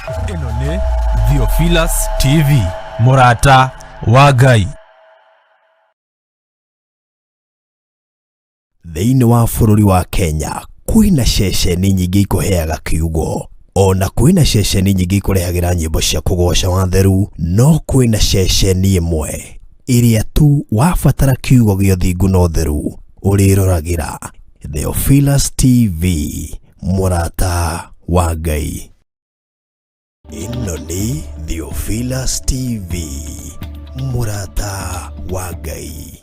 Ĩno nĩ Theophilus TV, mũrata wa Ngai. Thĩinĩ wa bũrũri wa Kenya kwĩna ceceni nyingĩ ikũheaga kiugo ona kwĩna ceceni nyingĩ ikũrehagĩra nyĩmbo cia kũgoca watheru, no kwĩna ceceni ĩmwe ĩrĩa tu wabatara kiugo gĩa ũthingu na ũtheru ũrĩroragĩra. Theophilus TV, mũrata wa Ngai. Ĩno nĩ Theophilus TV, mũrata wa Ngai.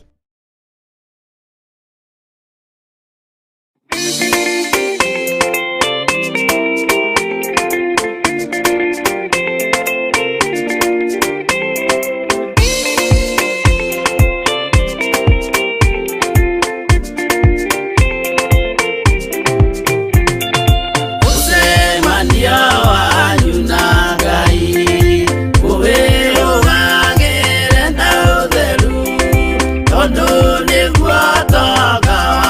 Mũcemanio wanyu na Ngai ũwĩrũgagĩre na ũtheru, tondũ nĩguo tonga wa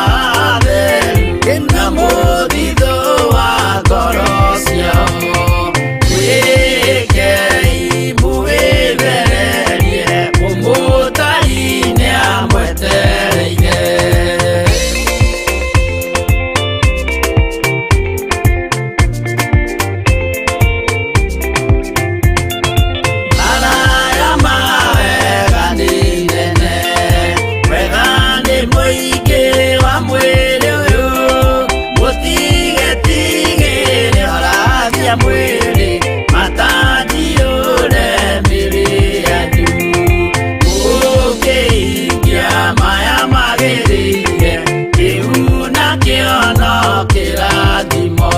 atheru na mũthithũ wa ngoro ciao. Mwĩkei mũwĩthererie, mũmũtari nĩamwetereire. Maraya ma wega nĩ nene, wega nĩ mũingĩ wa mwĩrĩ ũyũ, mũtigetigĩre horagia mwĩrĩ, matanjiũre mĩrĩ yanyu. Mũkĩhingia maya magĩrĩire, kĩu nakĩo no kĩrathimo.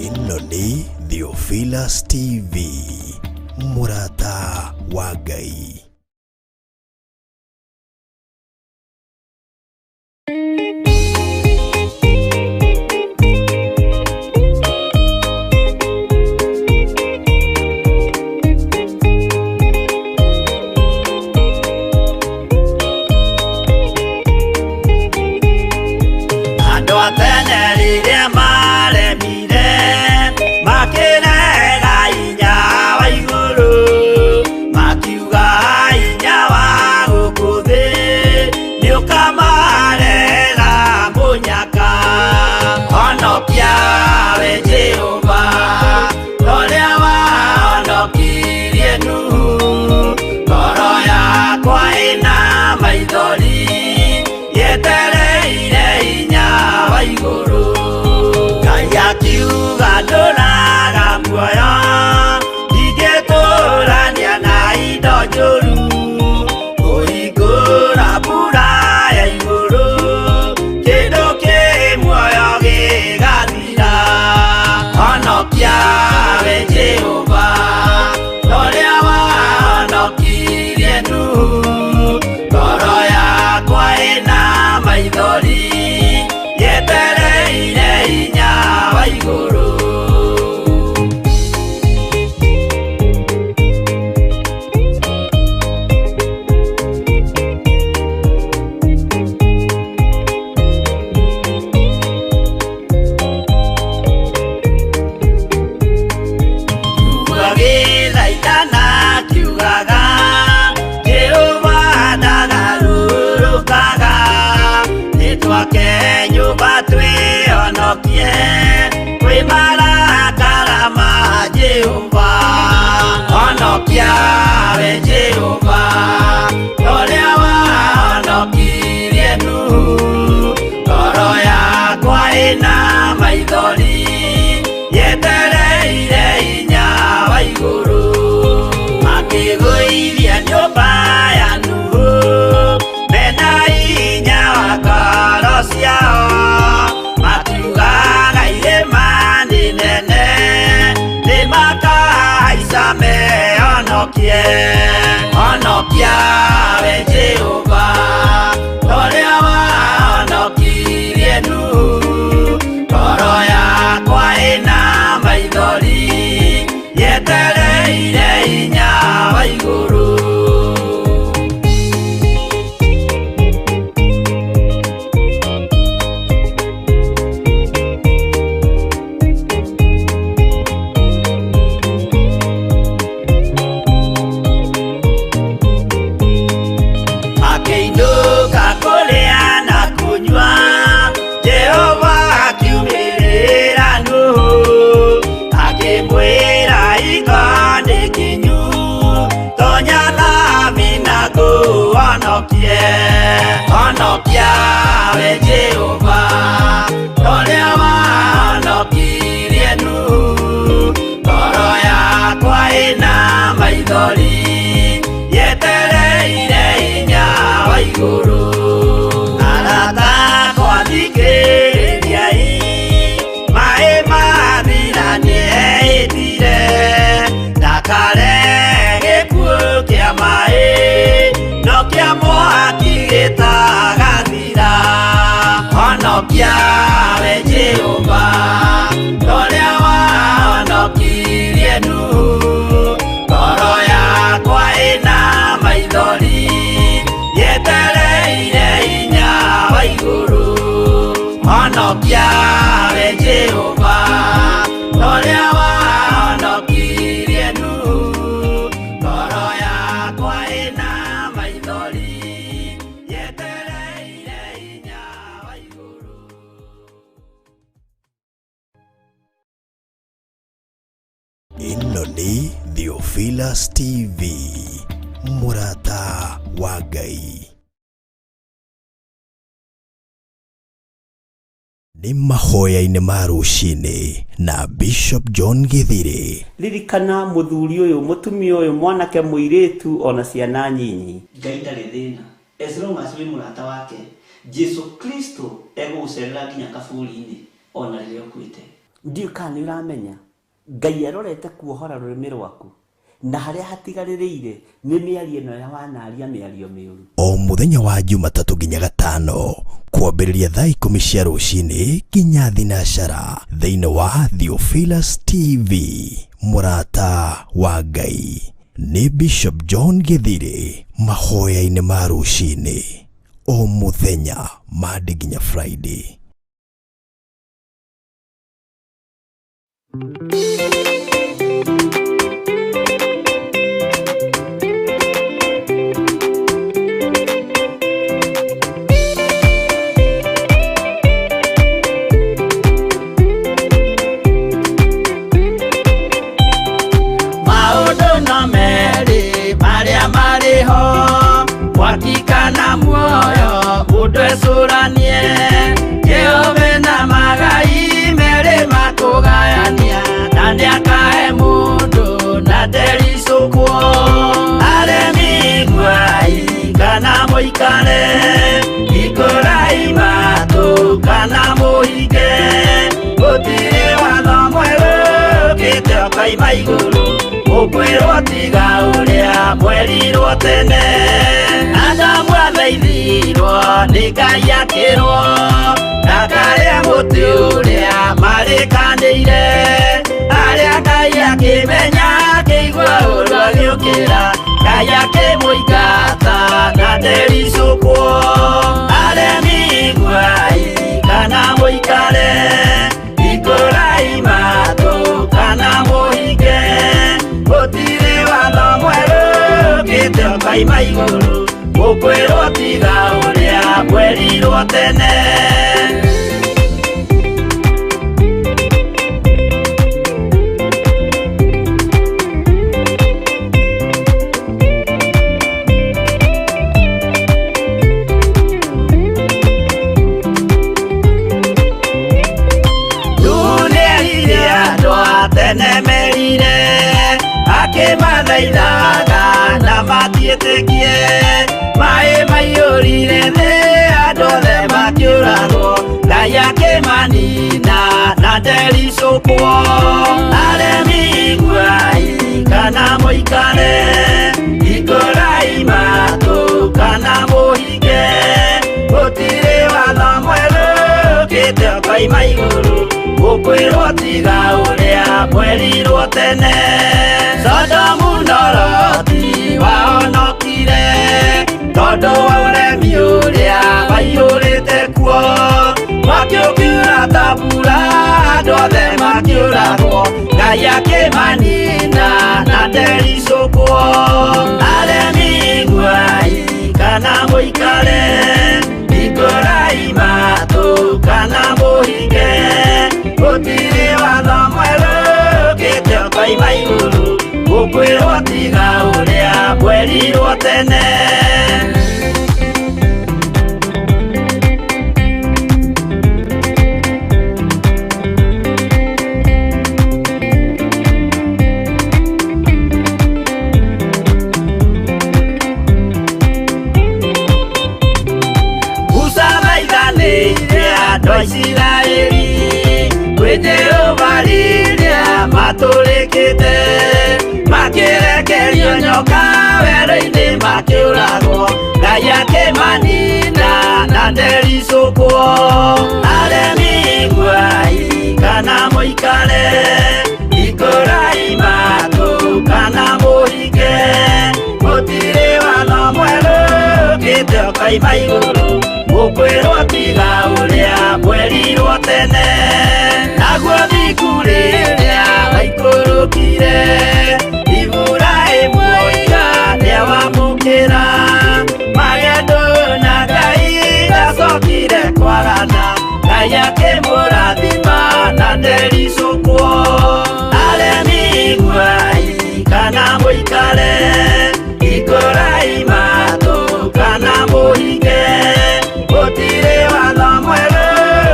Ĩno nĩ Theophilus TV, mũrata wa Ngai. Andũ a tene rĩrĩa maremire makĩrega hinya wa igũrũ, makiuga hinya wa gũkũ thĩ nĩũkamarega mũnyaka. Honokia we Jehova, ũrĩa wahonokirie Nuhu, ngoro yakwa ĩna maithori yetereire hinya wa igũrũ. Ngai akiuga ndũraga muoyo, ndingĩtũrania na indo njũru, kũhingũra mbura ya igũrũ, kĩndũ kĩ muoyo gĩgathira. Honokia we Jehova, ũrĩa wahonokirie Nuhu, ngoro yakwa ĩna maithori yetereire hinya wa igũrũ. Gĩthaitana kiugaga Jehova ndagarũrũkaga, nĩtwake nyũmba twĩhonokie kwĩ marakara ma Jehova. Honokia we Jehova, ũrĩa wahonokirie Nuhu, ngoro yakwa ĩna maithori yetereire hinya wa igũrũ. Makĩgũithia nyũmba ya Nuhu mena hinya wa ngoro ciao, makiugaga irĩma nĩ nene nĩmakahaica mehonokie. Honokia we Jehova, ũrĩa wahonokirie Nuhu, ngoro yakwa ĩna maithori yetereire hinya wa igũrũ. Makĩinũka kũrĩa na kũnyua, Jehova akiumĩrĩra Nuhu, akĩmwĩra hingo nĩ kinyu, tonya thabina ngũhonokie. Honokia we Jehova, ũrĩa wahonokirie Nuhu, ngoro yakwa ĩna maithori yetereire hinya wa igũrũ. Arata akwa thikĩrĩriai, maĩ mathira nĩehĩtire, ndakare gĩkuũ kĩa maĩ, no kĩa mwaki gĩtagathira. Honokia we Jehova, ũrĩa wahonokirie Nuhu, ngoro yakwa ĩna maithori yetereire hinya wa igũrũ. Honokia we Jehova, ũrĩa wahonokirie Nuhu, ngoro yakwa ĩna maithori yetereire hinya wa igũrũ. Ĩno nĩ Theophilus TV, mũrata wa Ngai. Nĩ mahoya-inĩ ma rũcinĩ na Bishop John Githiri. Ririkana mũthuri ũyũ, mũtumia ũyũ, mwanake, mũirĩtu, ona ciana nyinyi. Ngai ndarĩ thĩna as long as wĩ mũrata wake. Jesu Kristo egũgũcerera nginya kaburi-inĩ ona rĩrĩa ũkuĩte. Ndiũ kana nĩ ũramenya Ngai arorete kuohora rũrĩmĩ rwaku na harĩa hatigarĩrĩire nĩ mĩario ĩno ya wanaria mĩario mĩũru. O mũthenya wa Jumatatũ nginya Gatano kwambĩrĩria thaa 10 cia rũcinĩ nginya thinacara thĩinĩ wa Theophilus TV, mũrata wa Ngai nĩ Bishop John Githiri mahoya-inĩ ma rũcinĩ o mũthenya Monday nginya Friday. Maũndũ no merĩ marĩa marĩ ho, mwaki kana muoyo, mũndũ ecũranie. Jehova na magai merĩ makũgayania, na nĩakahe mũndũ na ndericũkwo. Aremi iguai kana mũikare, hingũrai matũ kana mũhinge, gũtirĩ watho mwerũ ũkĩte ũkoima igũrũ, mũkwĩrwo tiga ũrĩa mwerirwo tene. Adamu athaithirwo nĩ Ngai akĩrwo ndakarĩe mũtĩ ũrĩa marĩkanĩire, arĩa Ngai akĩmenya akĩigua ũru agĩũkĩra, Ngai akĩmũingata na ndericũkwo. Aremi iguai kana mũikare, hingũrai matũ kana mũhinge, gũtirĩ watho mwerũ ũkĩte ũkoima igũrũ, mũkwĩrwo tiga ũrĩa mwerirwo tene. Nĩerire andũ a tene merire, akĩmathaithaga na matiĩtĩkie, maĩ maiyũrire thĩ andũ othe makĩũragwo, Ngai akĩmanina na ndericũkwo. Aremi iguai kana mũikare, hingũrai matũ kana mũhinge, gũtirĩ watho mwerũ ũkĩte ũkoima igũrũ, mũkwĩrwo tiga ũrĩa mwerirwo tene. Sodomu na Loti wahonokire tondũ wa ũremi ũrĩa waiyũrĩte kuo, mwaki ũkiura ta mbura andũ othe makĩũragwo, Ngai akĩmanina na ndericũkwo. Aremi iguai kana mũikare, hingũrai matũ kana mũhinge, gũtirĩ watho mwerũ ũkĩte ũkoima igũrũ, mũkwĩrwo tiga ũrĩa mwerirwo tene. Musa thaithanĩire andũ a Isiraeli kwĩ Jehova rĩrĩa matũrĩkĩte, makĩrekerio nyoka werũ-inĩ makĩũragwo, Ngai akĩmanina na ndericũkwo. Aremi iguai kana mũikare, hingũrai matũ kana mũhinge, gũtirĩ watho mwerũ ũkĩte ũkoima igũrũ, mũkwĩrwo tiga ũrĩa mwerirwo tene. Naguo thingu rĩrĩa waikũrũkire, Iburahĩmu oiga nĩawamũkĩra, magendo na Ngai ndacokire kwagana, Ngai akĩmũrathima na ndericũkwo. Aremi iguai kana mũikare, hingũrai matũ kana mũhinge, gũtirĩ watho mwerũ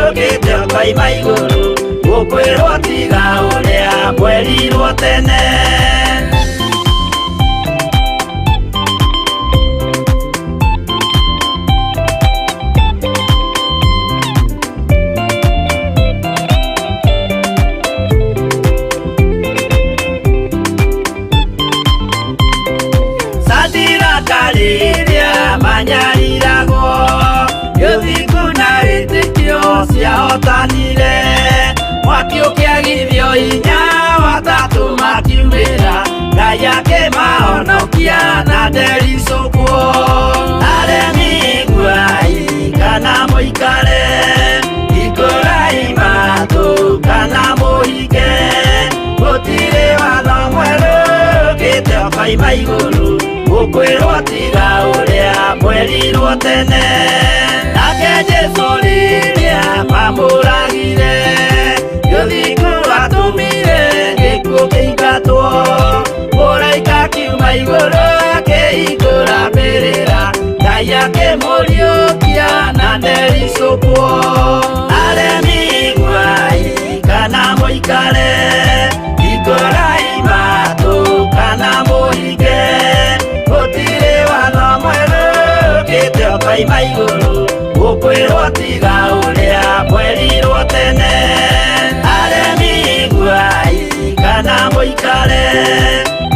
ũkĩte ũkoima igũrũ, mũkwĩrwo tiga ũrĩa mwerirwo tene. ndericũkwo. Aremi iguai kana mũikare, hingũrai matũ kana mũhinge, gũtirĩ watho mwerũ ũkĩte ũkoima igũrũ, ũkwĩrwo tiga ũrĩa mwerirwo tene. Nake Jesũ rĩrĩa mamũragire, gĩthingu atũmire gĩkuũ kĩingatwo, mũraika akiuma igũrũ akĩhingũra mbĩrĩra, Ngai akĩmũriũkia na ndericũkwo. Aremi iguai kana mũikare, hingũrai matũ kana mũhinge, gũtirĩ watho mwerũ ũkĩte ũkoima igũrũ, ũkwĩrwo tiga ũrĩa mwerirwo tene. Aremi iguai kana mũikare,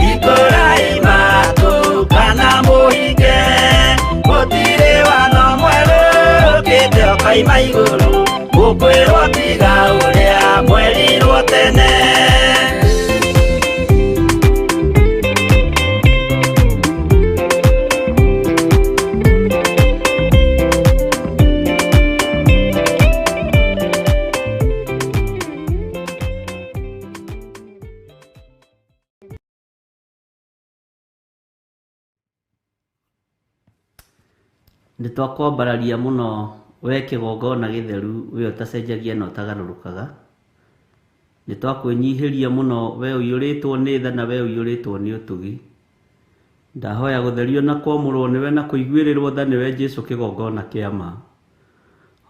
hingũrai matũ kana mũhinge, gũtirĩ watho mwerũ ũkĩte ũkoima igũrũ, ũkwĩrwo tiga ũrĩa mwerirwo tene. Nĩ twakwambararia mũno we kĩgongona gĩtheru, we ũtacenjagia na ũtagarũrũkaga. Nĩ twakwĩnyihĩria mũno we ũiyũrĩtwo nĩ tha na we ũiyũrĩtwo nĩ ũtugi. Ndahoya gũtherio na kwamũrwo nĩwe na kũiguĩrĩrwo tha nĩwe Jesũ kĩgongona kĩa ma.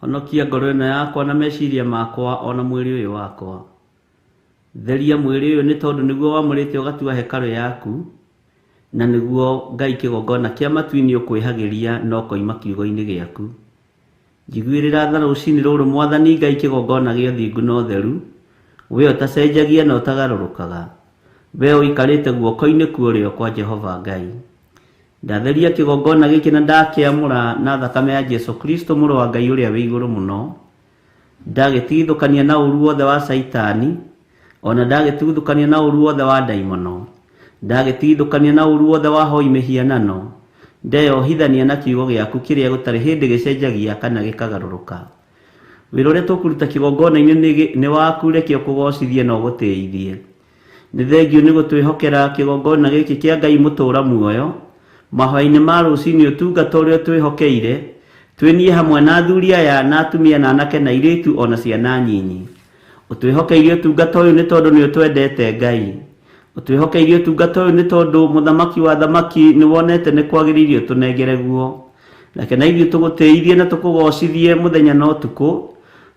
Honokia ngoro ĩno yakwa na meciria makwa ona mwĩrĩ ũyũ wakwa. Theria mwĩrĩ ũyũ nĩ tondũ nĩguo wamũrĩte ũgatua hekarũ yaku, na nĩguo Ngai kĩgongona kĩa matu-inĩ ũkwĩhagĩria na ũkoima kiugo-inĩ gĩaku. Njiguĩrĩra tha rũcinĩ rũrũ Mwathani Ngai kĩgongona gĩa ũthingu na ũtheru, we ũtacenjagia na ũtagarũrũkaga, we ũikarĩte guoko-inĩ kwa ũrĩo kwa Jehova Ngai. Ndatheria kĩgongona gĩkĩ na ndakĩamũra na thakame ya Jesu Kristo mũrũ wa Ngai ũrĩa wĩ igũrũ mũno. Ndagĩtigithũkania na ũru wothe wa Caitani, ona ndagĩtigithũkania na ũru wothe wa ndaimono. Ndagĩtigithũkania na ũru wothe wa hoi mĩhianano. Ndeyohithania na kiugo gĩaku kĩrĩa gũtarĩ hĩndĩ gĩcenjagia kana gĩkagarũrũka. Wĩra ũrĩa tũkũruta kĩgongona-inĩ nĩ waku, reke ũkũgocithie na ũgũtĩithie. Nĩ thengiũ nĩ gũtwĩhokera kĩgongona gĩkĩ kĩa Ngai mũtũũra muoyo, mahoya-inĩ ma rũcinĩ ũtungata ũrĩa ũtwĩhokeire, twĩniĩ hamwe na athuri aya na atumia na anake na airĩtu ona ciana nyinyi. Ũtwĩhokeire ũtungata ũyũ nĩ tondũ nĩ ũtwendete Ngai. Ũtwĩhokeire ũtungata ũyũ nĩ tondũ mũthamaki wa thamaki nĩ wonete nĩ kwagĩrĩire ũtũnengere guo. Reke na ithuĩ tũgũtĩithie na tũkũgocithie mũthenya na ũtukũ,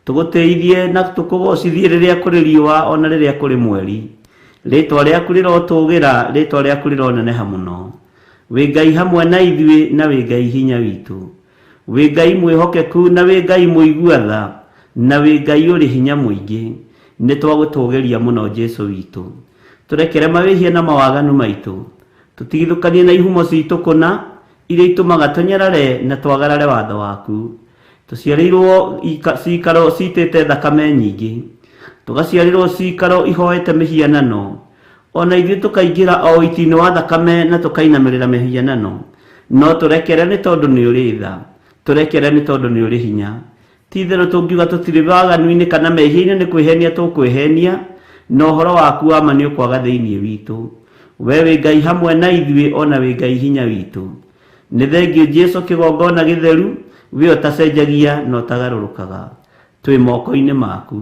tũgũtĩithie na tũkũgocithie rĩrĩa kũrĩ riũa ona rĩrĩa kũrĩ mweri. Rĩtwa rĩaku rĩrotũgĩra, rĩtwa rĩaku rĩroneneha mũno. Wĩ Ngai hamwe na ithuĩ na wĩ Ngai hinya witũ. Wĩ Ngai mwĩhokeku na wĩ Ngai mũigua tha, na wĩ Ngai ũrĩ hinya mũingĩ. Nĩ twagũtũgĩria mũno Jesũ witũ. Tũrekere mawĩhia na mawaganu maitũ. Tũtigithũkanie na ihumo citũ kũna, iria itũmaga tũnyarare na twagarare watho waku. Tũciarĩirwo cikaro citĩte thakame nyingĩ, tũgaciarĩrwo cikaro ihoete mĩhianano, ona ithuĩ tũkaingĩra o ũiti-inĩ wa thakame na tũkainamĩrĩra mĩhianano. No tũrekere nĩ tondũ nĩ ũrĩ tha, tũrekere nĩ tondũ nĩ ũrĩ hinya. Ti-itherũ tũngiuga tũtirĩ waganu-inĩ kana mehia-inĩ nĩ kwĩhenia tũkwĩhenia, na ũhoro waku wa ma nĩ ũkwaga thĩinĩ witũ. We wĩ Ngai hamwe na ithuĩ o na wĩ Ngai hinya witũ. Nĩ thengiũ Jesu kĩgongona gĩtheru, we ũtacenjagia na ũtagarũrũkaga. Twĩ moko-inĩ maku.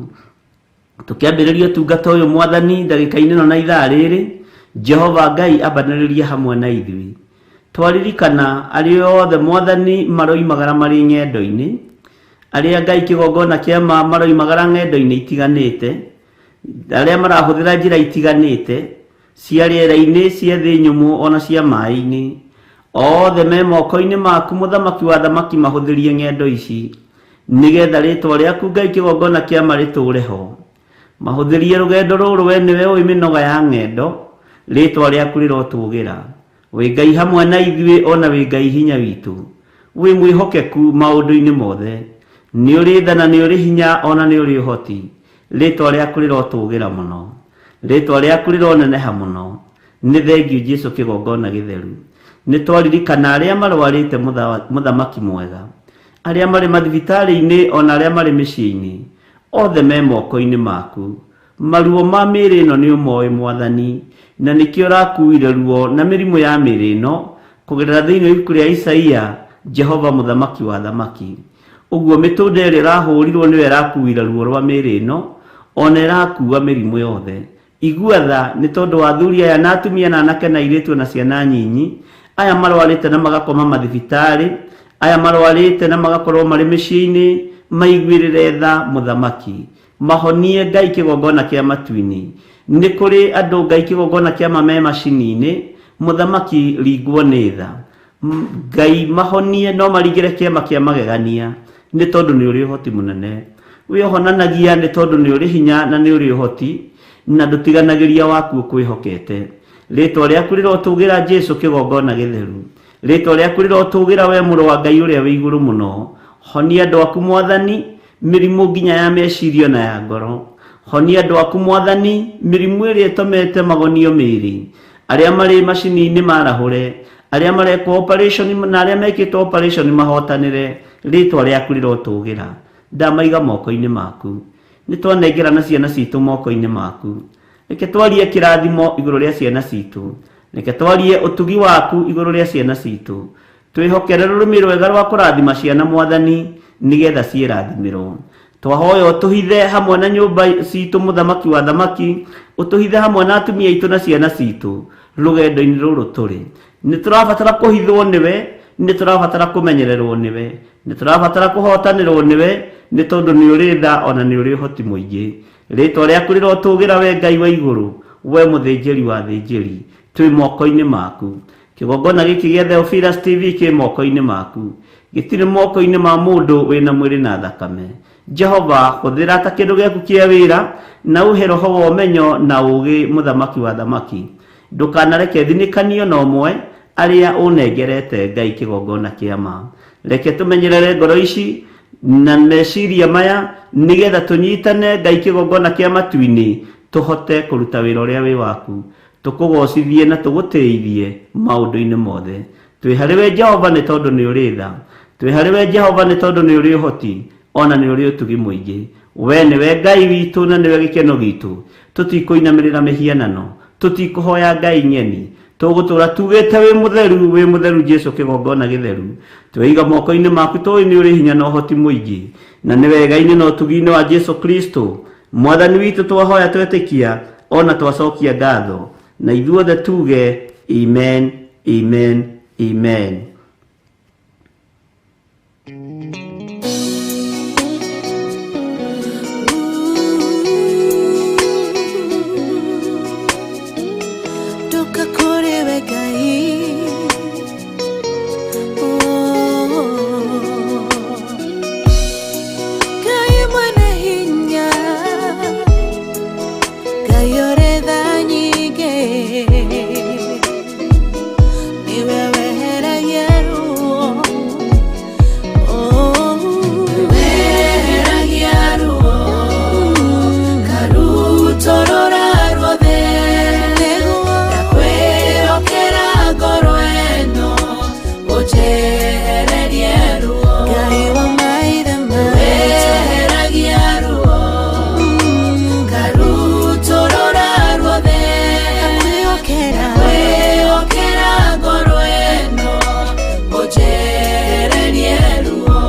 Tũkĩambĩrĩria ũtungata ũyũ Mwathani ndagĩka-inĩ ĩno na ithaa rĩrĩ, Jehova Ngai ambanĩrĩria hamwe na ithuĩ. Twaririkana arĩa othe Mwathani maroimagara marĩ ng'endo-inĩ, arĩa Ngai kĩgongona kĩa ma maroimagara ng'endo-inĩ itiganĩte, arĩa marahũthĩra njĩra itiganĩte, cia rĩera-inĩ, cia thĩ nyũmũ ona cia maĩ-inĩ. Othe me moko-inĩ maku mũthamaki wa thamaki mahũthĩrie ng'endo ici, nĩgetha rĩtwa rĩaku Ngai kĩgongona kĩa ma rĩtũũre ho. Mahũthĩrie rũgendo rũrũ we nĩwe ũĩ mĩnoga ya ng'endo, rĩtwa rĩaku rĩrotũgĩra. Wĩ Ngai hamwe na ithuĩ ona wĩ Ngai hinya witũ. Wĩ mwĩhokeku maũndũ-inĩ mothe. Nĩ ũrĩ tha na nĩ ũrĩ hinya ona nĩ ũrĩ ũhoti. Rĩtwa rĩaku rĩrotũgĩra mũno. Rĩtwa rĩaku rĩroneneha mũno. Nĩ thengiũ Jesu kĩgongona gĩtheru. Nĩ twaririkana arĩa marwarĩte mũthamaki mwega, arĩa marĩ mathibitarĩ-inĩ ona arĩa marĩ mĩciĩ-inĩ, othe me moko-inĩ maku. Maruo ma mĩĩrĩ ĩno nĩ ũmoĩ Mwathani, na nĩkĩo ũrakuire ruo na mĩrimũ ya mĩĩrĩ ĩno kũgerera thĩinĩ wa ibuku rĩa Isaia, Jehova mũthamaki wa athamaki. Ũguo mĩtũnda ĩrĩa ĩrahũrirwo nĩyo ĩrakuire ruo rwa mĩĩrĩ ĩno, ona ĩrakua mĩrimũ yothe. Igua tha nĩ tondũ wa athuri aya na atumia na anake na airĩtu na ciana nyinyi, aya marwarĩte na magakoma mathibitarĩ, aya marwarĩte na magakorwo marĩ mĩciĩ-inĩ, maiguĩrĩre tha mũthamaki. Mahonie Ngai kĩgongona kĩa matu-inĩ. Nĩ kũrĩ andũ Ngai kĩgongona kĩa ma me macini-inĩ, mũthamaki ringwo nĩ tha. Ngai mahonie no maringĩre kĩama kĩa magegania nĩ tondũ nĩ ũrĩ ũhoti mũnene. Wĩ ũhonanagia nĩ tondũ nĩ ũrĩ hinya na nĩ ũrĩ ũhoti na ndũtiganagĩria waku ũkwĩhokete. Rĩtwa rĩaku rĩrotũgĩra Jesu kĩgongona gĩtheru. Rĩtwa rĩaku rĩrotũgĩra we mũrũ wa Ngai ũrĩa wĩ igũrũ mũno. Honia andũ aku Mwathani mĩrimũ nginya ya meciria na ya ngoro. Honia andũ aku Mwathani mĩrimũ ĩrĩa ĩtũmĩte magonio mĩĩrĩ. Arĩa marĩ macini-inĩ marahũre, arĩa marekwo operation na arĩa mekĩtwo operation mahotanĩre, rĩtwa rĩaku rĩrotũgĩra. Ndamaiga moko-inĩ maku. Nĩ twanengerana ciana citũ moko-inĩ maku. Reke twarie kĩrathimo igũrũ rĩa ciana citũ. Reke twarie ũtugi waku igũrũ rĩa ciana citũ. Twĩhokere rũrĩmĩ rwega rwa kũrathima ciana Mwathani nĩgetha ciĩrathimĩrwo. Twahoya ũtũhithe hamwe na nyũmba citũ mũthamaki wa thamaki, ũtũhithe hamwe na atumia aitũ na ciana citũ rũgendo-inĩ rũrũ tũrĩ. Nĩ tũrabatara kũhithwo nĩwe, nĩ tũrabatara kũmenyererwo nĩwe, nĩ tũrabatara kũhotanĩrwo nĩwe, nĩ tondũ nĩ ũrĩ tha ona nĩ ũrĩ ũhoti mũingĩ. Rĩtwa rĩaku rĩrotũgĩra we Ngai wa igũrũ, we mũthĩnjĩri wa athĩnjĩri. Twĩ moko-inĩ maku. Kĩgongona gĩkĩ gĩa Theophilus TV kĩ moko-inĩ maku. Gĩtirĩ moko-inĩ ma mũndũ wĩna mwĩrĩ na thakame. Jehova, hũthĩra ta kĩndũ gĩaku kĩa wĩra na ũhe roho wa ũmenyo na ũũgĩ mũthamaki wa thamaki. Ndũkanareke thinĩkanio na ũmwe arĩa ũnengerete Ngai kĩgongona kĩa ma. Reke tũmenyerere ngoro ici na meciria maya nĩgetha tũnyitane Ngai kĩgongona kĩa matu-inĩ tũhote kũruta wĩra ũrĩa wĩ waku. Tũkũgocithie na tũgũtĩithie maũndũ-inĩ mothe. Twĩ harĩ we Jehova nĩ tondũ nĩ ũrĩ tha. Twĩ harĩ we Jehova nĩ tondũ nĩ ũrĩ ũhoti ona nĩ ũrĩ ũtugi mũingĩ. We nĩwe Ngai witũ na nĩwe gĩkeno gitũ. Tũtikũinamĩrĩra mĩhianano, tũtikũhoya ngai ng'eni. Tũgũtũra tugĩte wĩ mũtheru, wĩ mũtheru Jesu kĩgongona gĩtheru. Tweiga moko-inĩ maku tũĩ nĩ ũrĩ hinya na ũhoti mũingĩ. Na nĩ wega-inĩ na ũtugi-inĩ wa Jesu Kristo Mwathani witũ twahoya twetĩkia ona twacokia ngatho na ithuothe tuge amen, amen, amen. Ndoka kũrĩ we Ngai. Oh. Ngai mwene hinya, Ngai ũrĩ tha nyingĩ, nĩwe weheragia ruo. Oh. Weheragia ruo karutũrũra ruothe Nĩguo ndakwĩhokera ngoro ĩno ũnjehererie ruo. Ngai wa maithe maitũ. Weheragia ruo karutũrũra ruothe Ndakwĩhokera. ndakwĩhokera ngoro ĩno ũnjehererie ruo.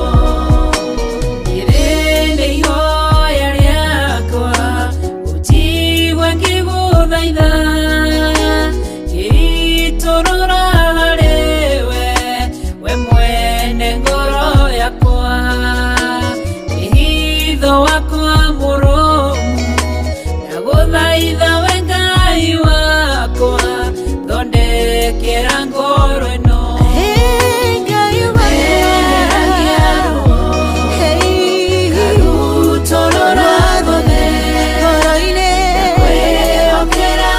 Rĩrĩ nĩ ihoya rĩakwa ũnjigue ngĩgũthaitha ngĩitũrũra harĩ we, we mwene ngoro yakwa wĩhitho wakwa mũrũmu ndagũthaitha we Ngai wakwa thondekera ngoro ĩno. Hey, Ngai wa Weheragia ruo Hey, karutũrũra ruothe ngoro-inĩ. ndakwĩhokera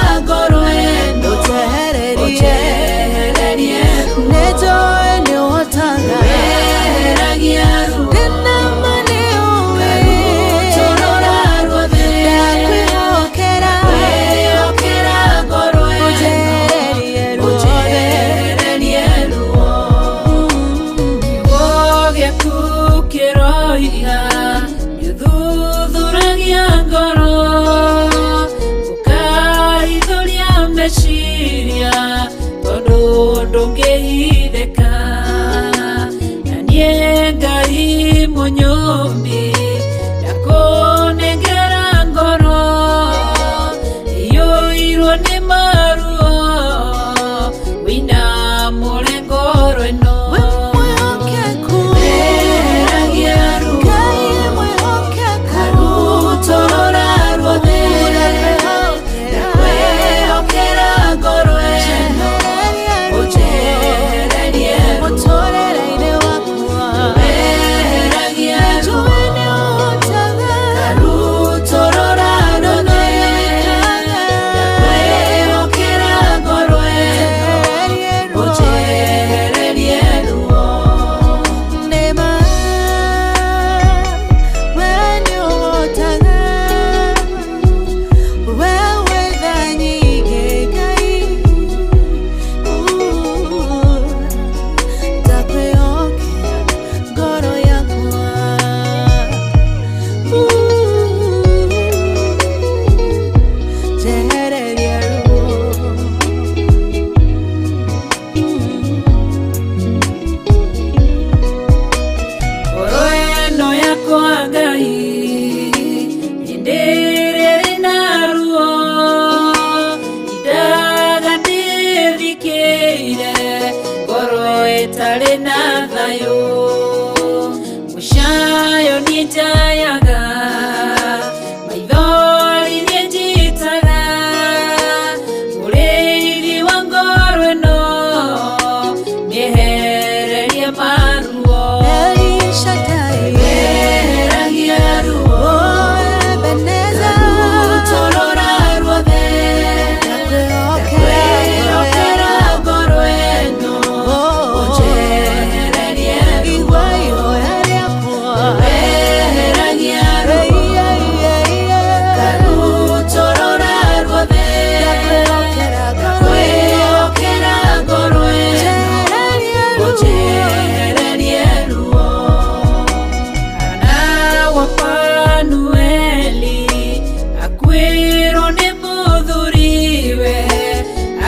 Akwĩrwo nĩ mũthuriwe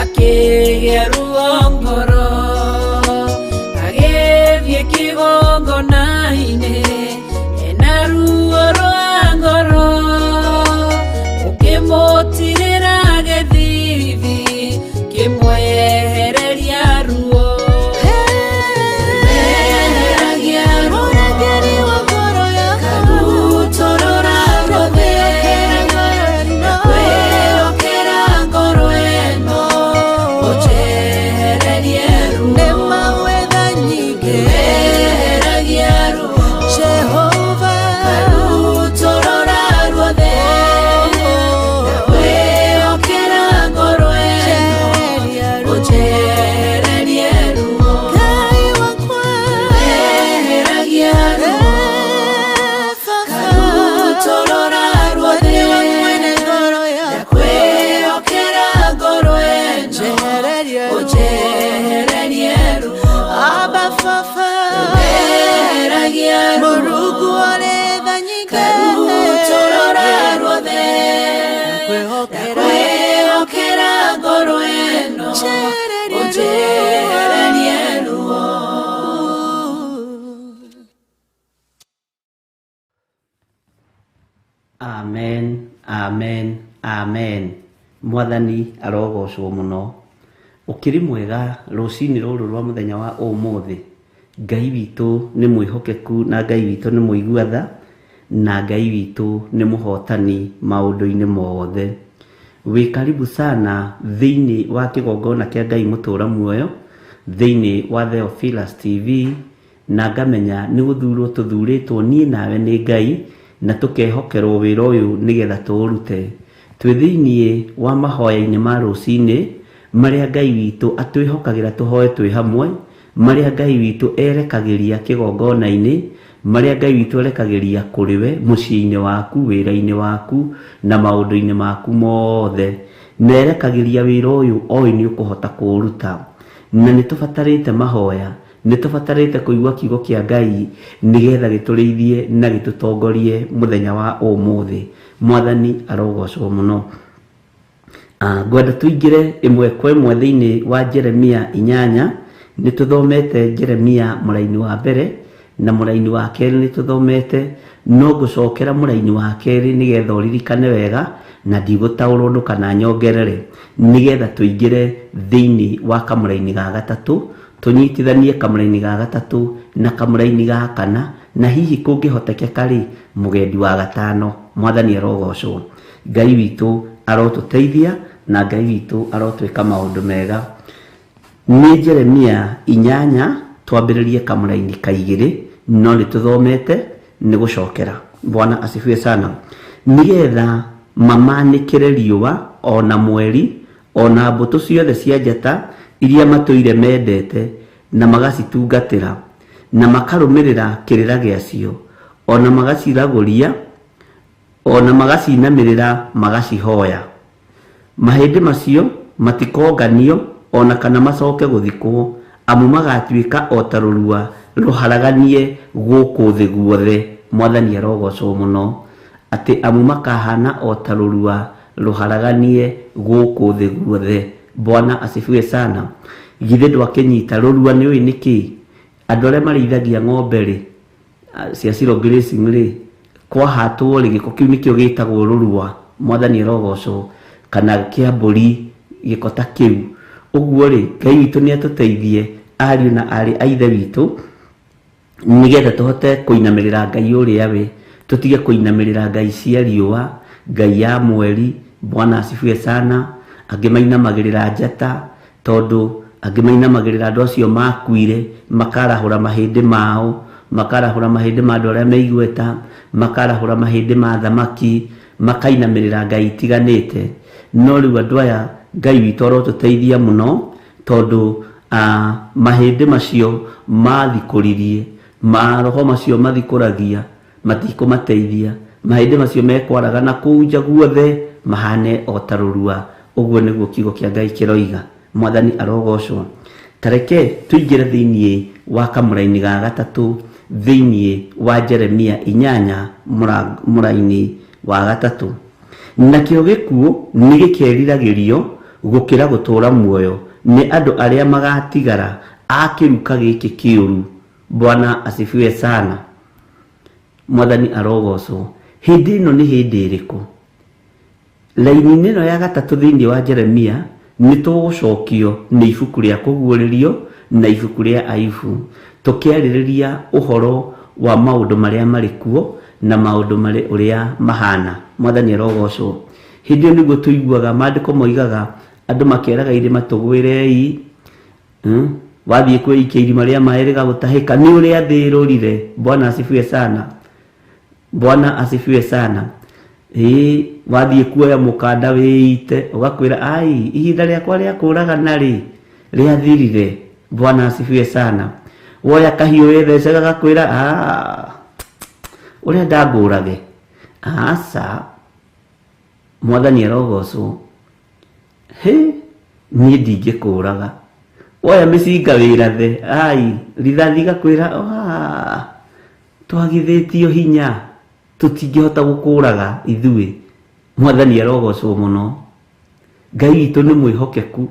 akĩgĩa ruo ngoro agĩthiĩ kĩgongona-inĩ ena ruo rwa ngoro ũkĩmũtirĩra gĩthithi kĩmwehereria ruo Eheragia ruo Mũrangĩri wa ngoro yakwa karutũrũra ruothe kwĩhokera ngoro ĩno ũnjehererie ruo Nĩ mawetha nyingĩ Eheragia ruo Jehova karutũrũra ruothe kwĩhokera ngoro ĩno Njeheria ruo ũnjehererie ruo Ngai wakwa Eheragia ruo karutũrũra ruothe Nĩwe mwene ngoro yakwa kwĩhokera ngoro ĩno Njehererie ruo ũnjehererie ruo Abba Baba Eheragia ruo Mũrungu ũrĩ tha nyingĩ karutũrũra ruothe Kwĩhokera kwĩhokera ngoro ĩno Njehererie ũnjehererie ruo Amen, amen, amen. Mwathani arogocwo mũno. Ũkĩrĩ mwega rũcinĩ rũrũ rwa mũthenya wa ũmũthĩ. Ngai witũ nĩ mwĩhokeku na Ngai witũ nĩ mũigua tha na Ngai witũ nĩ mũhotani maũndũ-inĩ mothe. Wĩ karibu sana thĩinĩ wa kĩgongona kĩa Ngai mũtũra muoyo thĩinĩ wa Theophilus TV na ngamenya nĩ gũthurwo tũthurĩtwo niĩ nawe nĩ Ngai na tũkehokerwo wĩra ũyũ nĩgetha tũũrute. Twĩ thĩinĩ wa mahoya-inĩ ma rũcinĩ marĩa Ngai witũ atwĩhokagĩra tũhoe twĩ hamwe, marĩa Ngai witũ erekagĩria kĩgongona-inĩ, marĩa Ngai witũ erekagĩria kũrĩ we mũciĩ-inĩ waku, wĩra-inĩ waku na maũndũ-inĩ maku mothe. Na erekagĩria wĩra ũyũ oĩ nĩ ũkũhota kũũruta. Na nĩ tũbatarĩte mahoya, nĩ tũbatarĩte kũigua kiugo kĩa Ngai nĩgetha gĩtũrĩithie na gĩtũtongorie mũthenya wa ũmũthĩ. Mwathani arogocwo mũno. Ngwenda tũingĩre ĩmwe kwa ĩmwe thĩinĩ wa Jeremia 8. Nĩ tũthomete Jeremia mũraini wa mbere na mũraini wa kerĩ nĩ tũthomete, no ngũcokera mũraini wa kerĩ nĩgetha ũririkane wega na ndigũtaũrwo ũndũ kana nyongerere, nĩgetha tũingĩre thĩinĩ wa kamũraini ga gatatũ, tũnyitithanie kamũraini ga gatatũ na kamũraini ga kana, na hihi kũngĩhotekeka rĩ, mũgendi wa gatano. Mwathani arogocwo. Ngai witũ arotũteithia na Ngai witũ arotwĩka maũndũ mega. Nĩ Jeremia 8 twambĩrĩrie kamũraini ka 2, no nĩ tũthomete nĩ gũcokera. Bwana asifiwe sana. Nĩgetha mamanĩkĩre riũa ona mweri ona mbũtũ ciothe cia njata iria matũire mendete na magacitungatĩra na makarũmĩrĩra kĩrĩra gĩacio ona magaciragũria ona magacinamĩrĩra magacihoya. Mahĩndĩ macio matikonganio ona kana macoke gũthikwo, amu magatuĩka o ta rũrua rũharaganie gũkũ thĩ guothe. Mwathani arogocwo mũno. Atĩ amu makahana o ta rũrua rũharaganie gũkũ thĩ guothe. Bwana asifiwe sana. Githĩ ndwakĩnyita rũrua nĩ ũĩ nĩkĩ? Andũ arĩa marĩithagia ng'ombe rĩ, cia zero grazing rĩ, kwahatwo rĩ, gĩko kĩu nĩkĩo gĩtagwo rũrua. Mwathani arogocwo. Kana kĩa mbũri, gĩko ta kĩu. Ũguo rĩ, Ngai witũ nĩ atũteithie ariũ na aarĩ a Ithe witũ nĩgetha tũhote kũinamĩrĩra Ngai ũrĩa we, tũtige kũinamĩrĩra ngai cia riũa, ngai ya mweri. Bwana asifiwe sana. Angĩ mainamagĩrĩra njata, tondũ angĩ mainamagĩrĩra andũ acio makuire, makarahũra mahĩndĩ mao, makarahũra mahĩndĩ ma andũ arĩa me igweta, makarahũra mahĩndĩ ma thamaki, makainamĩrĩra ngai itiganĩte. No rĩu andũ aya Ngai witũ arotũteithia mũno, tondũ mahĩndĩ macio mathikũririe, maroho macio mathikũragia, matikũmateithia. Mahĩndĩ macio mekwaraga na kũu nja guothe mahane o ta rũrua. Ũguo nĩguo kiugo kĩa Ngai kĩroiga. Mwathani arogocwo. Ta reke tũingĩre thĩinĩ wa kamũraini ga gatatũ thĩinĩ wa Jeremia 8 mũraini wa gatatũ. Nakĩo gĩkuũ nĩ gĩkeriragĩrio gũkĩra gũtũũra muoyo nĩ andũ arĩa magatigara a kĩruka gĩkĩ kĩũru. Bwana asifiwe sana. Mwathani arogocwo. Hĩndĩ ĩno nĩ hĩndĩ ĩrĩkũ? Raini-inĩ ĩno ya gatatũ thĩinĩ wa Jeremia nĩ tũgũcokio nĩ ibuku rĩa kũguũrĩrio na ibuku rĩa Ayubu, tũkĩarĩrĩria ũhoro wa maũndũ marĩa marĩ kuo na maũndũ marĩ ũrĩa mahana. Mwathani arogocwo. Hĩndĩ ĩyo nĩguo tũiguaga maandĩko moigaga andũ makeraga irĩma tũgwĩrei, wathiĩ kwĩikia irima rĩa maĩ rĩgagũtahĩka nĩ ũrĩa thĩ ĩrũrire. Bwana asifiwe sana. Bwana asifiwe sana. Ĩĩ, wathiĩ kuoya mũkanda wĩite ũgakwĩra ai, ihinda rĩakwa rĩa kũragana rĩ rĩathirire. Bwana asifiwe sana. Woya kahiũ wĩthece gagakwĩra ah, ũrenda ngũrage? Aca. Mwathani arogocwo. Hĩ, niĩ ndingĩkũraga. Woya mĩcinga wĩrathe, ai, rithathi gakwĩra ah, twagithĩtio hinya, tũtingĩhota gũkũraga ithuĩ. Mwathani arogocwo mũno. Ngai witũ nĩ mwĩhokeku.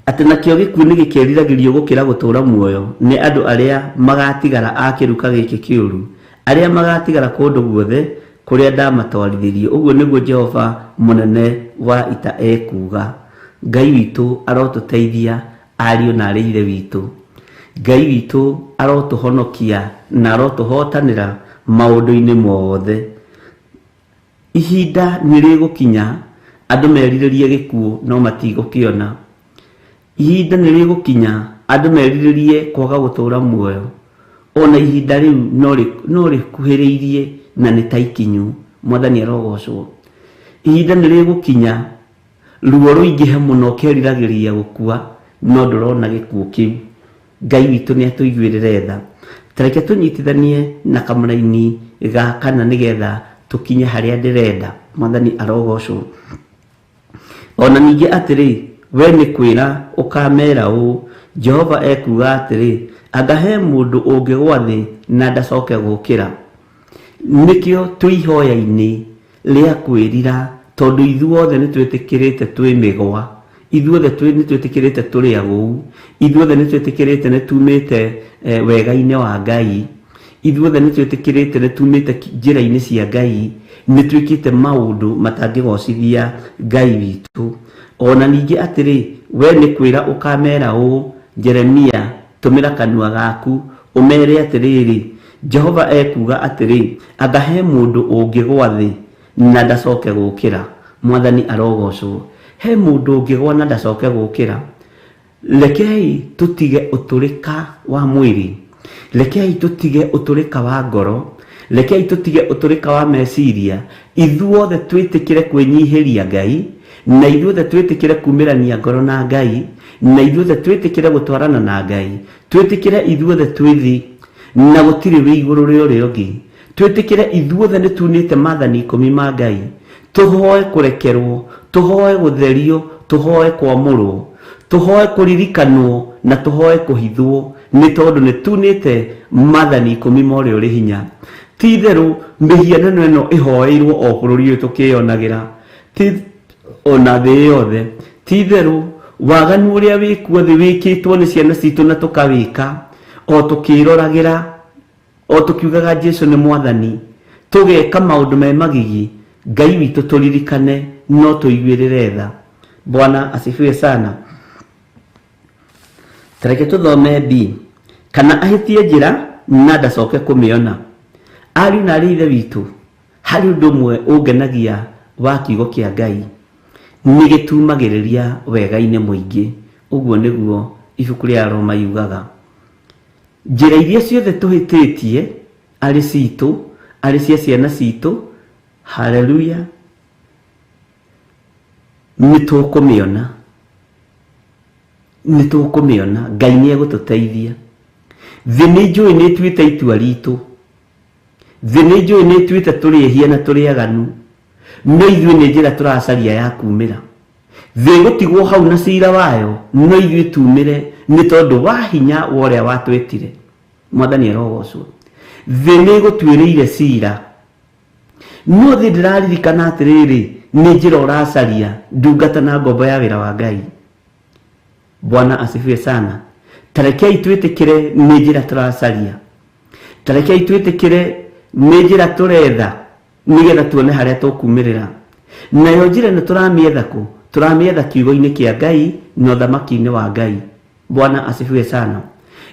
Atĩ nakĩo gĩkuũ nĩ gĩkeriragĩrio gũkĩra gũtũũra muoyo nĩ andũ arĩa magatigara a kĩruka gĩkĩ kĩũru, arĩa magatigara kũndũ guothe kũrĩa ndamatwarithirie. Ũguo nĩguo Jehova mũnene wa ita ekuuga. Ngai witũ arotũteithia ariũ na arĩ ithe witũ. Ngai witũ arotũhonokia na arotũhotanĩra maũndũ-inĩ mothe. Ihinda nĩ rĩgũkinya andũ merirĩrie gĩkuũ no matigũkĩona. Ihinda nĩ rĩgũkinya andũ merirĩrie kwaga gũtũũra muoyo. Ona ihinda rĩu no rĩkuhĩrĩirie na nĩ ta ikinyu. Mwathani arogocwo. Ihinda nĩ rĩgũkinya ruo rũingĩhe mũno ũkeriragĩria gũkua no ndũrona gĩkuũ kĩu. Ngai witũ nĩ atũiguĩrĩre tha. Ta reke tũnyitithanie na kamũraini ga kana nĩgetha tũkinye harĩa ndĩrenda. Mwathani arogocwo. Ona ningĩ atĩrĩ, we nĩ kwĩra ũkamera ũũ, Jehova ekuuga atĩrĩ, anga he mũndũ ũngĩgwa thĩ na ndacoke gũkĩra? Nĩkĩo twĩ ihoya-inĩ rĩa kwĩrira, tondũ ithuothe nĩ twĩtĩkĩrĩte twĩ mĩgwa, ithuothe nĩ twĩtĩkĩrĩte tũrĩ agũu, ithuothe nĩ twĩtĩkĩrĩte nĩ tumĩte wega-inĩ wa Ngai, ithuothe nĩ twĩtĩkĩrĩte nĩ tumĩte njĩra-inĩ cia Ngai, nĩ twĩkĩte maũndũ matangĩgocithia Ngai witũ. Ona ningĩ atĩrĩ, we nĩ kwĩra ũkamera ũũ, Jeremia, tũmĩra kanua gaku ũmere atĩrĩrĩ, Jehova ekuuga atĩrĩ, anga he mũndũ ũngĩgwa thĩ na ndacoke gũkĩra? Mwathani arogocwo. He mũndũ ũngĩgwa na ndacoke gũkĩra? Rekei tũtige ũtũrĩka wa mwĩrĩ, rekei tũtige ũtũrĩka wa ngoro, rekei tũtige ũtũrĩka wa meciria. Ithuothe twĩtĩkĩre kwĩnyihĩria Ngai, na ithuothe twĩtĩkĩre kumĩrania ngoro na Ngai, na ithuothe twĩtĩkĩre gũtwarana na Ngai, twĩtĩkĩre ithuothe twĩ thĩ na gũtirĩ wĩ igũrũ rĩa ũrĩa ũngĩ. Twĩtĩkĩre ithuothe nĩ tunĩte maathani ikũmi ma Ngai, tũhoe kũrekerwo, tũhoe gũtherio, tũhoe kwamũrwo, tũhoe kũririkanwo na tũhoe kũhithwo, nĩ tondũ nĩ tunĩte maathani ikũmi ma ũrĩa ũrĩ hinya. Ti itherũ mĩhianano ĩno ĩhoeirwo o bũrũri ũyũ tũkĩyonagĩra, ti ona thĩ yothe. Ti itherũ waganu ũrĩa wĩkuo thĩ wĩkĩtwo nĩ ciana citũ na tũkawĩka o tũkĩroragĩra, o tũkiugaga Jesu nĩ mwathani, tũgeka maũndũ me magigi. Ngai witũ tũririkane no tũiguĩrĩre tha. Bwana asifiwe sana. Tareke tũthome B. Kana ahĩtie njĩra na ndacoke kũmĩona. Ariũ na arĩ ithe witũ, harĩ ũndũ ũmwe ũngenagia wa kiugo kĩa Ngai, nĩ gĩtumagĩrĩria wega-inĩ mũingĩ. Ũguo nĩguo ibuku rĩa Roma yugaga. Njĩra iria ciothe tũhĩtĩtie, arĩ citũ, arĩ cia ciana citũ, haleluya, nĩ tũkũmĩona, nĩ tũkũmĩona. Ngai nĩ egũtũteithia. Thĩ nĩ njũĩ nĩ ĩtuĩte itua ritũ, thĩ nĩ njũĩ nĩ ĩtuĩte tũrĩ ehia na tũrĩ aganu, no ithuĩ nĩ njĩra tũracaria ya kumĩra. Thĩ ĩgũtigwo hau na cira wayo, no ithuĩ tumĩre nĩ tondũ wa hinya wa ũrĩa watwĩtire. Mwathani arogocwo. Thĩ nĩ ĩgũtuĩrĩire cira. No thĩ ndĩraririkana atĩrĩrĩ, nĩ njĩra ũracaria ndungata na ngombo ya wĩra wa Ngai. Bwana asifiwe sana. Tarekei twĩtĩkĩre nĩ njĩra tũracaria, tarekei twĩtĩkĩre nĩ njĩra tũretha nĩgetha tuone harĩa tũkumĩrĩra. Nayo njĩra ĩno tũramĩetha kũ? Tũramĩetha kiugo-inĩ kĩa Ngai na ũthamaki-inĩ wa Ngai. Bwana asifiwe sana.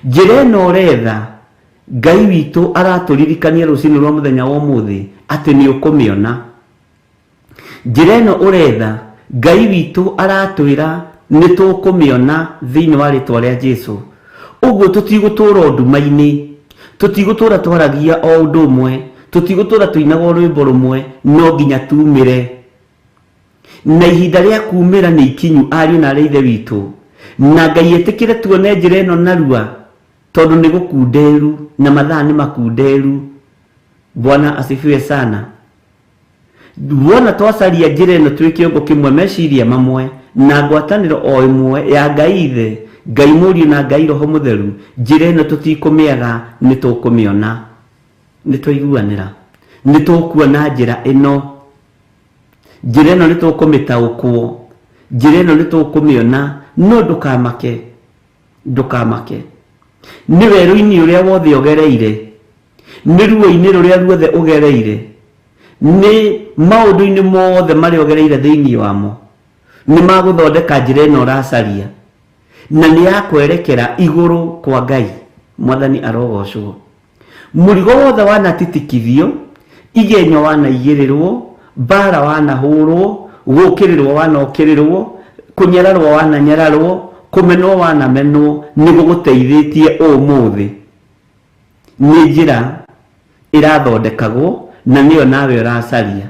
Njĩra ĩno ũretha, Ngai witũ aratũririkania rũcinĩ rwa mũthenya wa ũmũthĩ atĩ nĩ ũkũmĩona. Njĩra ĩno ũretha, Ngai witũ aratwĩra nĩ tũkũmĩona thĩinĩ wa rĩtwa rĩa Jesu. Ũguo tũtigũtũra nduma-inĩ, tũtigũtũra twaragia o ũndũ ũmwe, tũtigũtũra tũinaga rwĩmbo rũmwe, no nginya tumĩre. Na ihinda rĩa kumĩra nĩ ikinyu, ariũ na arĩ ithe witũ. Na Ngai etĩkĩre tuone njĩra ĩno narua, tondũ nĩ gũkunderu na mathaa nĩ makunderu. Bwana asifiwe sana. Wona twacaria njĩra ĩno twĩ kĩongo kĩmwe, meciria mamwe na ngwatanĩro o ĩmwe ya Ngai Ithe, Ngai Mũriũ na Ngai Roho Mũtheru, njĩra ĩno tũtikũmĩaga, nĩ tũkũmĩona. Nĩ twaiguanĩra, nĩ tũkuona njĩra ĩno. Njĩra ĩno nĩ tũkũmĩtaũkwo, njĩra ĩno nĩ tũkũmĩona. No ndũkamake, ndũkamake. Nĩ werũ-inĩ ũrĩa wothe ũgereire, nĩ ruo-inĩ rũrĩa ruothe ũgereire, nĩ maũndũ-inĩ mothe marĩa ũgereire thĩinĩ wamo, nĩ magũthondeka njĩra ĩno ũracaria, na nĩ ya kwerekera igũrũ kwa Ngai. Mwathani arogocwo. Mũrigo wothe wanatitikithio, igenyo wanaigĩrĩrwo, mbara wanahũrwo, gũũkĩrĩrwo wanokĩrĩrwo, kũnyararwo wananyararwo, kũmenwo wanamenwo, nĩ gũgũteithĩtie ũmũthĩ. Nĩ njĩra ĩrathondekagwo na nĩyo nawe ũracaria.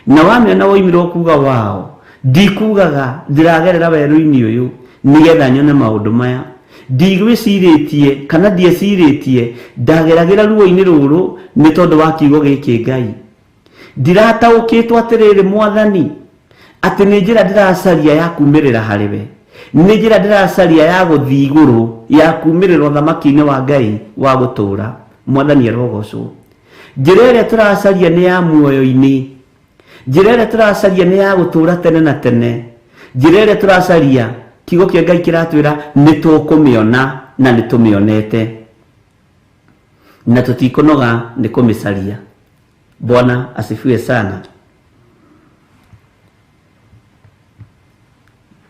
Na wamĩona woimirwo kuga wao, ndikugaga ndĩragerera werũ-inĩ ũyũ nĩgetha nyone maũndũ maya. Ndigwĩcirĩtie kana ndiecirĩtie ndageragĩra ruo-inĩ rũrũ nĩ tondũ wa kiugo gĩkĩ Ngai. Ndirataũkĩtwo atĩrĩrĩ Mwathani, atĩ nĩ njĩra ndĩracaria ya kumĩrĩra harĩ we, nĩ njĩra ndĩracaria ya gũthiĩ igũrũ, ya kumĩrĩra ũthamaki-inĩ wa Ngai wa gũtũũra. Mwathani arogocwo. Njĩra ĩrĩa tũracaria nĩ ya muoyo-inĩ, njĩra ĩrĩa tũracaria nĩ ya gũtũũra tene na tene, njĩra ĩrĩa tũracaria, kiugo kĩa Ngai kĩratwĩra nĩ tũkũmĩona na nĩ tũmĩonete, na tũtikũnoga nĩ kũmĩcaria. Bwana asifiwe sana.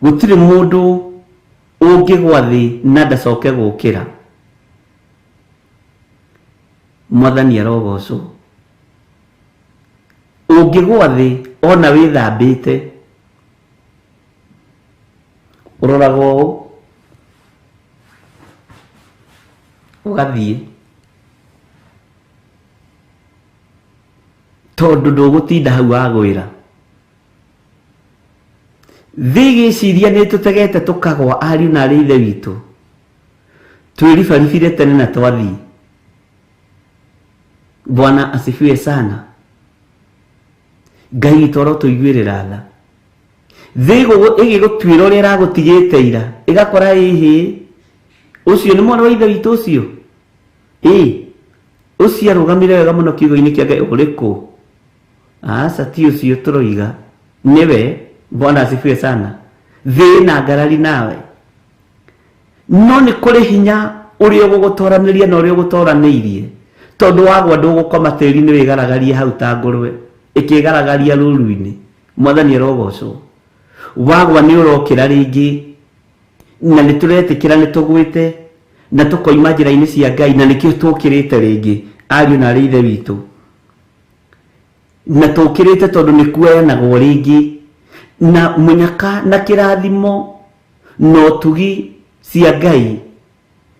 Gũtirĩ mũndũ ũngĩgwa thĩ na ndacoke gũkĩra. Mwathani arogocwo. Ũngĩgwa thĩ ona wĩthambĩte, ũroraga ũũ ũgathiĩ, tondũ ndũgũtinda hau wagwĩra. Thĩ ĩgĩciria nĩ tũtegete tũkagwa, ariũ na arĩ ithe witũ, twĩribaribire tene na twathiĩ. Bwana asifiwe sana. Ngai witũ arotũiguĩrĩra tha. Thĩ ĩgĩgũtuĩra ũrĩa ĩragũtigĩte ira, ĩgakora ĩhĩ, ũcio nĩ mwana wa ithe witũ ũcio, ĩ ũcio arũgamire wega mũno kiugo-inĩ kĩa Ngai, ũrĩkũ? Aca, ti ũcio tũroiga, nĩwe. Bwana asifiwe sana. Thĩ na ngarari nawe, no nĩ kũrĩ hinya ũrĩa ũgũgũtoranĩria na ũrĩa ũgũtoranĩirie, tondũ wagwa ndũgũkoma tĩri-inĩ wĩgaragarie hau ta ngũrwe ĩkĩgaragaria rũru-inĩ. Mwathani arogocwo. Wagwa nĩ ũrokĩra rĩngĩ, na nĩ tũretĩkĩra nĩ tũgwĩte na tũkoima njĩra-inĩ cia Ngai, na nĩkĩo tũkĩrĩte rĩngĩ, ariũ na arĩ ithe witũ. Na tũkĩrĩte tondũ nĩ kuoyanagwo rĩngĩ na mũnyaka na kĩrathimo na ũtugi cia Ngai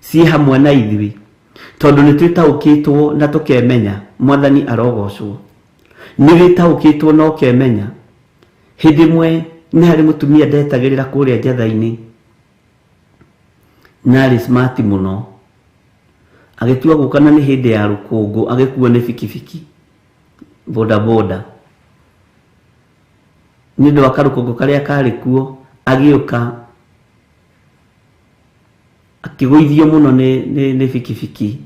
ciĩ hamwe na ithuĩ, tondũ nĩ twĩtaũkĩtwo na tũkemenya. Mwathani arogocwo. Nĩ wĩtaũkĩtwo na ũkemenya. Hĩndĩ ĩmwe nĩ harĩ mũtumia ndetagĩrĩra kũrĩa njatha-inĩ, na arĩ smart mũno, agĩtua gũka, na nĩ hĩndĩ ya rũkũngũ, agĩkuo nĩ bikibiki boda boda, nĩ ũndũ wa karũkũngũ karĩa karĩ kuo, agĩũka akĩgũithio mũno nĩ bikibiki,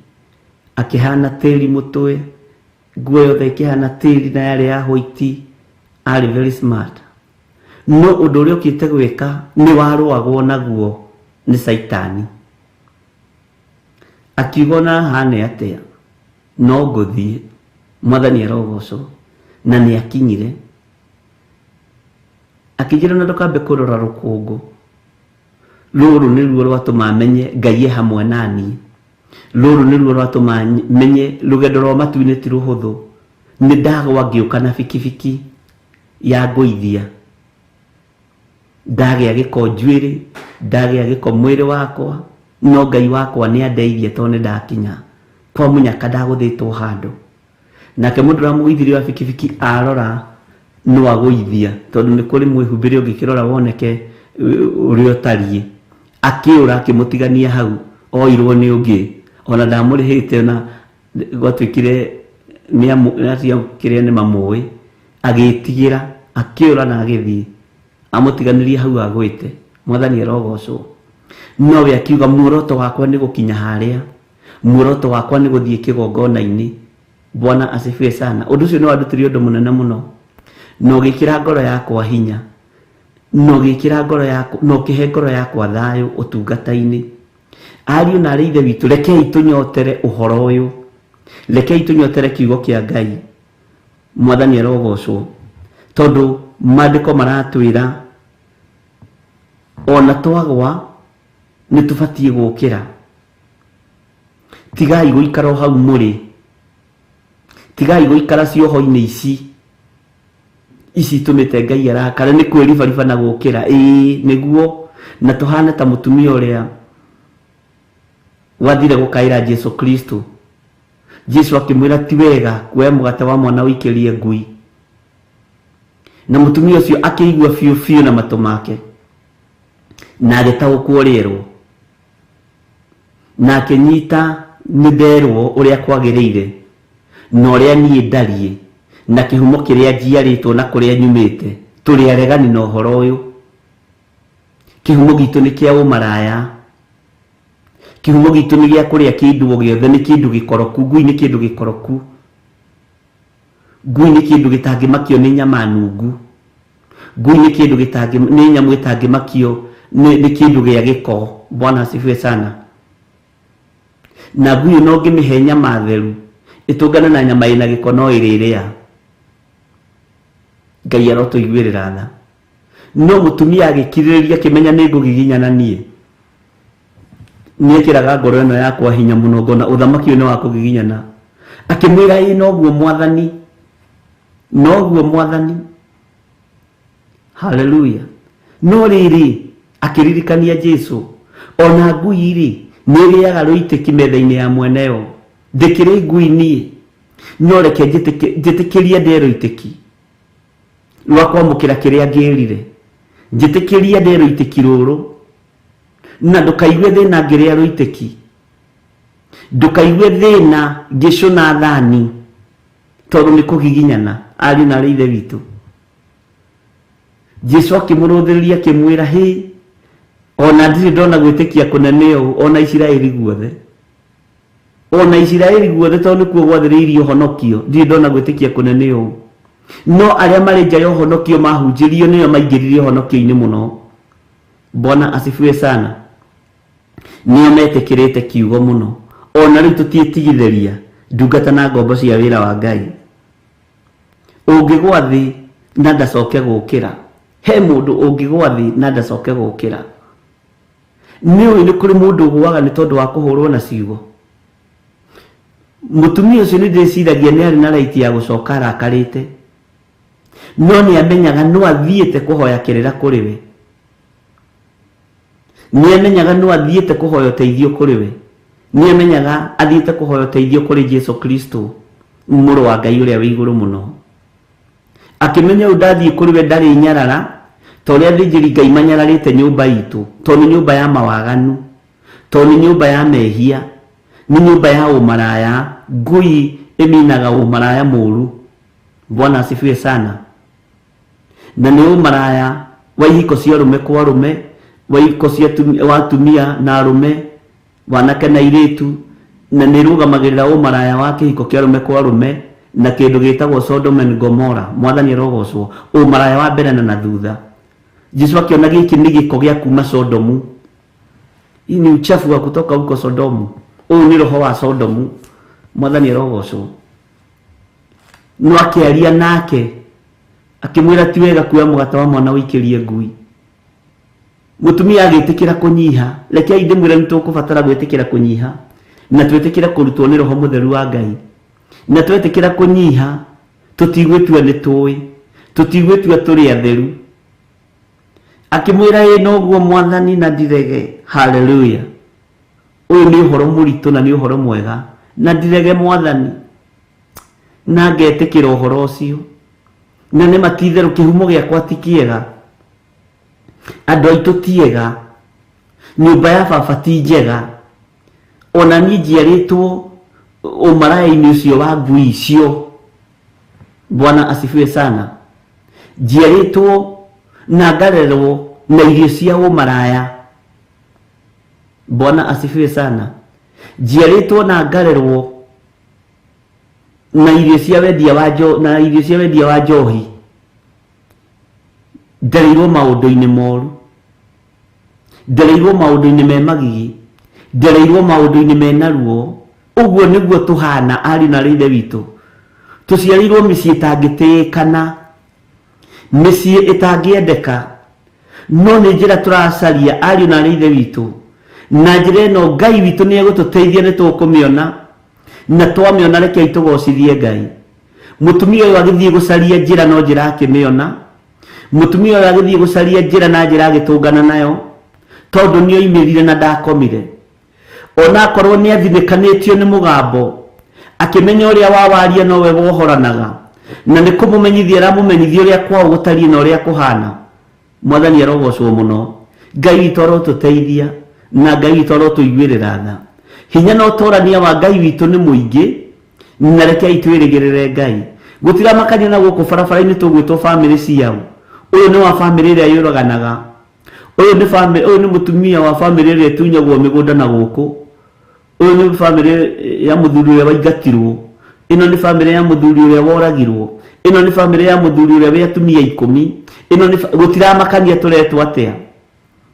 akĩhana tĩri mũtwe, Nguo yothe ĩkĩhana tĩri na yarĩ ya white, arĩ very smart. No ũndũ ũrĩa ũkĩte gwĩka nĩ warũagwo naguo nĩ Caitani. Akiuga ona hane atĩa no ngũthiĩ, Mwathani arogocwo. Na nĩ akinyire akĩnjĩra na ndũkambe kũrora rũkũngũ rũrũ nĩruo rwatũma menye Ngai e hamwe na niĩ, rũrũ nĩruo rwatũma menye rũgendo rwa matu-inĩ ti rũhũthũ. Nĩ ndagwa ngĩũka na bikibiki ya ngũithia, ndagĩa gĩko njuĩrĩ, ndagĩa gĩko mwĩrĩ wakwa, no Ngai wakwa nĩ andeithia tondũ nĩ ndakinya kwa mũnyaka, ndagũthĩtwo handũ. Nake mũndũ ũrĩa mũgũithirie wa bikibiki arora no agũithia, tondũ nĩ kũrĩ mwĩhumbĩre ũngĩkĩrora woneke ũrĩa ũtariĩ. Akĩũra akĩmũtigania hau, oirwo nĩ ũngĩ, ona ndamũrĩhĩte, ona gwatuĩkire nĩ kĩrĩa nĩ mamũĩ, agĩtigĩra akĩũra na agĩthiĩ amũtiganĩrie hau agwĩte. Mwathani arogocwo. Nowe akiuga muoroto wakwa nĩ gũkinya harĩa, muoroto wakwa nĩ gũthiĩ kĩgongona-inĩ. Bwana asifiwe sana. Ũndũ ũcio nĩ wandutire ũndũ mũnene mũno, na ũgĩkĩra ngoro yakwa hinya, na ũgĩkĩra ngoro yakwa, na ũkĩhe ngoro yakwa thayũ ũtungata-inĩ. Ariũ na arĩ ithe witũ, rekei tũnyotere ũhoro ũyũ, rekei tũnyotere kiugo kĩa Ngai. Mwathani arogocwo, tondũ maandĩko maratwĩra ona twagwa nĩ tũbatiĩ gũkĩra. Tigai gũikara o hau mũrĩ, tigai gũikara cioho-inĩ ici ici itũmĩte Ngai arakare, nĩ kwĩribariba na gũkĩra. Ĩĩ nĩguo, na tũhane ta mũtumia ũrĩa wathire gũkaĩra Jesu Kristo. Jesu akĩmwĩra ti wega kuoya mũgate wa mwana ũikĩrie ngui, na mũtumia ũcio akĩigua biũ biũ na matũ make, na agĩtaũkwo rĩerwo, na akĩnyita nĩ nderwo ũrĩa kwagĩrĩire na ũrĩa niĩ ndariĩ na kĩhumo kĩrĩa njiarĩtwo na kũrĩa nyumĩte. Tũrĩ aregani na ũhoro ũyũ. Kĩhumo gitũ nĩ kĩa ũmaraya, kĩhumo gitũ nĩ gĩa kũrĩa kĩndũ o gĩothe, nĩ kĩndũ gĩkoroku. Ngui nĩ kĩndũ gĩkoroku, ngui nĩ kĩndũ gĩtangĩmakio nĩ nyama nungu, ngui nĩ kĩndũ gĩtangĩ, nĩ nyamũ ĩtangĩmakio nĩ kĩndũ gĩa gĩko. Bwana asifiwe sana. Na ngui no ũngĩmĩhe nyama theru ĩtũngane na nyama ĩna gĩko no ĩrĩrĩa. Ngai arotũiguĩrĩra tha. No mũtumia agĩkirĩrĩria akĩmenya nĩ ngũgiginyana niĩ, nĩekĩraga ngoro ĩno yakwa hinya mũno, ngona ũthamaki ũyũ nĩ wa kũgiginyana. Akĩmwĩra ĩ noguo Mwathani, noguo Mwathani. Haleluya. No rĩrĩ akĩririkania Jesu, ona ngui rĩ nĩ ĩrĩaga rũitĩki metha-inĩ ya mweneyo, ndĩkĩrĩ ngui niĩ, no reke njĩtĩkĩrie ndĩe rũitĩki rwa kwamũkĩra kĩrĩa ngĩrire, njĩtĩkĩrie ndĩe rũitĩki rũrũ, na ndũkaigue thĩna ngĩrĩa rũitĩki, ndũkaigue thĩna ngĩcũna thani, tondũ nĩ kũgiginyana. Ariũ na arĩ ithe witũ, Jesu akĩmũrũthĩrĩria akĩmwĩra, hĩ, ona ndirĩ ndona gwĩtĩkia kũnene ũũ ona Isiraeli guothe, ona Isiraeli guothe, tondũ nĩkuo gwathĩrĩirio ũhonokio, ndirĩ ndona gwĩtĩkia kũnene ũũ. No arĩa marĩ nja ya ũhonokio mahunjĩrio nĩo maingĩrire ũhonokio-inĩ mũno. Bwana asifiwe sana. Nĩo metĩkĩrĩte kiugo mũno. Ona rĩu tũtiĩtigithĩria ndungata na ngombo cia wĩra wa Ngai. Ũngĩgwa thĩ na ndacoke gũkĩra, he mũndũ ũngĩgwa thĩ na ndacoke gũkĩra. Nĩ ũĩ nĩ kũrĩ mũndũ ũgũaga nĩ tondũ wa kũhũrwo na ciugo. Mũtumia ũcio nĩ ndĩciragia nĩ arĩ na right ya gũcoka arakarĩte, no nĩ amenyaga no athiĩte kũhoya kĩrĩra kũrĩ we, nĩ amenyaga no athiĩte kũhoya ũteithio kũrĩ we, nĩ amenyaga athiĩte kũhoya ũteithio kũrĩ Jesu Kristo, mũrũ wa Ngai ũrĩa wĩ igũrũ mũno. Akĩmenya ũyũ ndathiĩ kũrĩ we ndarĩ nyarara ta ũrĩa athĩnjĩri Ngai manyararĩte nyũmba itũ, tondũ nĩ nyũmba ya mawaganu, tondũ nĩ nyũmba ya mehia, nĩ nyũmba ya ũmaraya. Ngui ĩminaga ũmaraya mũru. Bwana asifiwe sana. Na nĩ ũmaraya wa ihiko cia arũme kwa arũme, wa ihiko cia wa atumia na arũme, wanake na airĩtu, na nĩ ĩrũgamagĩrĩra ũmaraya wa kĩhiko kĩa arũme kwa arũme. Na kĩndũ gĩtagwo Sodom and Gomorrah. Mwathani arogocwo. Ũmaraya wa mbere na thutha. Jesu akĩona gĩkĩ nĩ gĩko gĩa kuma Sodomu. Hii ni uchafu wa kutoka huko Sodomu. Ũyũ nĩ roho wa Sodomu. Mwathani arogocwo. No akĩaria nake akĩmwĩra ti wega kuoya mũgate wa mwana ũikĩrie ngui. Mũtumia agĩtĩkĩra kũnyiha. Rekei ndĩmwĩre nĩ tũkũbatara gwĩtĩkĩra kũnyiha na twĩtĩkĩre kũrutwo nĩ Roho Mũtheru wa Ngai. Na twetĩkĩra kũnyiha tũtigwĩtua nĩ tũĩ, tũtigwĩtua tũrĩ atheru. Akĩmwĩra ĩ noguo Mwathani na ndirege. Haleluya. Ũyũ nĩ ũhoro mũritũ na nĩ ũhoro mwega. Na ndirege Mwathani na ngetĩkĩra ũhoro ũcio. Na nĩ ma ti itherũ kĩhumo gĩakwa ti kĩega, andũ aitũ ti ega, nyũmba ya baba ti njega, ona niĩ njiarĩtwo ũmaraya-inĩ ũcio wa ngui icio. Bwana asifiwe sana. Njiarĩtwo na ngarerwo na irio cia ũmaraya. Bwana asifiwe sana. Njiarĩtwo na ngarerwo na irio cia wendia wa njo, na irio cia wendia wa njohi. Ndereirwo maũndũ-inĩ moru, ndereirwo maũndũ-inĩ me magigi, ndereirwo maũndũ-inĩ mena ruo. Ũguo nĩguo tũhana ariũ na aarĩ a Ithe witũ. Tũciarĩirwo mĩciĩ ĩtangĩtĩĩkana, mĩciĩ ĩtangĩendeka, no nĩ njĩra tũracaria ariũ na aarĩ a Ithe witũ. Na njĩra ĩno Ngai witũ nĩ egũtũteithia, nĩ tũkũmĩona, na twamĩona rekei tũgocithie Ngai. Mũtumia ũyũ agĩthiĩ gũcaria njĩra no njĩra akĩmĩona. Mũtumia ũyũ agĩthiĩ gũcaria njĩra na njĩra agĩtũngana nayo, tondũ nĩ oimĩrire na ndakomire. Ona akorwo nĩ athinĩkanĩtio nĩ mũgambo, akĩmenya ũrĩa wawaria nowe wohoranaga, na nĩ kũmũmenyithia aramũmenyithia ũrĩa kwao gũtariĩ na ũrĩa kũhana. Mwathani arogocwo mũno. Ngai witũ arotũteithia na Ngai witũ arotũiguĩrĩra tha. Hinya na ũtorania wa Ngai witũ nĩ mũingĩ, na rekei twĩrĩgĩrĩre Ngai. Gũtiramakania na gũkũ barabara-inĩ tũgwĩtwo bamĩrĩ ciao. Ũyũ nĩ wa bamĩrĩ ĩrĩa yũraganaga. Ũyũ nĩ bamĩrĩ, ũyũ nĩ mũtumia wa bamĩrĩ ĩrĩa ĩtunyagwo mĩgũnda na gũkũ. Ũyũ nĩ bamĩrĩ ya mũthuri ũrĩa waingatirwo. Ĩno nĩ bamĩrĩ ya mũthuri ũrĩa woragirwo. Ĩno nĩ bamĩrĩ ya mũthuri ũrĩa wĩ atumia 10. Ĩno nĩ gũtiramakania tũretwo atĩa.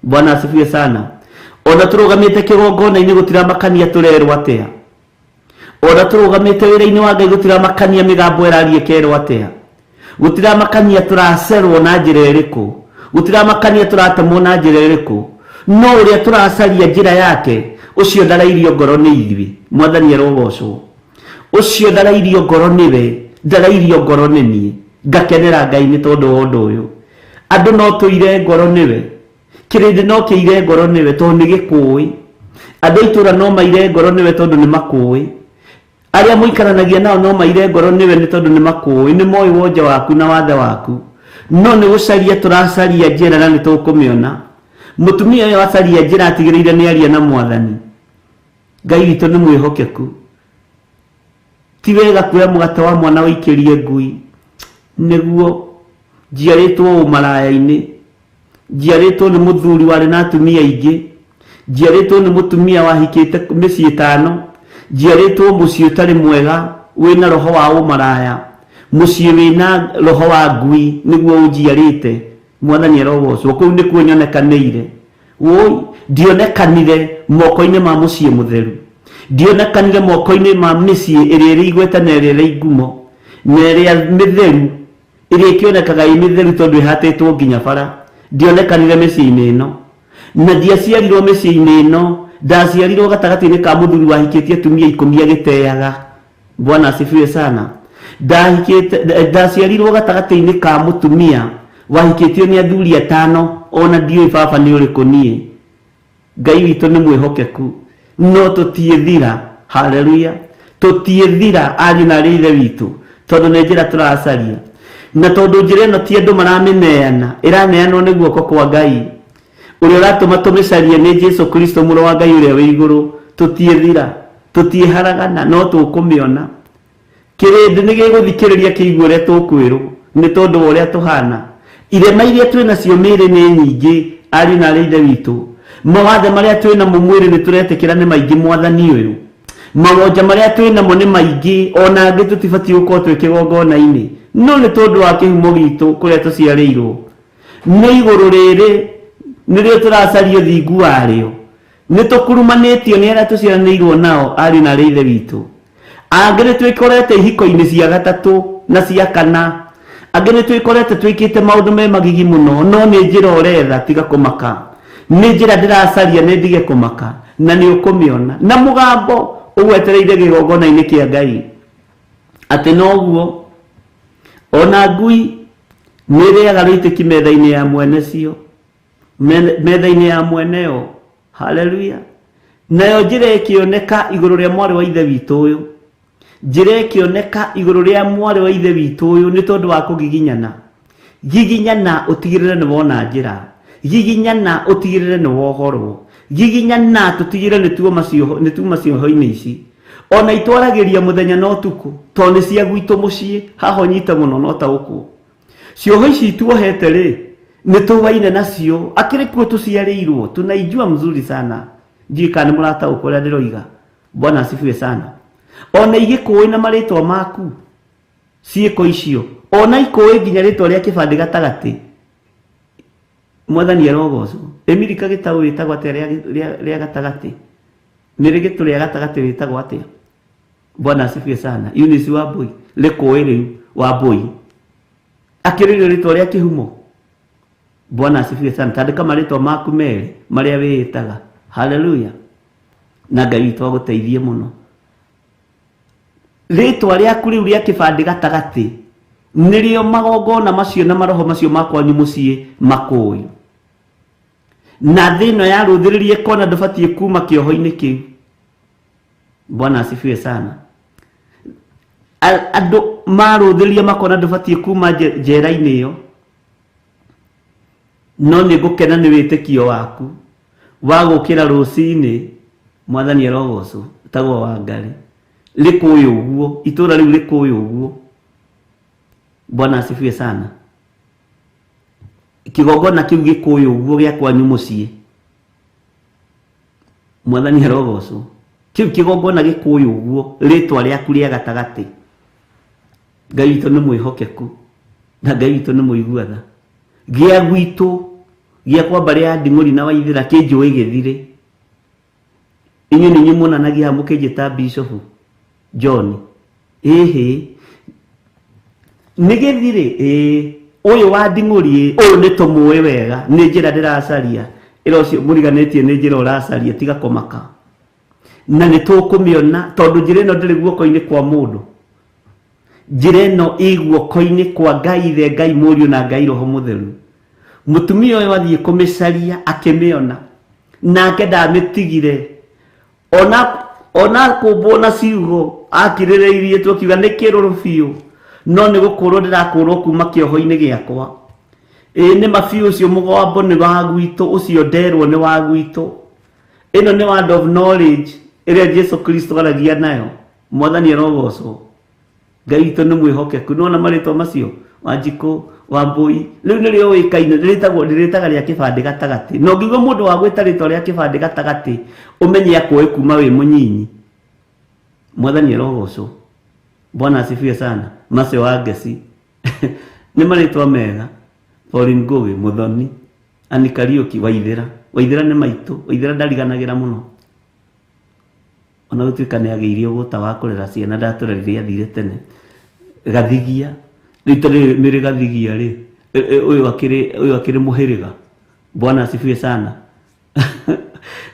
Bwana asifiwe sana. Ona tũrũgamĩte kĩgongona-inĩ gũtiramakania tũrerwo atĩa. Ona tũrũgamĩte wĩra-inĩ wa Ngai gũtiramakania mĩgambo ĩraria ĩkerwo atĩa. Gũtiramakania tũracerwo na njĩra ĩrĩkũ. Gũtiramakania tũratemwo na njĩra ĩrĩkũ. No ũrĩa tũracaria njĩra yake, ũcio ndarairio ngoro nĩ ithuĩ. Mwathani arogocwo. Ũcio ndarairio ngoro nĩwe, ndarairio ngoro nĩ niĩ. Ngakenera Ngai nĩ tondũ wa ũndũ ũyũ. Andũ no tũire ngoro nĩwe, kĩrĩndĩ no kĩire ngoro nĩwe tondũ nĩ gĩkũĩ. Andũ a itũũra no maire ngoro nĩwe tondũ nĩ makũĩ. Arĩa mũikaranagia nao no maire ngoro nĩwe nĩ tondũ nĩ makũĩ, nĩ moĩ wonje waku na wathe waku. No nĩ gũcaria tũracaria njĩra na nĩ tũkũmĩona. Mũtumia ũyũ acaria njĩra atigĩrĩire nĩ aria na Mwathani. Ngai witũ nĩ mwĩhokeku. Ti wega kuoya mũgate wa mwana ũikĩrie ngui. Nĩguo njiarĩtwo ũmaraya-inĩ, njiarĩtwo nĩ mũthuri warĩ na atumia aingĩ, njiarĩtwo nĩ mũtumia wahikĩte mĩciĩ 5, njiarĩtwo mũciĩ ũtarĩ mwega wĩna roho wa ũmaraya, mũciĩ wĩna roho wa ngui nĩguo ũnjiarĩte. Mwathani arogocwo. Kũu nĩkuo nyonekanĩire. Woi, ndionekanire moko-inĩ ma mũciĩ mũtheru, ndionekanire moko-inĩ ma mĩciĩ ĩrĩa ĩrĩ igweta na ĩrĩa ĩrĩ ngumo na ĩrĩa mĩtheru, ĩrĩa ĩkĩonekaga ĩ mĩtheru tondũ ĩhatĩtwo nginya bara. Ndionekanire mĩciĩ-inĩ ĩno, na ndiaciarirwo mĩciĩ-inĩ ĩno. Ndaciarirwo gatagatĩ-inĩ ka mũthuri wahikĩtie atumia 10 agĩteaga. Bwana asifiwe sana. Ndaciarirwo gatagatĩ-inĩ ka mũtumia wahikĩtio nĩ athuri 5, ona ndiũĩ baba nĩ ũrĩkũ niĩ. Ngai witũ nĩ mwĩhokeku, no tũtiĩthira. Haleluya. Tũtiĩthira ariũ na aarĩ a Ithe witũ, tondũ nĩ njĩra tũracaria. Na tondũ njĩra ĩno ti andũ maramĩneana, ĩraneanwo nĩ guoko kwa Ngai. Ũrĩa ũratũma tũmĩcarie nĩ Jesu Kristo mũrũ wa Ngai ũrĩa wĩ igũrũ. Tũtiĩthira, tũtiĩharagana, no tũkũmĩona. Kĩrĩndĩ nĩ gĩgũthikĩrĩria kĩigue ũrĩa tũkwĩrwo nĩ tondũ wa ũrĩa tũhana. Irema iria twĩ nacio mĩĩrĩ nĩ nyingĩ, ariũ na aarĩ a Ithe witũ. Mawathe marĩa twĩ namo mwĩrĩ nĩ tũretĩkĩra nĩ maingĩ Mwathani ũyũ. Mawonja marĩa twĩ namo nĩ maingĩ, ona angĩ tũtibatiĩ gũkorwo twĩ kĩgongona-inĩ, no nĩ tondũ wa kĩhumo gitũ kũrĩa tũciarĩirwo. Nĩ igũrũ rĩrĩ nĩrĩo tũracaria ũthingu warĩo. Nĩ tũkurumanĩtio nĩ arĩa tũciaranĩirwo nao, ariũ na arĩ ithe witũ. Angĩ nĩ twĩkorete ihiko-inĩ cia gatatũ na cia kana. Angĩ nĩ twĩkorete twĩkĩte maũndũ me magigi mũno, no nĩ njĩra ũretha, tiga kũmaka. Nĩ njĩra ndĩracaria, nĩ ndige kũmaka, na nĩ ũkũmĩona. Na mũgambo ũgwetereire kĩgongona-inĩ kĩa Ngai. Atĩ noguo, ona ngui nĩ ĩrĩaga rũitĩki metha-inĩ ya mwene cio, metha-inĩ ya mweneo. Haleluya. Nayo njĩra ĩkĩoneka igũrũ rĩa mwarĩ wa ithe witũ ũyũ. Njĩra ĩkĩoneka igũrũ rĩa mwarĩ wa ithe witũ ũyũ nĩ tondũ wa kũgiginyana. Giginyana ũtigĩrĩre nĩ wona njĩra. Giginyana ũtigĩrĩre nĩ wohorwo. Giginyana tũtigĩrĩre nĩ tuoma cioho-inĩ ici. Ona itwaragĩria mũthenya na ũtukũ, tondũ nĩ cia gwitũ mũciĩ, haha ũnyite mũno na ũtaũkwo. Cioho ici tuohete rĩ, nĩ tũwaine nacio, akĩrĩ kuo tũciarĩirwo, tunaijua mzuri sana. Ndiũĩ kana nĩ mũrataũkwo ũrĩa ndĩroiga. Bwana asifiwe sana. Ona igĩkũĩ na marĩtwa maku, ciĩko icio, ona ikũĩ nginya rĩtwa rĩa kĩbandĩ gatagatĩ. Mwathani arogocwo. Emily Kagĩtaũ wĩtagwo atĩa rĩa gatagatĩ? Nĩ rĩ gĩtũ rĩa gatagatĩ wĩtagwo atĩa? Bwana asifiwe sana. Eunice Wambui, rĩkũĩ rĩu Wambui. Akĩrĩrio rĩtwa rĩa kĩhumo. Bwana asifiwe sana. Tandĩka marĩtwa maku merĩ marĩa wĩĩtaga. Haleluya. Na Ngai witũ agũteithie mũno. Rĩtwa rĩaku rĩu rĩa kĩbandĩ gatagatĩ nĩrĩo magongona macio na maroho macio ma kwanyu mũciĩ makũĩ. Na thĩ ĩno yarũthĩrĩrie kona ndũbatiĩ kuma kĩoho-inĩ kĩu. Bwana asifiwe sana. Andũ marũthĩrĩria makona ndũbatiĩ kuma njera-inĩ ĩyo. No nĩ ngũkena nĩ wĩtĩkio waku wa gũkĩra rũcinĩ, Mwathani arogocwo, tagwo Wangarĩ. Rĩkũĩ ũguo, itũra rĩu rĩkũĩ ũguo. Bwana asifiwe sana. Kĩgongona kĩu gĩkũĩ ũguo gĩa kwanyu mũciĩ. Mwathani arogocwo. Kĩu kĩgongona gĩkũĩ ũguo, rĩtwa rĩaku rĩa gatagatĩ. Ngai witũ nĩ mwĩhokeku na Ngai witũ nĩ mũigua tha. Gĩa gwitũ gĩa kwa mbarĩ ya Nding'ũri na Waithĩra kĩnjũĩ gĩthirĩ. Inyuĩ nĩ inyuĩ muonanagia haha mũkĩnjĩta Bishop John. Ĩhĩ. Nĩ gĩthirĩ? Ĩĩ. Ũyũ wa Nding'ũri, ĩ, ũyũ nĩ tũmũĩ wega, nĩ njĩra ndĩracaria. Ĩra ũcio mũriganĩtie nĩ njĩra ũracaria, tiga kũmaka. Na nĩ tũkũmĩona tondũ njĩra ĩno ndĩrĩ guoko-inĩ kwa mũndũ. Njĩra ĩno ĩ guoko-inĩ kwa Ngai Ithe, Ngai Mũriũ na Ngai Roho Mũtheru. Mũtumia ũyũ athiĩ kũmĩcaria akĩmĩona, nake ndamĩtigire. Ona kũmbwo na ciugo akirĩrĩirie tu akiuga nĩ kĩrũrũ biũ, no nĩ gũkũrwo ndĩrakũrwo kuma kĩoho-inĩ gĩakwa. Ĩĩ nĩ ma biũ, ũcio mũgambo nĩ wa gwitũ, ũcio nderwo nĩ wa gwitũ. Ĩno nĩ word of knowledge ĩrĩa Jesu Kristo aragia nayo. Mwathani arogocwo. Ngai witũ nĩ mwĩhokeku. Nĩwona marĩtwa macio? Wanjikũ, Wambui, rĩu nĩrĩo ũĩkaine, rĩrĩtaga rĩa kĩbandĩ gatagatĩ. Na ũngĩigua mũndũ wa gwĩta rĩtwa rĩa kĩbandĩ gatagatĩ, ũmenye akũĩ kuma wĩ mũnyinyi. Mwathani arogocwo. Bwana asifiwe sana. Macio wa Ngeci. Nĩ marĩtwa mega. Pauline Ngũgĩ, Mũthoni, Annie Kariũki, Waithĩra. Waithĩra nĩ maitũ. Waithĩra ndariganagĩra mũno. Ona gũtuĩka nĩ agĩirio gũta wa kũrera ciana, ndatũrerire athire tene. Gathigia, rĩu ta rĩrĩ nĩrĩ Gathigia rĩ, ũyũ akĩrĩ mũhĩrĩga. Bwana asifiwe sana.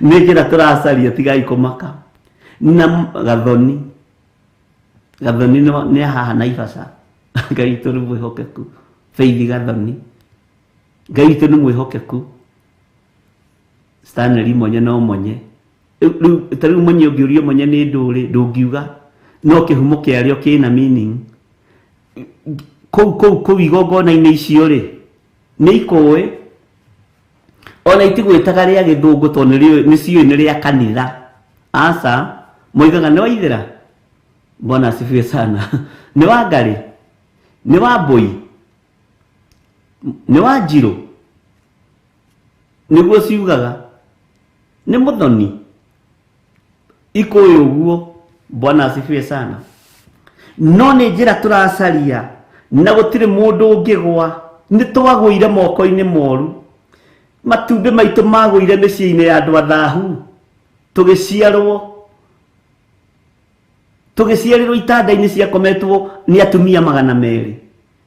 Nĩ njĩra tũracaria, tigai kũmaka. Na Gathoni, Gathoni nĩ haha Naivasha. Ngai witũ nĩ mwĩhokeku. Faith Gathoni, Ngai witũ nĩ mwĩhokeku. Stanley Monye no Monye. Rĩu ta rĩu Monye ũngĩũrio Monye nĩ ndũrĩ, ndũngiuga, no kĩhumo kĩarĩo kĩna meaning. Kũu, kũu, kũu igongona-inĩ icio rĩ, nĩ ikũĩ. Ona itigwĩtaga rĩa gĩthũngũ tondũ nĩ ciũĩ nĩ rĩa kanitha. Aca, moigaga nĩ Waithĩra. Bwana asifiwe sana. Nĩ Wangarĩ, nĩ Wambui, nĩ Wanjirũ. Nĩguo ciugaga. Nĩ Mũthoni. Ikũĩ ũguo. Bwana asifiwe sana. No nĩ njĩra tũracaria na gũtirĩ mũndũ ũngĩgwa. Nĩ twagũire moko-inĩ moru, matumbĩ maitũ magũire mĩciĩ-inĩ ya andũ athahu, tũgĩciarwo tũgĩciarĩrwo itanda-inĩ ciakometwo nĩ atumia 200,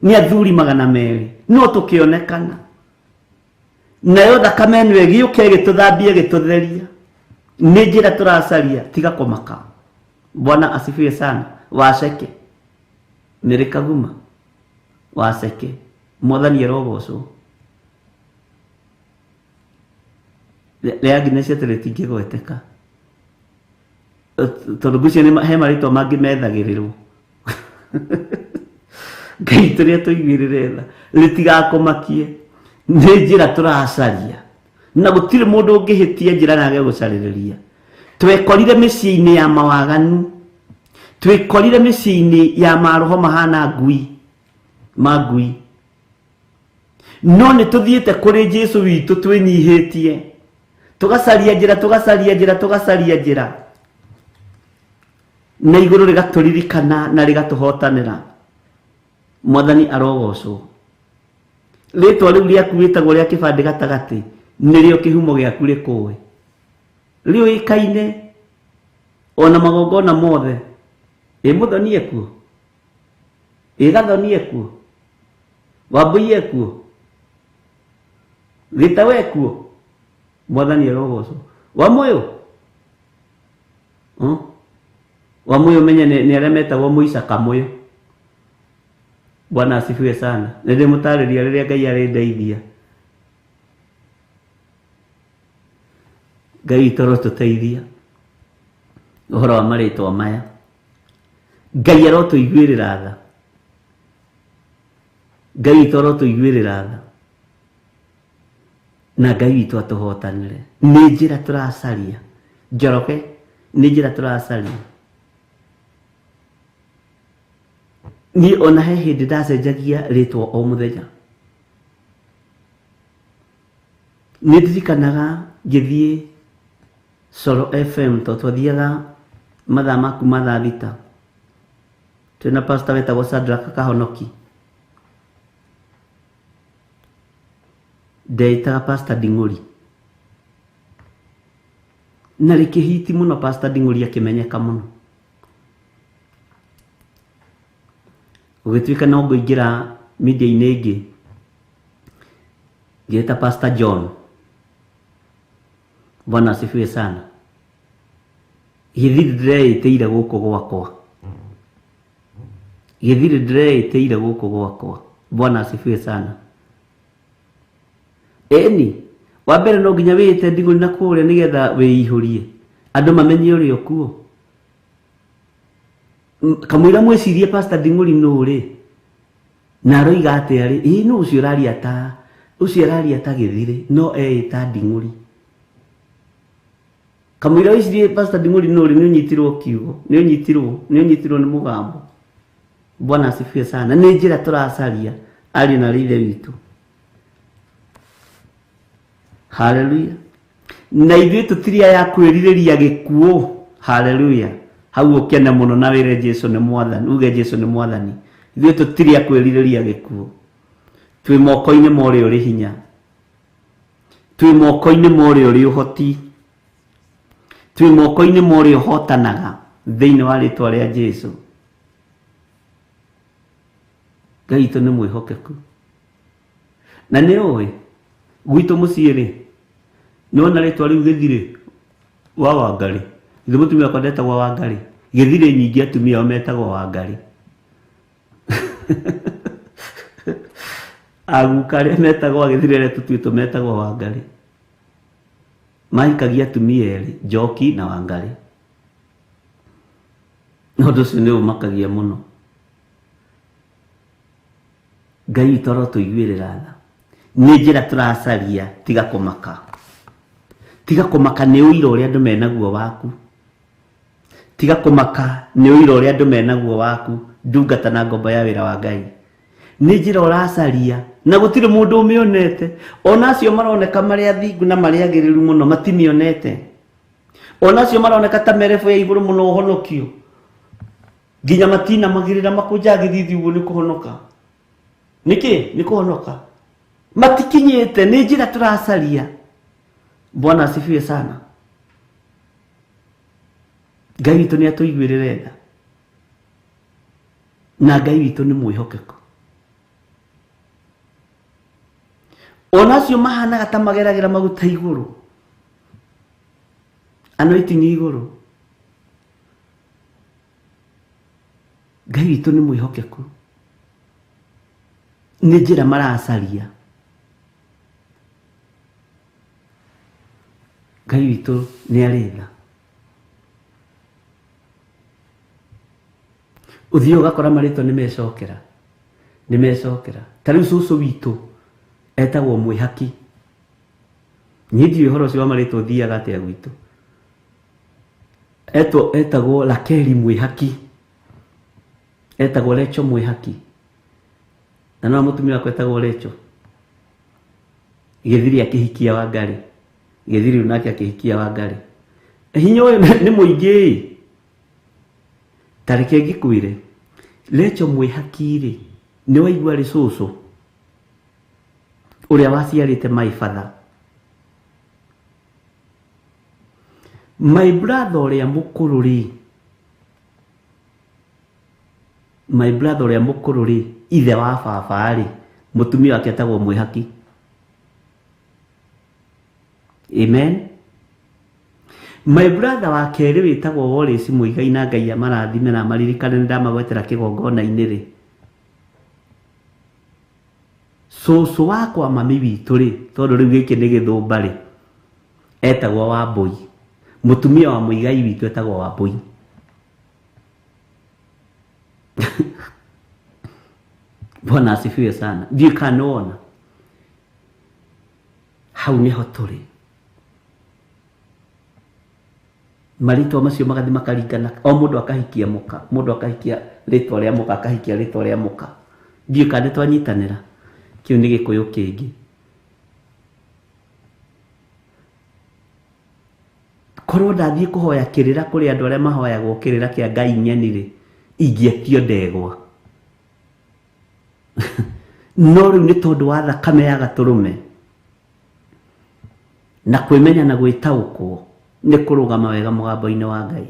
nĩ athuri 200, no tũkĩonekana. Nayo thakame ĩno ĩgĩũka ĩgĩtũthambia ĩgĩtũtheria. Nĩ njĩra tũracaria, tiga kũmaka. Bwana asifiwe sana. Waceke Mary Kaguma, waceke, Mwathani arogocwo. Rĩa Agnes atĩ rĩtingĩgweteka tondũ ngwĩciria nĩ he marĩtwa mangĩ methagĩrĩrwo. Ngai tũrĩa tũiguĩrĩre tha, rĩtigakũmakie. Nĩ njĩra tũracaria na gũtirĩ mũndũ ũngĩhĩtia njĩra na age gũcarĩrĩria. Twekorire mĩciĩ-inĩ ya mawaganu, twekorire mĩciĩ-inĩ ya maroho mahana ngui ma ngui, no nĩ tũthiĩte kũrĩ Jesu witũ twĩnyihĩtie, tũgacaria njĩra, tũgacaria njĩra, tũgacaria njĩra, na igũrũ rĩgatũririkana na rĩgatũhotanĩra. Mwathani arogocwo. Rĩtwa rĩu rĩaku rĩtagwo rĩa kĩbandĩ gatagatĩ nĩrĩo kĩhumo gĩaku rĩkũĩ, rĩũĩkaine ona magongona mothe. Ĩ mũthoni ekuo, ĩ gathoni ekuo, Wambui ekuo, Gĩtaũ ekuo. Mwathani arogocwo. Wamũyũ, Wamũyũ menye nĩ arĩa metagwo Mũica Kamũyũ. Bwana asifiwe sana. Nĩ ndĩmũtarĩria rĩrĩa Ngai arĩndeithia. Ngai witũ arotũteithia ũhoro wa marĩtwa maya. Ngai arotũiguĩrĩra tha. Ngai witũ arotũiguĩrĩra tha na Ngai witũ atũhotanĩre. Nĩ njĩra tũracaria Njoroge, nĩ njĩra tũracaria. Niĩ ona he hĩndĩ ndacenjagia rĩtwa o mũthenya. Nĩ ndirikanaga ngĩthiĩ Coro FM, tondũ twathiaga mathaa ma kuma thaa 6, twĩna pastor wetagwo Shadrack Kahonoki. Ndeĩtaga Pastor Nding'ũri na rĩkĩhiti mũno. Pastor Nding'ũri akĩmenyeka mũno, gũgĩtuĩka no ngũingĩra media-inĩ ĩngĩ, ngĩĩta Pastor John. Bwana asifiwe sana. Gĩthiri ndĩreĩtĩire gũkũ gwakwa, gĩthiri ndĩreĩtĩire gũkũ gwakwa. Bwana asifiwe sana. Ĩni wa mbere no nginya wĩĩte Nding'ũri na kũrĩa nĩgetha wĩihũrie andũ mamenye ũrĩa ũkuo. Kamũira mwĩcirie Pastor Nding'ũri nũ rĩ, na aroiga atĩa rĩ, ĩ nũ ũcio ũraria ta ũcio araria ta Gĩthirĩ no eĩta Nding'ũri. Kamũira wĩcirie Pastor Nding'ũri nũ rĩ, nĩ ũnyitirwo kiugo, nĩ ũnyitirwo, nĩ ũnyitirwo nĩ mũgambo. Bwana asifiwe sana. Nĩ njĩra tũracaria ariũ na ithe witũ. Haleluya. Na ithuĩ tũtirĩ aya kwĩrirĩria gĩkuũ. Haleluya. Hau ũkene mũno na wĩre Jesu nĩ Mwathani, uge Jesu nĩ Mwathani. Ithuĩ tũtirĩ a kwĩrirĩria gĩkuũ. Twĩ moko-inĩ ma ũrĩa ũrĩ hinya, twĩ moko-inĩ ma ũrĩa ũrĩ ũhoti, twĩ moko-inĩ ma ũrĩa ũhotanaga thĩinĩ wa rĩtwa rĩa Jesu. Ngai witũ nĩ mwĩhokeku. Na nĩ ũĩ gwitũ mũciĩ rĩ, nĩwona rĩtwa rĩu Gĩthirĩ wa Wangarĩ, ithe mũtumia wakwa ndetagwo Wangarĩ, Gĩthirĩ nyingĩ atumia ao metagwo Wangarĩ. Aguka arĩa metagwo Gĩthirĩ arĩa tũtuĩtwo metagwo Wangarĩ, mahikagia atumia erĩ, Njoki na Wangarĩ. Na ũndũ ũcio nĩ ũmakagia mũno. Ngai witũ arotũiguĩrĩra tha. Nĩ njĩra tũracaria, tiga kũmaka. Tiga kũmaka nĩ ũira ũrĩa andũ menaguo waku. Tiga kũmaka nĩ ũira ũrĩa andũ menaguo waku, ndungata na ngombo ya wĩra wa Ngai. Nĩ njĩra ũracaria na gũtirĩ mũndũ ũmĩonete. Ona acio maroneka marĩ athingu na marĩ agĩrĩru mũno matimĩonete. Ona acio maroneka ta merebu ya igũrũ mũno ũhonokio. Nginya matinamagĩrĩra makũnjaga gĩthithi ũguo nĩ kũhonoka. Nĩkĩ? Nĩ kũhonoka. Matikinyĩte, nĩ njĩra tũracaria. Bwana asifiwe sana. Ngai witũ nĩ atũiguĩrĩre tha. Na Ngai witũ nĩ mwĩhokeku. Ona acio mahanaga ta mageragĩra maguta igũrũ. Anointing igũrũ. Ngai witũ nĩ mwĩhokeku. Nĩ njĩra maracaria. Ngai witũ nĩ arĩ tha. Ũthiĩ ũgakora marĩtwa nĩ mecokera. Nĩ mecokera. Ta rĩu cũcũ witũ etagwo Mwĩhaki. Niĩ ndiũĩ ũhoro ũcio wa marĩtwa ũthiaga atĩa gwitũ. Etagwo Rakeli Mwĩhaki. Etagwo Recho Mwĩhaki. Na no mũtumia wakwa etagwo Recho. Gĩthiri akĩhikia Wangari. Gĩthiri nake akĩhikia Wangari. Hinya ũyũ nĩ mũingĩ. Ta reke ngĩkwĩre, Recho Mwĩhaki rĩ, nĩ waigua arĩ cũcũ ũrĩa waciarĩte my father. My brother ũrĩa mũkũrũ rĩ, my brother ũrĩa mũkũrũ rĩ, ithe wa baba rĩ, mũtumia wake etagwo Mwĩhaki. Amen. My brother wa kerĩ wĩtagwo Wallace Muigai na Ngai amarathime na amaririkane nĩ ndamagwetera kĩgongona-inĩ rĩ. Cũcũ wakwa mami witũ rĩ, tondũ rĩu gĩkĩ nĩ gĩthũmba rĩ, etagwo Wambũi. Mũtumia wa Muigai witũ etagwo Wambũi. Bwana asifiwe sana. Ndiũĩ kana nĩ wona. Hau nĩho tũrĩ. Marĩtwa macio magathiĩ makaringana, o mũndũ akahikia mũka, mũndũ akahikia rĩtwa rĩa mũka, akahikia rĩtwa rĩa mũka. Ndiũĩ kana nĩ twanyitanĩra. Kĩu nĩ Gĩkũyũ kĩngĩ. Korwo ndathiĩ kũhoya kĩrĩra kũrĩ andũ arĩa mahoyagwo kĩrĩra kĩa Ngai ng'eni rĩ, ingĩetio ndegwa. No rĩu nĩ tondũ wa thakame ya gatũrũme na kwĩmenya na gwĩtaũkwo nĩ kũrũgama wega mũgambo-inĩ wa Ngai.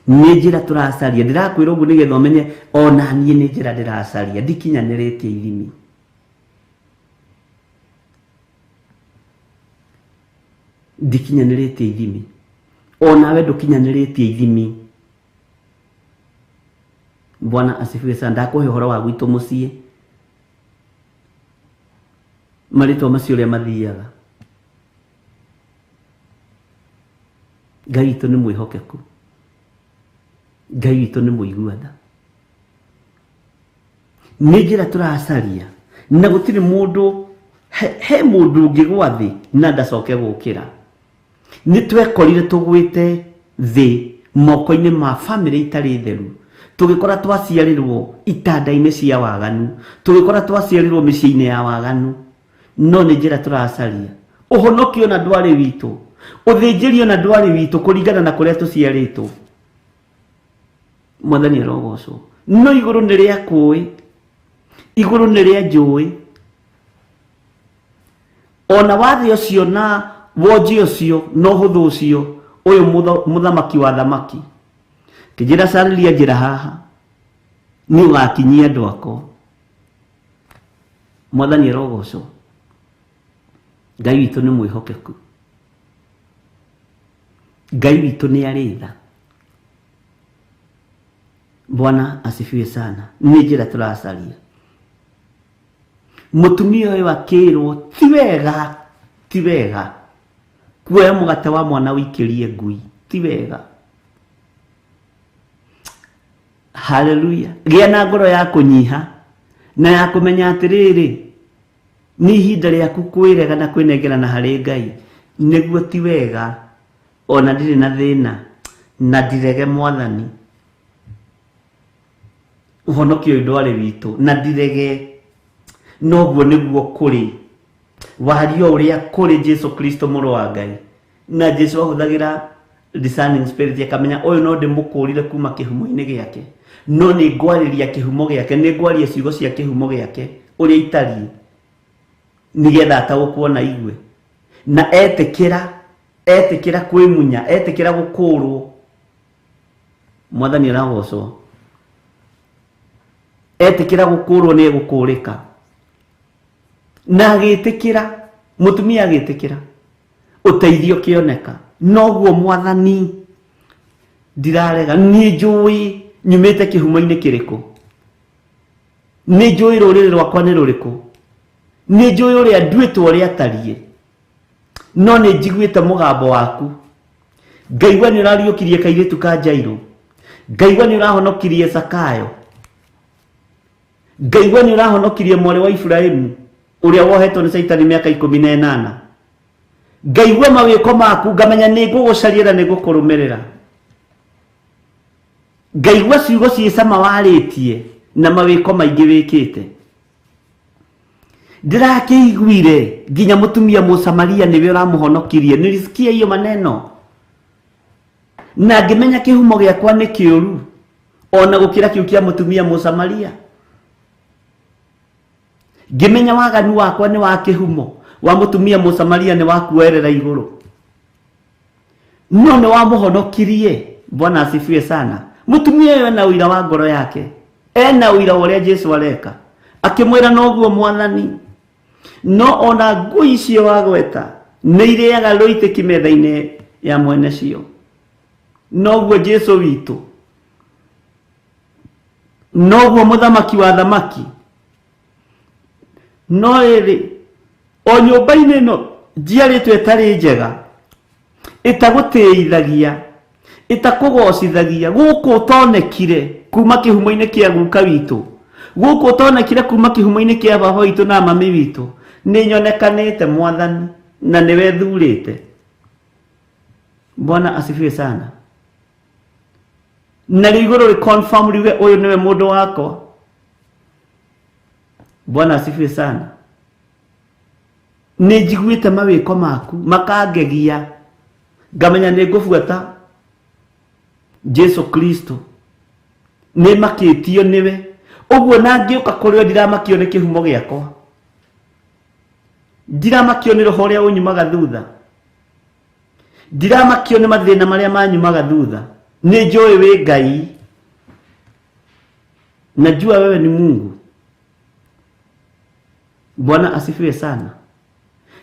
Nĩ njĩra tũracaria. Ndĩrakwĩra ũguo nĩgetha ũmenye ona niĩ nĩ njĩra ndĩracaria, ndikinyanĩrĩtie ithimi. Ndikinyanĩrĩtie ithimi. Onawe ndũkinyanĩrĩtie ithimi. Bwana asifiwe sana. Ndakũhe ũhoro wa gwitũ mũciĩ. Marĩtwa macio ũrĩa mathiaga. Ngai witũ nĩ mwĩhokeku. Ngai witũ nĩ mũigua tha. Nĩ njĩra tũracaria na gũtirĩ mũndũ he mũndũ ũngĩgwa thĩ na ndacoke gũkĩra. Nĩ twekorire tũgwĩte thĩ moko-inĩ ma bamĩrĩ itarĩ theru. Tũgĩkora twaciarĩrwo itanda-inĩ cia waganu, tũgĩkora twaciarĩrwo mĩciĩ-inĩ ya waganu. No nĩ njĩra tũracaria. Ũhonokio na ndwarĩ witũ, ũthĩnjĩrio na ndwarĩ witũ kũringana na kũrĩa tũciarĩtwo. Mwathani arogocwo. No igũrũ nĩ rĩa kũĩ, igũrũ nĩ rĩa njũĩ. Ona wathe ũcio na wonji ũcio na ũhũthũ ũcio, ũyũ mũthamaki wa thamaki kĩnjĩra carĩria njĩra haha, nĩ ũgakinyia andũ akwa. Mwathani arogocwo. Ngai witũ nĩ mwĩhokeku. Ngai witũ nĩ arĩ tha. Bwana asifiwe sana. Nĩ njĩra tũracaria. Mũtumia ũyũ akĩrwo ti wega, ti wega kuoya mũgate wa mwana ũikĩrie ngui, ti wega. Haleluya. Gĩa na ngoro ya kũnyiha na ya kũmenya atĩrĩrĩ, nĩ ihinda rĩaku kwĩrega na kwĩnengerana harĩ Ngai, nĩguo ti wega ona ndirĩ na thĩna na ndirege Mwathani. Ũhonokio ũyũ ndwarĩ witũ na ndirege, noguo nĩguo kũrĩ. Wario ũrĩa kũrĩ Jesu Kristo mũrũ wa Ngai. Na Jesu ahũthagĩra Discerning spirit akamenya ũyũ no ndĩmũkũrire kuma kĩhumo-inĩ gĩake, no nĩ ngwarĩria kĩhumo gĩake, nĩ ngwaria ciugo cia kĩhumo gĩake ũrĩa itariĩ, nĩgetha ataũkwo na igue na etĩkĩra, etĩkĩra kwĩmunya, etĩkĩra gũkũrwo. Mwathani aragocwo. Etĩkĩra gũkũrwo nĩ egũkũrĩka. Na agĩtĩkĩra, mũtumia agĩtĩkĩra, ũteithio ũkĩoneka. Noguo Mwathani ndirarega, niĩ njũĩ nyumĩte kĩhumo-inĩ kĩrĩkũ, nĩ njũĩ rũrĩrĩ rwakwa nĩ rũrĩkũ, nĩ njũĩ ũrĩa nduĩtwo ũrĩa atariĩ, no nĩ njiguĩte mũgambo waku. Ngaigua nĩ ũrariũkirie kairĩtu ka Jairũ, ngaigua nĩ ũrahonokirie Zakayo, ngaigua nĩ ũrahonokirie mwarĩ wa Iburahĩmu ũrĩa wohetwo nĩ Caitani mĩaka 18. Ngaigua mawĩko maku, ngamenya nĩ ngũgũcaria na nĩ ngũkũrũmĩrĩra. Ngaigua ciugo ciĩ cama warĩtie na mawĩko maingĩ wĩkĩte. Ndĩrakĩiguire nginya mũtumia Mũsamaria nĩwe ũramũhonokirie. Nilisikia hiyo maneno na ngĩmenya kĩhumo gĩakwa nĩ kĩũru ona gũkĩra kĩu kĩa mũtumia Mũsamaria. Ngĩmenya waganu wakwa nĩ wa kĩhumo wa mũtumia Mũsamaria nĩ wa kuoerera igũrũ, no nĩ wamũhonokirie. Bwana asifiwe sana. Mũtumia ũyũ ena ũira wa ngoro yake, ena ũira wa ũrĩa Jesu areka. Akĩmwĩra noguo Mwathani, no ona ngui icio wagweta nĩ irĩaga rũitĩki metha-inĩ ya mwene cio. Noguo Jesu witũ, noguo mũthamaki wa thamaki. No rĩrĩ, o nyũmba-inĩ ĩno njiarĩtwo ĩtarĩ njega, ĩtagũtĩithagia, ĩtakũgocithagia, gũkũ ũtonekire kuma kĩhumo-inĩ kĩa guka witũ, gũkũ ũtonekire kuma kĩhumo-inĩ kĩa baba witũ na mami witũ, nĩ nyonekanĩte Mwathani na nĩwe thurĩte. Bwana asifiwe sana. Na rĩu igũrũ rĩ confirm riuge ũyũ nĩwe mũndũ wakwa. Bwana asifiwe sana. Nĩ njiguĩte mawĩko maku makangegia, ngamenya nĩ ngũbuata Jesu Kristo, nĩ makĩtio nĩwe. Ũguo na ngĩũka kũrĩ we ndiramakio nĩ kĩhumo gĩakwa, ndiramakio nĩ roho ũrĩa ũnyumaga thutha, ndiramakio nĩ mathĩna marĩa manyumaga thutha. Nĩ njũĩ wĩ Ngai, najua wewe ni Mungu. Bwana asifiwe sana.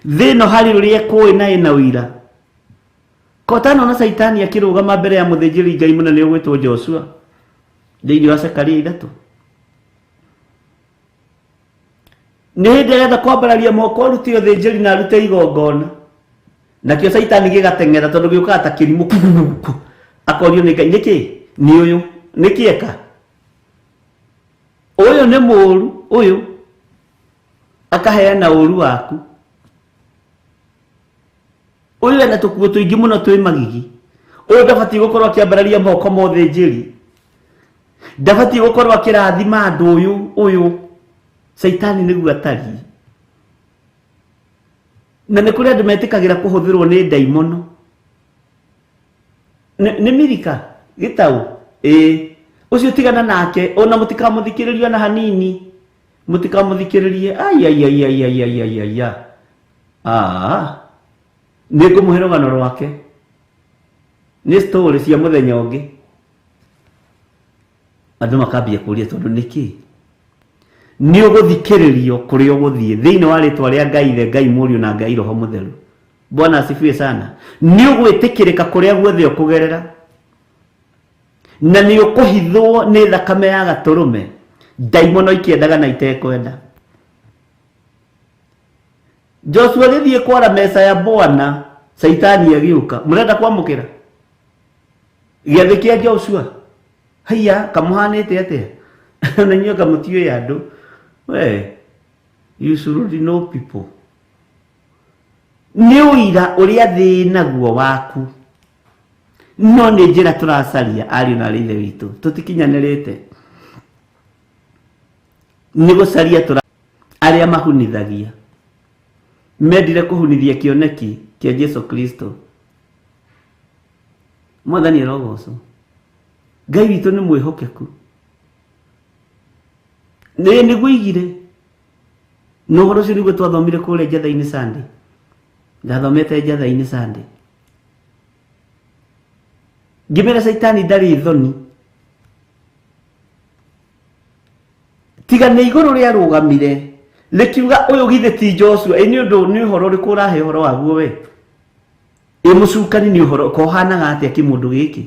Thĩ ĩno harĩ rũrĩa ĩkũĩ na ĩna ũira. Kotano na Caitani akĩrũgama mbere ya mũthĩnjĩri Ngai mũnene ũgwĩtwo Joshua thĩinĩ wa Zekaria 3. Nĩ hĩndĩ aretha kwambararia moko arute ũthĩnjĩri na arute igongona, nakĩo Caitani gĩgateng'era tondũ gĩũkaga ta kĩrimũ, akorio nĩ Ngai nĩkĩ nĩ ũyũ, nĩkĩ eka ũyũ, nĩ mũũru ũyũ, akaheana ũũru waku. Ũyũ ena tũkuo tũingĩ mũno twĩ magigi, ũyũ ndabatiĩ gũkorwo akĩambararia moko ma ũthĩnjĩri, ndabatiĩ gũkorwo akĩrathima andũ, ũyũ ũyũ Caitani nĩguo atariĩ. Na nĩ kũrĩ andũ metĩkagĩra kũhũthĩrwo nĩ ndaimono. Nĩ Mirika Gĩtaũ, ĩĩ ũcio tigana nake, ona mũtikamũthikĩrĩrie ona hanini, mũtikamũthikĩrĩrie. Ai ai ai ai ai ai ai ai ai, ah, nĩ ngũmũhe rũgano rwake, nĩ story cia mũthenya ũngĩ. Andũ makambia kũria tondũ nĩkĩ nĩ ũgũthikĩrĩrio kũrĩa ũgũthiĩ thĩinĩ wa rĩtwa rĩa Ngai Ithe, Ngai Mũriũ na Ngai Roho Mũtheru. Bwana asifiwe sana. Nĩ ũgwĩtĩkĩrĩka kũrĩa guothe ũkũgerera, na nĩ ũkũhithwo nĩ thakame ya gatũrũme, ndaimono ikĩendaga na itekwenda. Joshua agĩthiĩ kwara meza ya Bwana, Caitani agĩũka. Mũrenda kwamũkĩra gĩathĩ kĩa Joshua? Haiya, kamũhanĩte atĩa? Na inyuĩ kamũtiũĩ andũ. We, you should know people. Nĩ ũira ũrĩa thĩ naguo waku, no nĩ njĩra tũracaria ariũ na arĩ ithe witũ, tũtikinyanĩrĩte, nĩ gũcaria tũra. Arĩa mahunithagia mendire kũhunithia kĩoneki kĩa Jesu Kristo. Mwathani arogocwo. Ngai witũ nĩ mwĩhokeku. Nĩ nĩguo igire. Na ũhoro ũcio nĩguo twathomire kũrĩa Njatha-inĩ Sunday. Ndathomete Njatha-inĩ Sunday. Ngĩmera Caitani ndarĩ thoni. Tiga nĩ igũrũ rĩarũgamire rĩkiuga ũyũ githĩ ti Joshua, ĩ nĩ ũndũ nĩ ũhoro ũrĩkũ ũrahe ũhoro waguo we? Ĩ mũcukani nĩ ũhoro kohanaga atĩa kĩmũndũ gĩkĩ?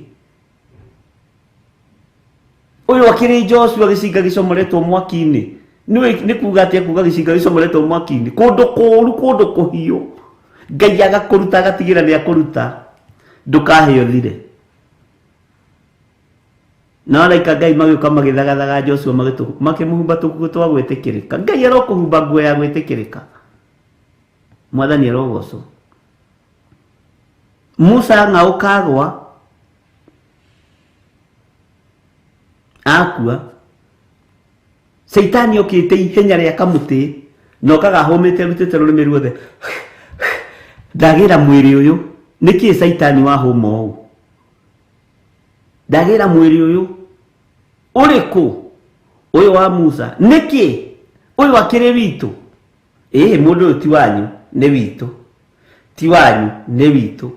Ũyũ akĩrĩ Joshua gĩcinga gĩcomoretwo mwaki-inĩ. Nĩ kuga atĩa kuga gĩcinga gĩcomoretwo mwaki-inĩ? Kũndũ kũũru, kũndũ kũhiũ. Ngai agakũruta agatigĩra nĩ akũruta. Ndũkahĩo thire. Na araika Ngai magĩũka magĩthagathaga Joshua makĩmũhumba tũkuo twa gwĩtĩkĩrĩka. Ngai arokũhumba nguo ya gwĩtĩkĩrĩka. Mwathani arogocwo. Musa ng'aũka agwa akua. Caitani okĩte ihenya rĩa kamũtĩ na okaga ahũmĩte arutĩte rũrĩmĩ ruothe. Ndagĩra mwĩrĩ ũyũ. Nĩkĩ Caitani wahũma ũũ? Ndagĩra mwĩrĩ ũyũ. Ũrĩkũ? Ũyũ wa Musa. Nĩkĩ? Ũyũ akĩrĩ witũ. Ĩĩ mũndũ ũyũ ti wanyu, nĩ witũ. Ti wanyu, nĩ witũ.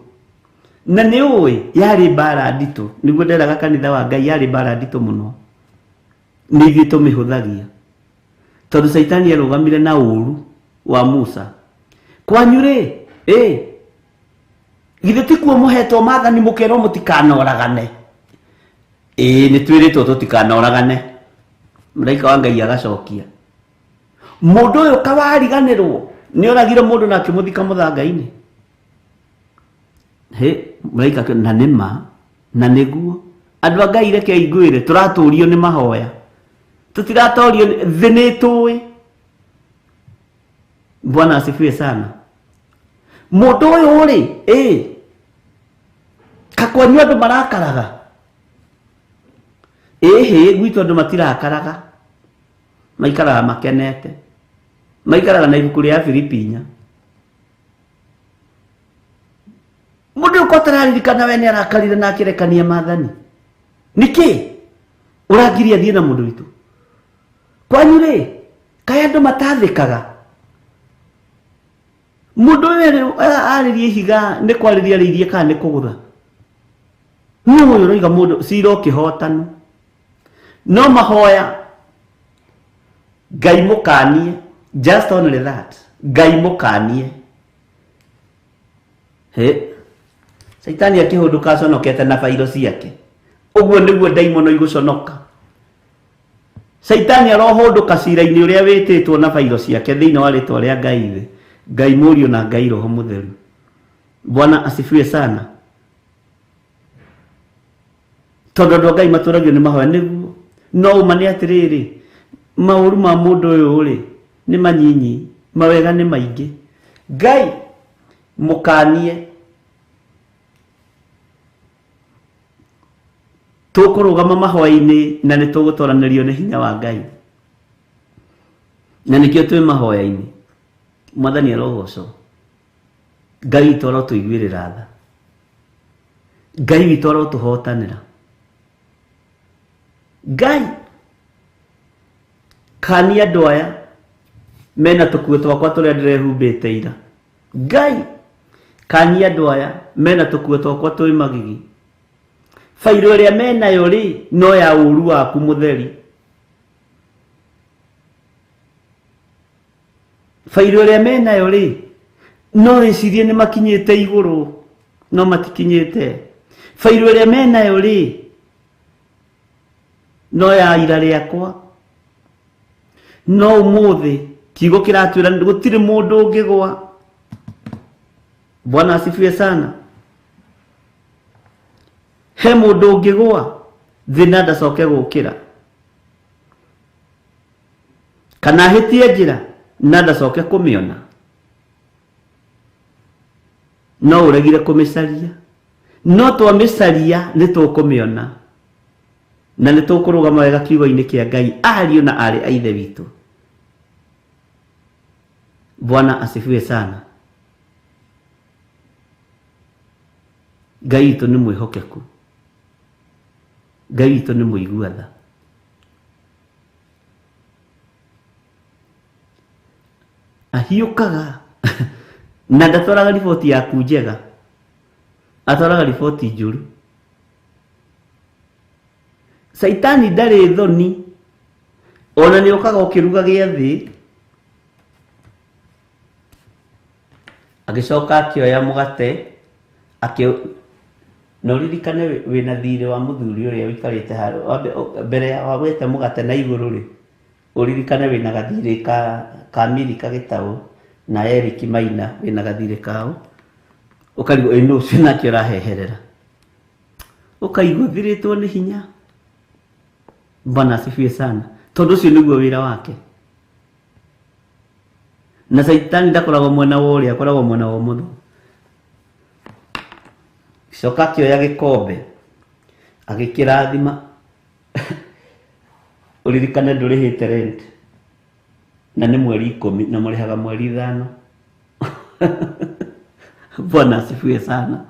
Na nĩ ũĩ yarĩ mbara nditũ. Nĩguo nderaga kanitha wa Ngai yarĩ mbara nditũ mũno. Nĩ ithuĩ tũmĩhũthagia. Tondũ Caitani arũgamire na ũũru wa Musa. Kwanyu rĩ, ĩ githĩ ti kuo mũhetwo maathani mũkerwo mũtikanoragane? Ĩĩ nĩ twĩrĩtwo tũtikanoragane. Mũraika wa Ngai agacokia. Mũndũ ũyũ kawariganĩrwo nĩ oragire mũndũ na akĩmũthika mũthanga-inĩ. He mũraika na nĩ ma na nĩguo. Andũ a Ngai reke ngwĩre tũratũrio nĩ mahoya. Tũtiratorio thĩ nĩ tũĩ. Bwana asifiwe sana. Mũndũ ũyũ rĩ, ĩ kakwanyu andũ marakaraga. Ĩhĩ gwitũ andũ matirakaraga. Maikaraga makenete. Maikaraga na ibuku rĩa Filipi 4. Mũndũ ũyũ ko atararirikana we nĩ arakarire na akĩrekania maathani. Nĩkĩ? Ũrangiria thiĩ na mũndũ witũ. Kwanyu rĩ, kaĩ andũ matathĩkaga? Mũndũ ũyũ arĩrie ihiga nĩ kwarĩria arĩirie kana nĩ kũgũtha? Nũ ũyũ ũroiga mũndũ cira ũkĩhotana? No mahoya Ngai mũkanie, just only that. Ngai mũkanie. He. Caitani akĩhũndũka aconokete na bairo ciake. Ũguo nĩguo ndaimono igũconoka. Caitani arohũndũka cira-inĩ ũrĩa wĩtĩtwo na bairo ciake thĩinĩ wa rĩtwa rĩa Ngai Ithe, Ngai Mũriũ na Ngai Roho Mũtheru. Bwana asifiwe sana. Tondũ andũ a Ngai matũragio nĩ mahoya nĩguo. No ũma nĩ atĩrĩrĩ, maũru ma mũndũ ũyũ rĩ nĩ manyinyi, mawega nĩ maingĩ. Ngai mũkanie. Tũkũrũgama mahoya-inĩ na nĩ tũgũtoranĩrio nĩ hinya wa Ngai. Na nĩkĩo twĩ mahoya-inĩ. Mwathani arogocwo. Ngai witũ arotũiguĩrĩra tha. Ngai witũ arotũhotanĩra. Ngai kania andũ aya mena tũkuo twakwa tũrĩa ndĩrehumbĩte ira. Ngai kania andũ aya mena tũkuo twakwa twĩ magigi. Bairo ĩrĩa menayo rĩ no ya ũũru waku mũtheri. Bairo ĩrĩa menayo rĩ no wĩcirie nĩ makinyĩte igũrũ no matikinyĩte. Bairo ĩrĩa menayo rĩ no ya ira rĩakwa. No ũmũthĩ kiugo kĩratwĩra gũtirĩ mũndũ ũngĩgwa. Bwana asifiwe sana. He mũndũ ũngĩgwa thĩ na ndacoke gũkĩra. Kana ahĩtie njĩra na ndacoke kũmĩona. No ũregire kũmĩcaria. No twamĩcaria nĩ tũkũmĩona. Na nĩ tũkũrũgama wega kiugo-inĩ kĩa Ngai ariũ na aarĩ a Ithe witũ. Bwana asifiwe sana. Ngai witũ nĩ mwĩhokeku. Ngai witũ nĩ mũigua tha. Ahiũkaga na ndatwaraga riboti yaku njega, atwaraga riboti njũru. Caitani ndarĩ thoni, ona nĩ okaga ũkĩruga gĩathĩ. Agĩcoka akĩoya mũgate na ũririkane wĩna thirĩ wa mũthuri ũrĩa ũikarĩte harĩa mbere ya wagwĩte mũgate na igũrũ rĩ, ũririkane wĩna gathirĩ ka Milika Gĩtaũ na Eric Maina, wĩna gathirĩ kao, ũkarigwo ĩ nũ ũcio nake ũraheherera, ũkaigua ũthirĩtwo nĩ hinya. Bwana asifiwe sana, tondũ ũcio nĩguo wĩra wake. Na Caitani ndakoragwo mwena wa ũrĩa, akoragwo mwena wa ũmotho. Coka akĩoya gĩkombe agĩkĩrathima. Ũririkane ndũrĩhĩte rent na nĩ mweri 10 na mũrĩhaga mweri 5. Bwana asifiwe sana.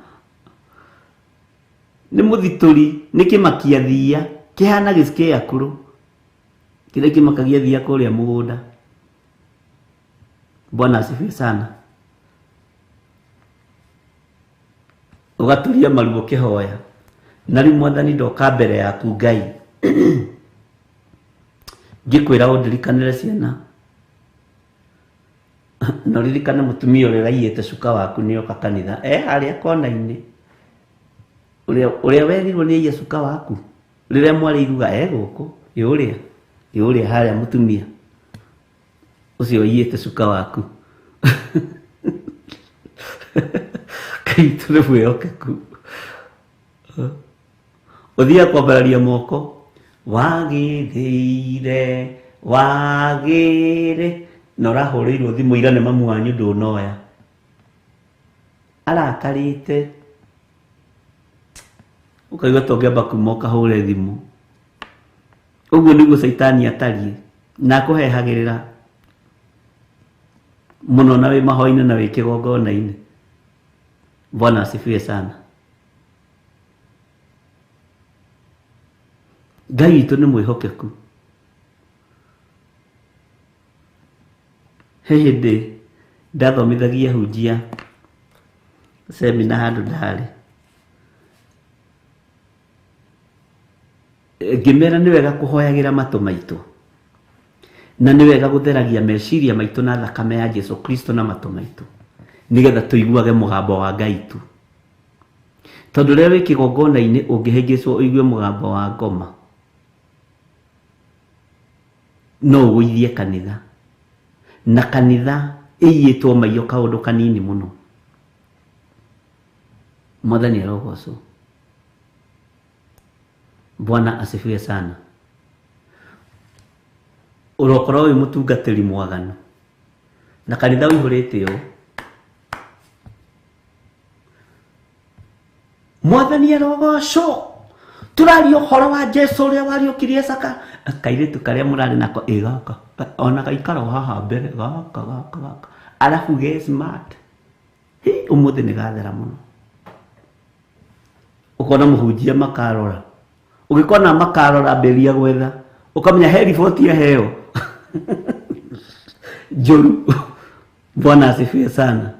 Nĩ mũthitũri, nĩ kĩmakia thiia kĩhana gĩcikĩa kũrũ kĩrĩa kĩmakagia thiia kũrĩa mũgũnda. Bwana asifiwe sana. Ũgaturia maru ũkĩhoya, na rĩu Mwathani ndoka mbere yaku Ngai ngĩkwĩra ũndirikanĩre ciana, na ũririkane mũtumia ũrĩa ũraiyĩte cuka waku nĩoka kanitha harĩa kona-inĩ, ũrĩa werirwo nĩ aiye cuka waku rĩrĩa mwarĩ iruga gũkũ ĩũrĩa harĩa mũtumia ũcio ũiyĩte cuka waku. Ngai witũ nĩ mwĩhokeku. Ũthiaga kwambararia moko, wagĩrĩire wagĩrĩ, na ũrahũrĩirwo thimũ ira nĩ mamu wanyu ndũnoya, arakarĩte, ũkaigua ta ũngĩamba kuma ũkahũre thimũ. Ũguo nĩguo Caitani atariĩ, na akũhehagĩrĩra mũno na wĩ mahoya-inĩ na wĩ kĩgongona-inĩ. Bwana asifiwe sana. Ngai witũ nĩ mwĩhokeku. He hĩndĩ ndathomithagia hunjia semina handũ ndarĩ, ngĩmera nĩ wega kũhoyagĩra matũ maitũ, na nĩ wega gũtheragia meciria maitũ na thakame ya Jesu Kristo na matũ maitũ, nĩgetha tũiguage mũgambo wa Ngai tu. Tondũ rĩrĩa wĩ kĩgongona-inĩ ũngĩhĩngĩcwo ũigue mũgambo wa ngoma, no ũgũithie kanitha, na kanitha ĩiyĩtwo maiyo kaũndũ kanini mũno. Mwathani arogocwo. Bwana asifiwe sana. Ũrokorwo wĩ mũtungatĩri mwaganu na kanitha ũihũrĩte ũũ, Mwathani arogocwo, tũraria ũhoro wa Jesu ũrĩa wariũkirie Caka. Kairĩtu karĩa mũrarĩ nako ĩ gaka, ona gaikara o haha mbere gaka gaka gaka, arabu ge smart. Hi, ũmũthĩ nĩ gathera mũno. Ũkona mũhunjia makarora, ũgĩkona makarora ambĩrĩria gwetha, ũkamenya he riboti aheo njũru. Bwana asifiwe sana.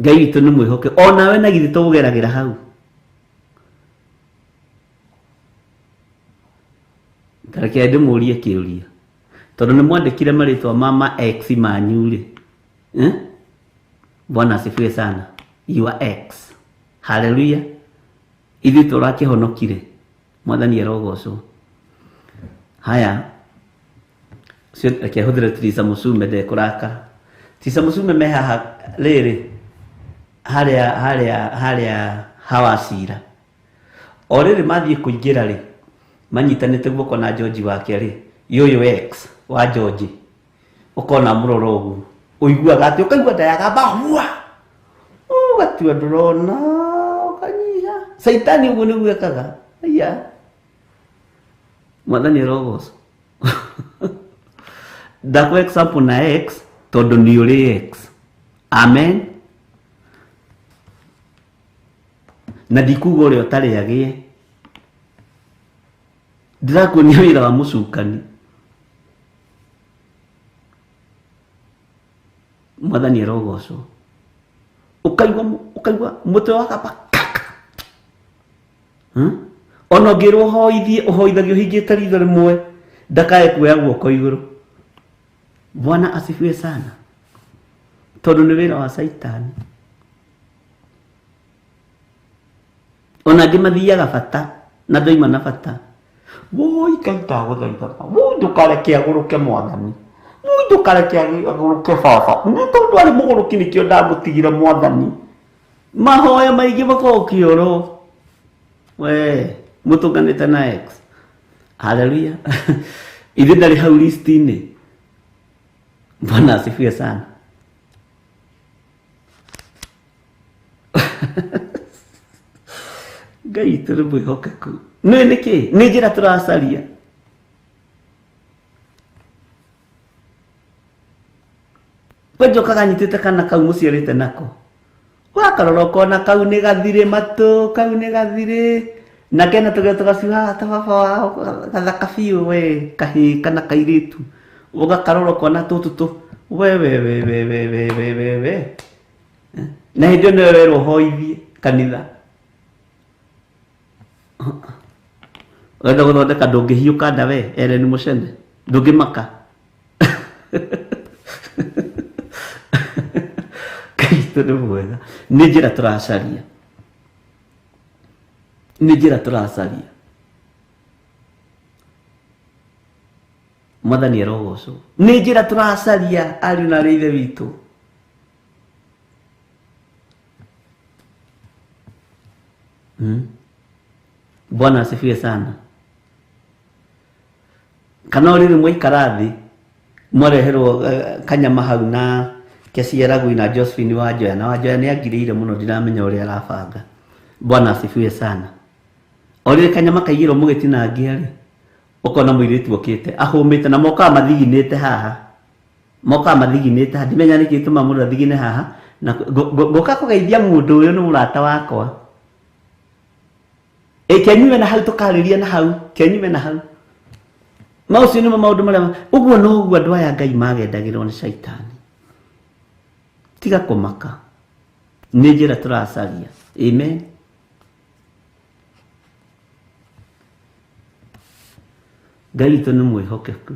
Ngai witũ nĩ mwĩhoke, onawe na githĩ tũgũgeragĩra hau. Tareke ndĩmũrie kĩũria, tondũ nĩ mwandĩkire marĩtwa ma ex manyu rĩ, Bwana asifiwe sana. Your ex. Hallelujah. Ithuĩ tũrakĩhonokire. Mwathani arogocwo. Haya, reke hũthĩre Teresa Mũcume ndekũrakara. Teresa Mũcume me haha rĩrĩ, harĩa hawacira. O rĩrĩ mathiĩ kũingĩra rĩ, manyitanĩte guoko na George wake rĩ, yũyũ ex wa George, ũkona mũroro ũguo, ũiguaga atĩ ũkaigua nda yagamba hua, ũgatua ndũrona, ũkanyiha. Caitani ũguo nĩguo ekaga. Aya, Mwathani arogocwo. Ndakũ example na ex tondũ nĩ ũrĩ ex. Amen. Na ndikuga ũrĩa ũtarĩ agĩe. Ndĩrakuonia wĩra wa mũcukani. Mwathani arogocwo. Ũkaigua mũtwe wakamba kaka. Ona ũngĩrwo ũhoithie, ũhoithagio ũhingĩte ritho rĩmwe, ndakae kuoya guoko igũrũ. Bwana asifiwe sana. Tondũ nĩ wĩra wa Caitani. Ona angĩ mathiaga bata na ndoima na bata. Woi Ngai ndagũthaitha, woi ndũkareke agũrũke mwathani, woi ndũkareke agũrũke baba. Nĩ tondũ arĩ mũgũrũki nĩkĩo ndamũtigire mwathani. Mahoya maingĩ makoragwo kĩoro. We mũtũnganĩte na ex. Haleluya. Ithuĩ ndarĩ hau list-inĩ. Bwana asifiwe sana. Ngai witũ nĩ mwĩhokeku. Nĩ nĩkĩ? Nĩ njĩra tũracaria. We njokaga nyitĩte kana kau mũciarĩte nako. Wakarora ũkona kau nĩ gathirĩ matũ, kau nĩ gathirĩ. Na kena tũgĩa tũgacuha ta baba wao, gathaka biũ we, kahĩĩ kana kairĩtu. Ũgakarora ũkona tũtũ tũ. We we we we we we we we we. Na hĩndĩ ĩyo nĩwe werwo ũhoithie kanitha. Ũrenda gũthondeka ndũngĩhiũka nda we, Ellen Mũcene. Ndũngĩmaka. Ngai witũ nĩ mwega. Nĩ njĩra tũracaria. Nĩ njĩra tũracaria. Mwathani arogocwo. Nĩ njĩra tũracaria ariũ na arĩ ithe witũ. Bwana asifiwe sana. Kana rĩrĩ mwaikara thĩ mwareherwo kanyama hau na keciaragwi na Josephine Wanjoya, na Wanjoya nĩ angirĩire mũno, ndiramenya ũrĩa arabanga. Bwana asifiwe sana. O rĩrĩ kanyama kaigĩrwo mũgĩtinangia rĩ, ũkona mũirĩtu okĩte ahũmĩte na mokaga mathiginĩte haha. Mokaga mathiginĩte haha, ndimenya nĩkĩ gĩtũmaga mũndũ athigine haha, na ngũka kũgeithia mũndũ ũyũ nĩ mũrata wakwa. Kenyume na hau tũkarĩria na hau, kenyume na hau. Maũcio nĩmo maũndũ marĩa ũguo noguo andũ aya Ngai magendagĩrwo nĩ Caitani. Tiga kũmaka. Nĩ njĩra tũracaria. Amen. Ngai witũ nĩ mwĩhokeku.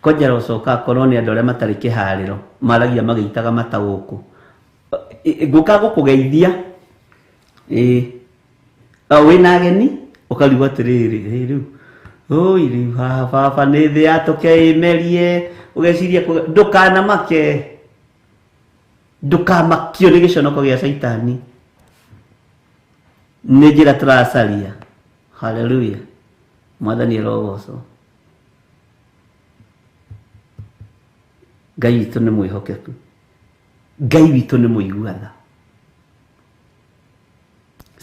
Kwanja ũcoka akorwo nĩ andũ arĩa matarĩ kĩharĩro, maragia magĩitaga mata gũkũ. Ngũka gũkũgeithia. Wĩna ageni, ũkarigwo atĩrĩrĩ, rĩu. Oi, rĩu haha baba nĩ thĩ yatũke ĩmerie, ũgeciria ndũkanamake. Ndũkamakio nĩ gĩconoko gĩa Caitani. Nĩ njĩra tũracaria. Haleluya. Mwathani arogocwo. Ngai witũ nĩ mwĩhokeku. Ngai witũ nĩ mũigua tha.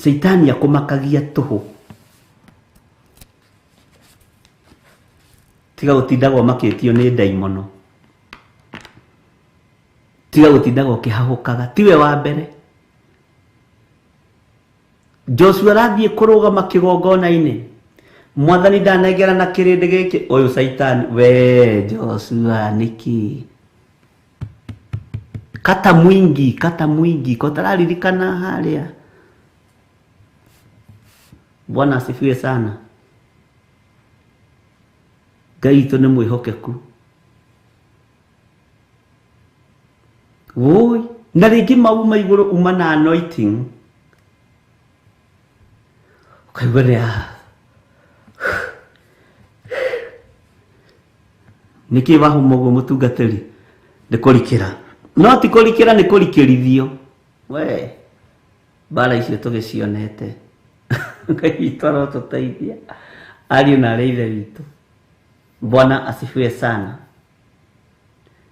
Caitani akũmakagia tũhũ. Tiga gũtindaga ũmakĩtio nĩ ndaimono. Tiga gũtindaga ũkĩhahũkaga. Tiwe wa mbere. Joshua arathiĩ kũrũgama kĩgongona-inĩ. Mwathani ndanengera na kĩrĩndĩ gĩkĩ. Ũyũ Caitani, we Joshua nĩkĩ? Kata mwingi, kata mwingi, ko tararirikana harĩa. Bwana asifiwe sana. Ngai witũ nĩ mwĩhokeku. Woi, na rĩngĩ mauma igũrũ uma na anointing. Ũkaigua nĩ nĩkĩ wahũma ũguo mũtungatĩri? Nĩ kũrikĩra. No ti kũrikĩra, nĩ kũrikĩrithio. We, mbara icio tũgĩcionete. Ngai witũ arotũteithia. Ariũ na arĩ ithe witũ. Bwana asifiwe sana.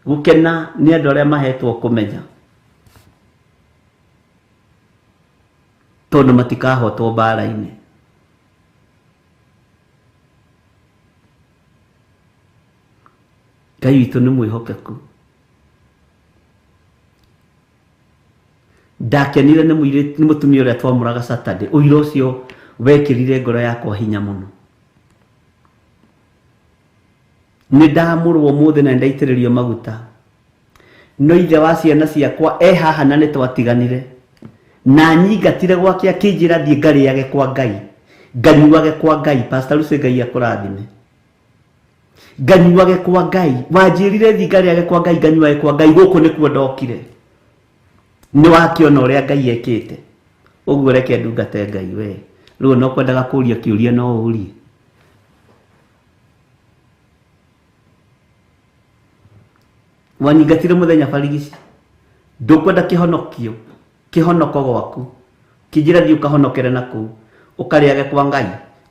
Gũkena nĩ andũ arĩa mahetwo kũmenya. Tondũ matikahotwo mbara-inĩ. Ngai witũ nĩ mwĩhokeku. Ndakenire nĩ mũirĩtu nĩ mũtumia ũrĩa twamũraga Saturday. Ũira ũcio wekĩrire ngoro yakwa hinya mũno. Nĩ ndamũrwo ũmũthĩ na nĩndaitĩrĩrio maguta. No ithe wa ciana ciakwa e haha na nĩ twatiganire. Na nyingatire gwake akĩnjĩra thiĩ ngarĩage kwa Ngai. Nganyuage kwa Ngai. Pastor Lucy Ngai akũrathime. Nganyuage kwa Ngai. Wanjĩrire thiĩ ngarĩage kwa Ngai, nganyuage kwa Ngai. Gũkũ nĩkuo ndokire. Nĩ wakĩona ũrĩa Ngai ekĩte. Ũguo reke ndungate Ngai we. Rĩu no kwendaga kũria kĩũria no ũrie. Wanyingatire mũthenya barigici. Ndũkwenda kĩhonokio, kĩhonoko gwaku. Kĩnjĩra thiĩ ũkahonokere na kũu. Ũkarĩage kwa Ngai,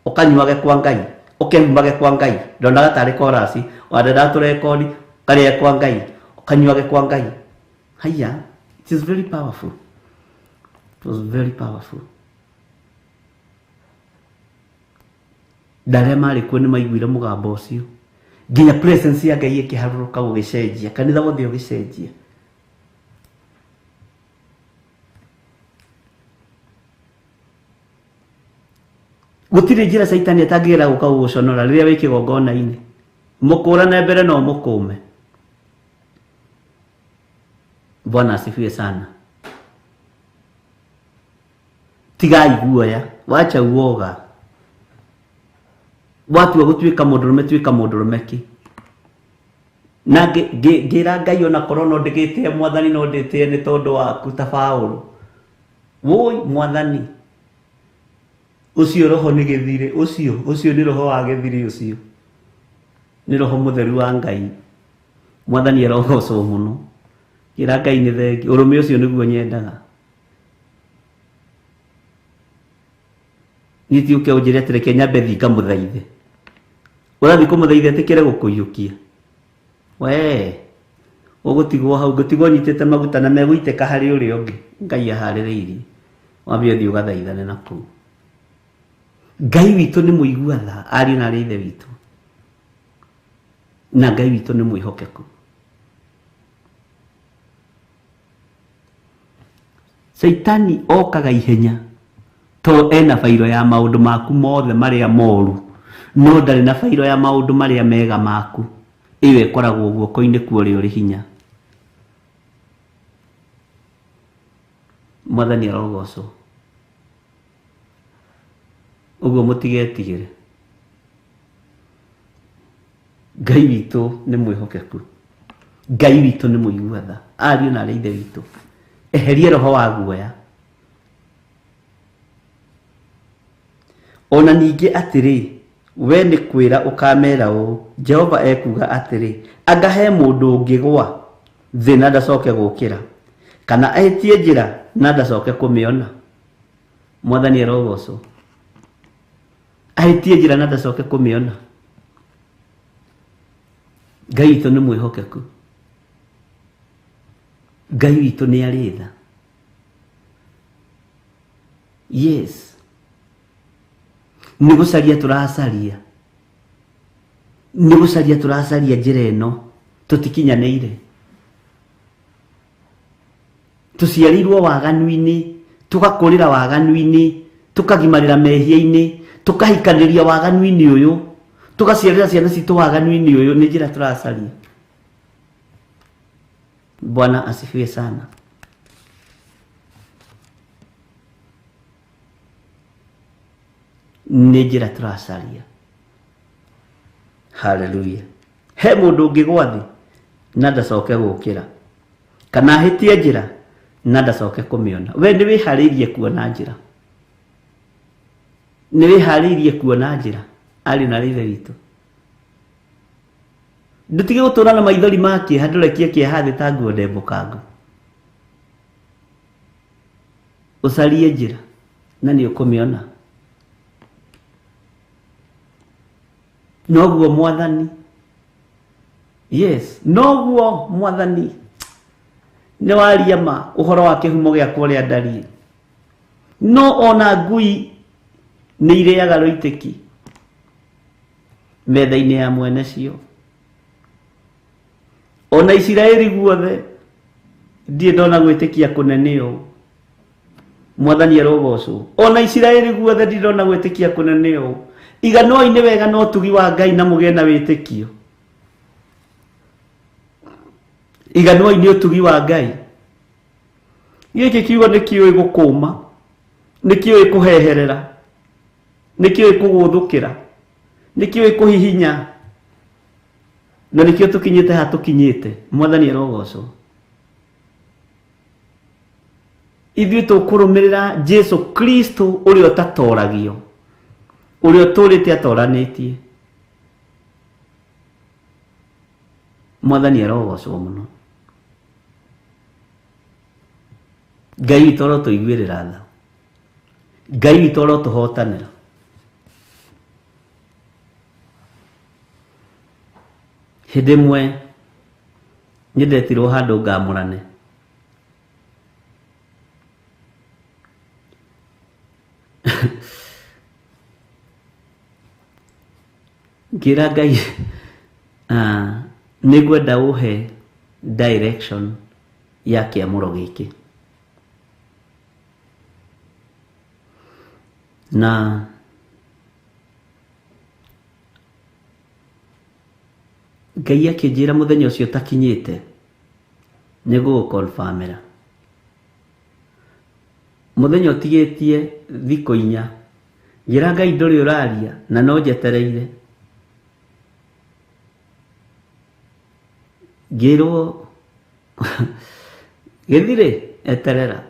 ũkanyuage kwa Ngai, ũkehumbage kwa Ngai. Ndonaga tarĩ korasi, wandendaga tũrekodi, ũkarĩage kwa Ngai, ũkanyuage kwa Ngai. Haiya, it is very powerful. It was very powerful. Na arĩa marĩ kuo nĩ maiguire mũgambo ũcio. Nginya presence ya Ngai ĩkĩharũrũka gũgĩcenjia, kanitha wothe ũgĩcenjia. Gũtirĩ njĩra Caitani atangĩgera gũka gũgũconora rĩrĩa wĩ kĩgongona-inĩ. Mũkũrane mbere no mũkũme. Bwana asifiwe sana. Tigai guoya, wacha uoga. Watua gũtuĩka mũndũrũme, tuĩka mũndũrũme ki. Na ngĩra Ngai ona korwo no ndĩgĩtĩe mwathani no ndĩtĩe nĩ tondũ waku ta Paũlũ. Woi mwathani. Ũcio roho nĩ gĩthirĩ, ũcio, ũcio nĩ roho wa gĩthirĩ ũcio. Nĩ roho mũtheru wa Ngai. Mwathani arogocwo mũno. Ngĩra Ngai nĩ thengi, ũrũme ũcio nĩguo nyendaga. Niĩ ti ũke ũnjĩre atĩ reke nyambe thiĩ ngamũthaithe. Ũrathiĩ kũmũthaitha etĩkĩre gũkũiyũkia. We, ũgũtigwo hau, ngũtigwo nyitĩte maguta na megũitĩka harĩ ũrĩa ũngĩ. Ngai aharĩrĩirie. Wambe ũthiĩ ũgathaithane na kũu. Ngai witũ nĩ mũigua tha, ariũ na arĩ ithe witũ. Na Ngai witũ nĩ mwĩhokeku. Caitani okaga ihenya to ena bairo ya maũndũ maku mothe marĩa moru, no ndarĩ na bairo ya maũndũ marĩa mega maku. Ĩyo ĩkoragwo guoko-inĩ kwa ũrĩa ũrĩ hinya. Mwathani arogocwo. Ũguo mũtigetigĩre. Ngai witũ nĩ mwĩhokeku. Ngai witũ nĩ mũigua tha. Ariũ na arĩ ithe witũ. Eheria roho wa guoya. Ona ningĩ atĩrĩ, we nĩ kwĩra ũkamera ũũ, Jehova ekuuga atĩrĩ, anga he mũndũ ũngĩgwa thĩ na ndacoke gũkĩra, kana ahĩtie njĩra na ndacoke kũmĩona. Mwathani arogocwo. Ahĩtie njĩra na ndacoke kũmĩona. Ngai witũ nĩ mwĩhokeku. Ngai witũ nĩ arĩ tha. Yes. Nĩ gũcaria tũracaria. Nĩ gũcaria tũracaria njĩra ĩno tũtikinyanĩire. Tũciarĩirwo waganu-inĩ, tũgakũrĩra waganu-inĩ, tũkagimarĩra mehia-inĩ, tũkahikanĩria waganu-inĩ ũyũ, tũgaciarĩra ciana citũ waganu-inĩ ũyũ, nĩ njĩra tũracaria. Bwana asifiwe sana. Nĩ njĩra tũracaria. Hallelujah. He mũndũ ũngĩgwa thĩ na ndacoke gũkĩra, kana ahĩtie njĩra na ndacoke kũmĩona. We nĩ wĩharĩirie kuona njĩra. Nĩ wĩharĩirie kuona njĩra, ariũ na ithe witũ. Ndũtige gũtũra na maithori ma kĩeha, ndũrekie kĩeha thĩ ta nguo ndembũkangu. Ũcarie njĩra na nĩ ũkũmĩona. Noguo mwathani. Yes, noguo mwathani. Nĩ waria ma ũhoro wa kĩhumo gĩakwa ũrĩa ndariĩ. No ona ngui nĩ irĩaga rũitĩki metha-inĩ ya mwene cio. Ona Isiraeli guothe ndirĩ ndona gwĩtĩkia kũnene ũũ. Mwathani arogocwo. Ona Isiraeli guothe ndirona gwĩtĩkia kũnene ũũ. Iganoi nĩ wega na ũtugi wa Ngai na mũgĩe na wĩtĩkio. Iganoi nĩ ũtugi wa Ngai. Gĩkĩ kiugo nĩ kĩũĩ gũkũma, nĩ kĩũĩ kũheherera, nĩ kĩũĩ kũgũthũkĩra, nĩ kĩũĩ kũhihinya, na nĩkĩo tũkinyĩte haha tũkinyĩte. Mwathani arogocwo. Ithuĩ tũkũrũmĩrĩra Jesu Kristo ũrĩa ũtatoragio, ũrĩa ũtũrĩte atoranĩtie. Mwathani arogocwo mũno. Ngai witũ arotũiguĩrĩra tha. Ngai witũ arotũhotanĩra. Hĩndĩ ĩmwe nĩ ndetirwo handũ ngamũrane. Ngĩra Ngai, nĩ ngwenda ũhe direction ya kĩamũro gĩkĩ. Na Ngai akĩnjĩra mũthenya ũcio ũtakinyĩte nĩ gũgũkonfamĩra. Mũthenya ũtigĩtie thikũ inya, ngĩra Ngai ndũrĩ ũraria na no njetereire. Ngĩrwo gĩthirĩ eterera.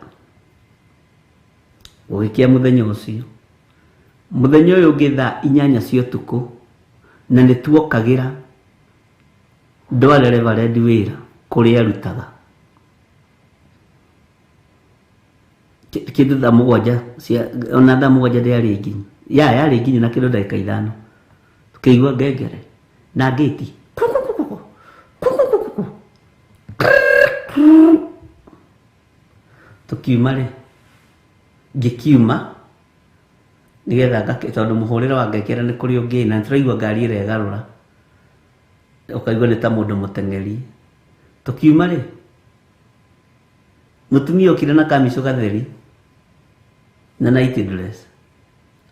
Gũgĩkĩa mũthenya ũcio. Mũthenya ũyũ ũngĩ thaa 8 cia ũtukũ, na nĩ tuokagĩra ndware reverend wĩra kũrĩa arutaga. Kĩndũ thaa 7 cia, ona thaa 7 ndĩarĩ nginyu. Ya, yarĩ nginyu na kĩndũ ndagĩka 5. Tũkĩigua ngengere na ngĩti. Tũkiuma rĩ, ngĩkiuma nĩgetha ngake, tondũ mũhũrĩre wa ngengere nĩ kũrĩ ũngĩ, na nĩtũraigua ngari ĩregarũra, ũkaigua nĩ ta mũndũ mũteng'eri. Tũkiuma rĩ, mũtumia okire na kamicũ gatheri na night dress,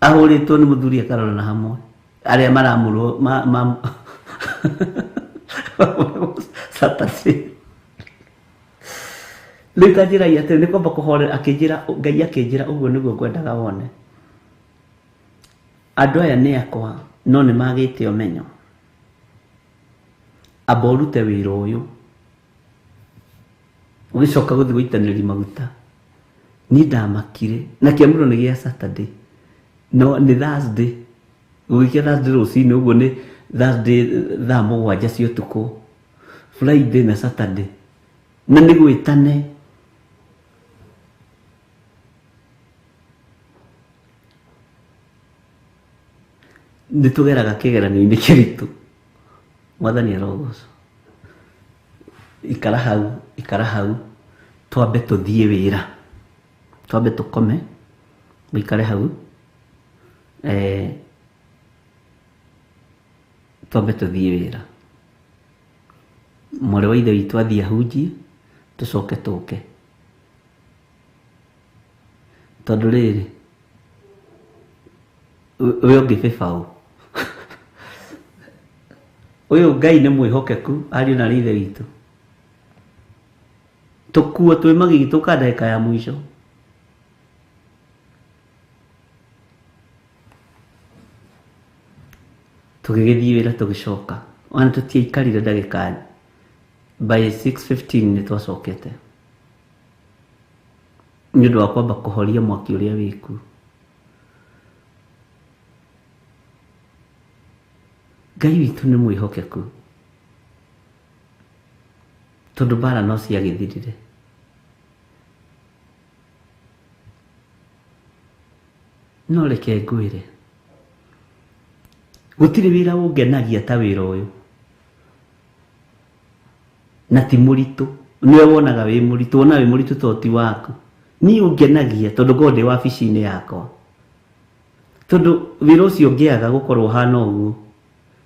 ahũrĩtwo nĩ mũthuri akarora na hamwe arĩa maramũrwo ma Saturday. Rĩu ta njĩra atĩrĩ, nĩ kwamba kũhorera, akĩnjĩra, Ngai akĩnjĩra ũguo nĩguo ngwendaga wone. Andũ aya nĩ akwa, no nĩ magĩte ũmenyo. Amba ũrute wĩra ũyũ, ũgĩcoka gũthiĩ gũitanĩria maguta. Niĩ ndamakire, na kĩamũro nĩ gĩa Saturday, no nĩ Thursday. Gũgĩkĩa Thursday rũcinĩ, ũguo nĩ Thursday thaa 7 cia ũtukũ, Friday na Saturday, na nĩ gwĩtane. Nĩ tũgeraga kĩgeranio-inĩ kĩritũ. Mwathani arogocwo. Ikara hau, ikara hau, twambe tũthiĩ wĩra, twambe tũkome, ũikare hau, twambe tũthiĩ wĩra. Mwarĩ wa ithe witũ athiĩ ahunjie, tũcoke tũke. Tondũ rĩrĩ, we ũngĩbĩba ũ? Ũyũ Ngai nĩ mwĩhokeku, ariũ na ithe witũ. Tũkuo twĩ magigi tũka ndagĩka ya mũico. Tũgĩgĩthiĩ wĩra tũgĩcoka. Ona tũtiaikarire ndagĩka, by 6:15 nĩ twacokete. Nĩ ũndũ wa kwamba kũhoria mwaki ũrĩa wĩkuo. Ngai witũ nĩ mwĩhokeku, tondũ mbara no ciagĩthirire. No reke ngwĩre, gũtirĩ wĩra ũngenagia ta wĩra ũyũ, na ti mũritũ. Nĩwe wonaga wĩ mũritũ, wonaga wĩ mũritũ tondũ ti waku. Niĩ ũngenagia tondũ ngoragwo ndĩ wabici-inĩ yakwa, tondũ wĩra ũcio ũngĩaga gũkorwo ũhana ũguo,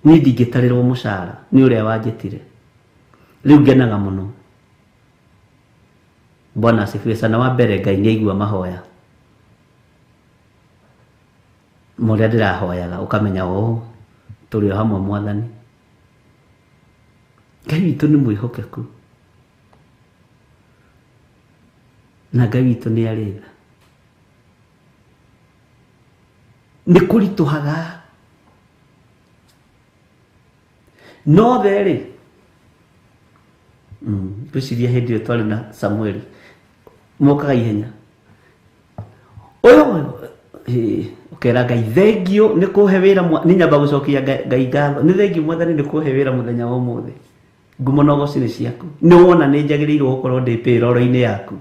niĩ ndingĩtarĩrwo mũcara nĩ ũrĩa wanjĩtire. Rĩu ngenaga mũno. Bwana asifiwe sana. Wa mbere, Ngai nĩ aigua mahoya. Ma ũrĩa ndĩrahoyaga ũkamenya o tũrĩ o hamwe mwathani. Ngai witũ nĩ mwĩhokeku na Ngai witũ nĩ arĩ tha. Nĩ kũritũhaga no therĩ ngwĩciria hĩndĩ ĩyo twarĩ na Samueli mokaga ihenya ũyũ ũyũ ũkera Ngai thengio nĩ kũhe wĩra nĩ nyamba gũcokia Ngai ngatho nĩ thengio mwathani nĩ kũhe wĩra mũthenya wa ũmũthĩ ngumo na ũgoci nĩ ciaku nĩ wona nĩ njagĩrĩirwo gũkorwo ndĩ payroll-inĩ yaku.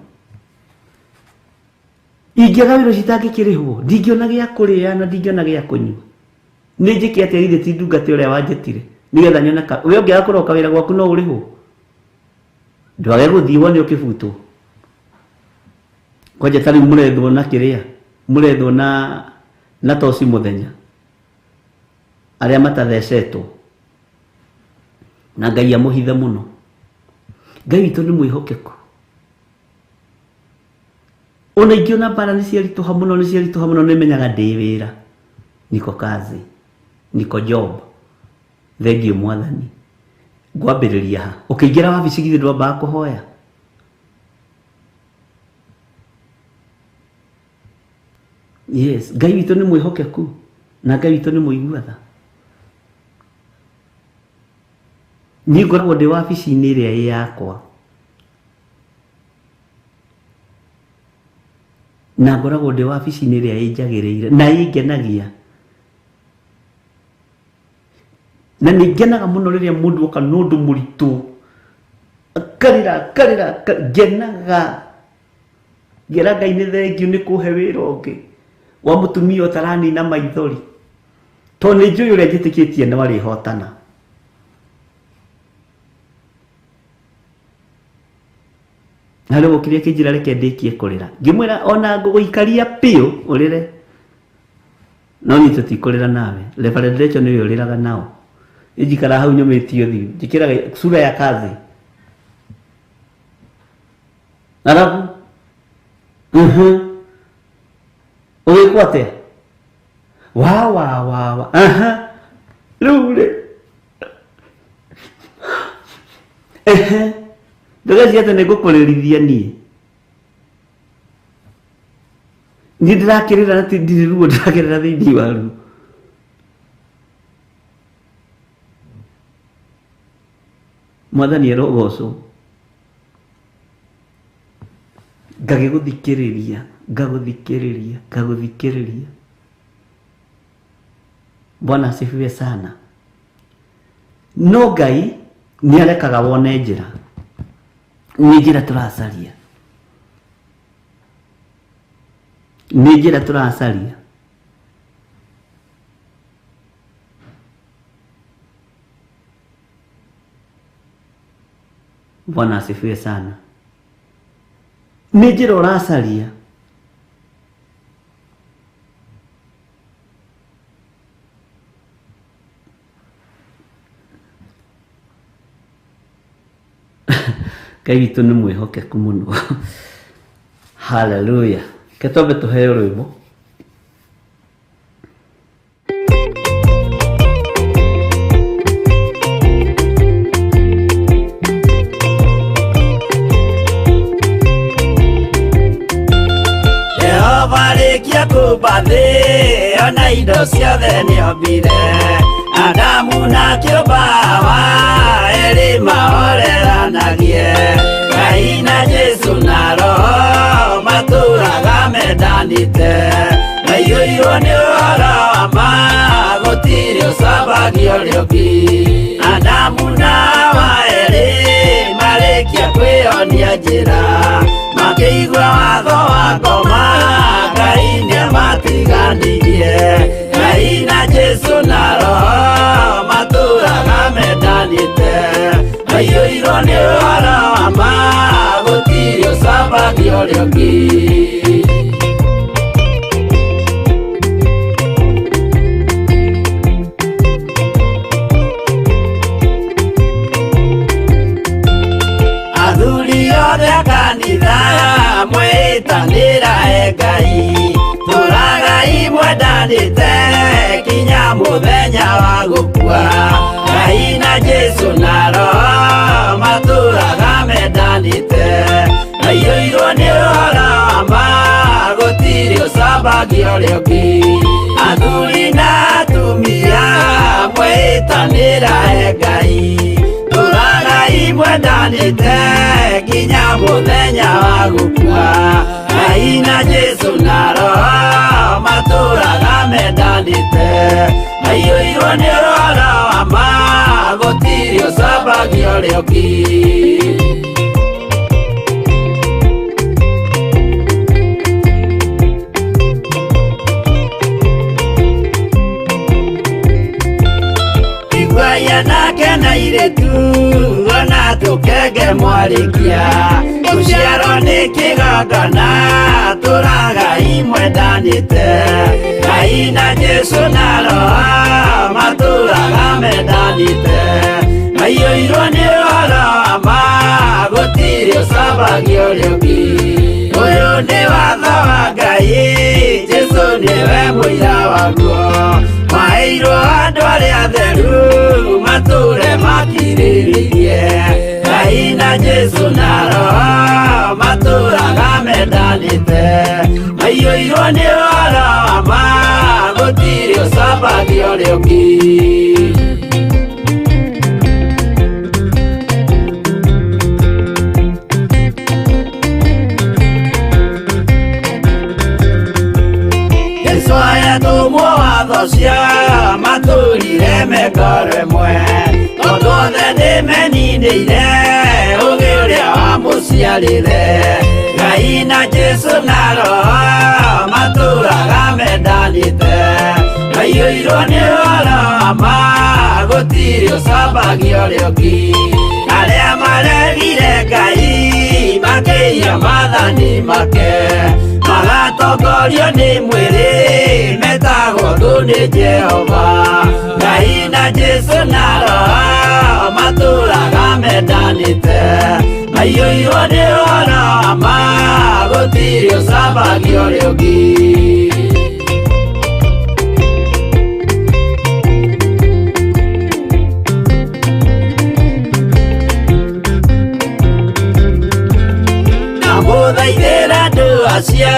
Ingĩaga wĩra ũcio itangĩkĩrĩhwo ndingĩona gĩa kũrĩa na ndingĩona gĩa kũnyua nĩ njĩke atĩa githĩ ti ndungata ũrĩa wanjĩtire nĩgetha nyone ka we ũngĩaga kũroka wĩra gwaku no ũrĩhwo ndwage gũthiĩ wone ũkĩbutwo kwanja ta rĩu mũrethwo na kĩrĩa mũrethwo na toci mũthenya arĩa matathecetwo na Ngai amũhithe mũno. Ngai witũ nĩ mwĩhokeku. Ona ingĩona mbara nĩ ciaritũha mũno nĩ ciaritũha mũno nĩ menyaga ndĩ wĩra niko kazi niko job thengio mwathani ngwambĩrĩria ha ũkĩingĩra wabici githĩ ndwambaga kũhoya. Yes, Ngai witũ nĩ mwĩhokeku na Ngai witũ nĩ mũigua tha. Niĩ ngoragwo ndĩ wabici-inĩ ĩrĩa ĩ yakwa na ngoragwo ndĩ wabici-inĩ ĩrĩa ĩnjagĩrĩire na ĩngenagia na nĩ ngenaga mũno rĩrĩa mũndũ oka na ũndũ mũritũ akarĩra akarĩra ngenaga ngera Ngai nĩ thengio nĩ kũhe wĩra ũngĩ wa mũtumia ũtaranina maithori tondũ nĩ njũĩ ũrĩa njĩtĩkĩtie no arĩhotana. Na rĩu okire akĩnjĩra reke ndĩkie kũrĩra ngĩmwĩra ona ngũgũikaria biũ ũrĩre no niĩ tũtikũrĩra nawe. Reverend Rachel nĩwe ũrĩraga nao njikara hau nyũmĩtie ũthiũ njĩkĩraga sura ya kazi arabu ũgĩkwo atĩa wa wa wa wa aha rĩu rĩ ehe ndũgeciria atĩ nĩ ngũkũrĩrithia niĩ niĩ ndĩrakĩrĩra na ti ndirĩ ruo ndĩrakĩrĩra thĩinĩ wa ruo. Mwathani arogocwo. Ngagĩgũthikĩrĩria ngagũthikĩrĩria ngagũthikĩrĩria. Bwana asifiwe sana. No Ngai nĩ arekaga wone njĩra nĩ njĩra tũracaria nĩ njĩra tũracaria. Bwana asifiwe sana. Nĩ njĩra ũracaria Ngai witũ nĩ mwĩhokeku mũno. Hallelujah. Ke twambe tũheo rwĩmbo. Jehova arĩkia kũmba thĩ ona indo ciothe nĩombire Adamu na kĩũmba Hawa erĩ mahoreranagie Ngai na Jesũ na Roho matũraga mendanĩte maiyũirwo nĩ ũhoro wa ma gũtirĩ ũcambagio ũrĩa ũngĩ Adamu na Hawa erĩ marĩkia kwĩyonia njĩra makĩigua watho wa ngoma Ngai nĩamatiganirie Ngai na Jesũ na Roho matũraga mendanĩte maiyũirwo nĩ ũhoro wa ma gũtirĩ ũcambagio ũrĩa ũngĩ. Athuri othe a kanitha mwĩtanĩra e Ngai tũragai mwendanĩte. Mendanĩte kinya mũthenya wa gũkua. Ngai na Jesũ na Roho matũraga mendanĩte. Maiyũirwo nĩ ũhoro wa ma, gũtirĩ ũcambagia ũrĩa ũngĩ. Athuri na atumia mwĩtanĩra he Ngai. Tũragai mwendanĩte nginya mũthenya wa gũkua. Ngai na Jesũ na Roho matũraga mendanĩte. Maiyũirwo nĩ ũhoro wa ma, gũtirĩ ũcambagia ũrĩa ũngĩ. Iguaia nake na irĩtu ona tũkenge mwarĩkia. Gũciarwo nĩ kĩgongona tũragai mwendanĩte. Ngai na Jesũ na Roho matũraga mendanĩte. Maiyũirwo nĩ ũhoro wa ma, gũtirĩ ũcambagia ũrĩa ũngĩ. Ũyũ nĩ watho wa Ngai, Jesũ nĩwe mũira waguo. Maheirwo andũ arĩa atheru matũre makirĩrĩirie. Ngai na Jesũ na Roho matũraga mendanĩte. Maiyũirwo nĩ ũhoro wa ma, gũtirĩ ũcambagia ũrĩa ũngĩ. Jesũ ayatũmwo watho cia matũrire mekore mwe. Tondũ othe nĩmeninĩire ũgĩ ũrĩa wamũciarire. Ngai na Jesũ na Roho matũraga mendanĩte. Maiyũirwo nĩ ũhoro wa ma, gũtirĩ ũcambagia ũrĩa ũngĩ. Arĩa maregire Ngai makĩiya maathani make, magatongorio nĩ mwĩrĩ metagwo thũ nĩ Jehova. Ngai na Jesũ na Roho matũraga mendanĩte. Maiyũirwo nĩ ũhoro wa ma, gũtirĩ ũcambagia ũrĩa ũngĩ. Ndamũthaithĩra andũ acio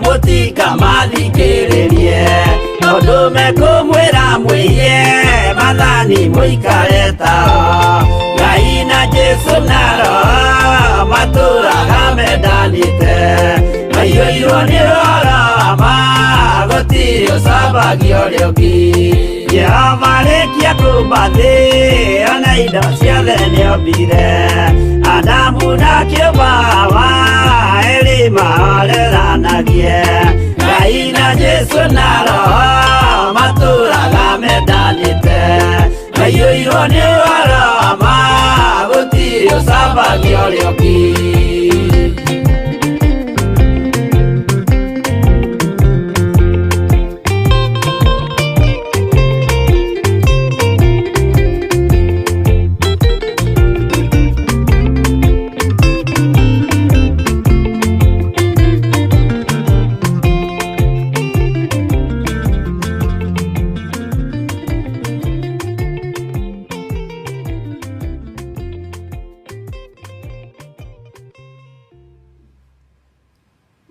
mũtikamathikĩrĩrie, tondũ mekũmwĩra mwĩiye maathani mũikare tao. Ngai na Jesũ na Roho matũraga mendanĩte. Maiyũirwo nĩ ũhoro wa ma, gũtirĩ ũcambagia ũrĩa ũngĩ. Jehova arĩkia kũũmba thĩ, ona indo ciothe nĩombire. Adamu na kĩũmba Hawa, erĩ mahoreranagie. Ngai na Jesũ na Roho matũraga mendanĩte. Maiyũirwo nĩ ũhoro wa ma, gũtirĩ ũcambagia ũrĩa ũngĩ.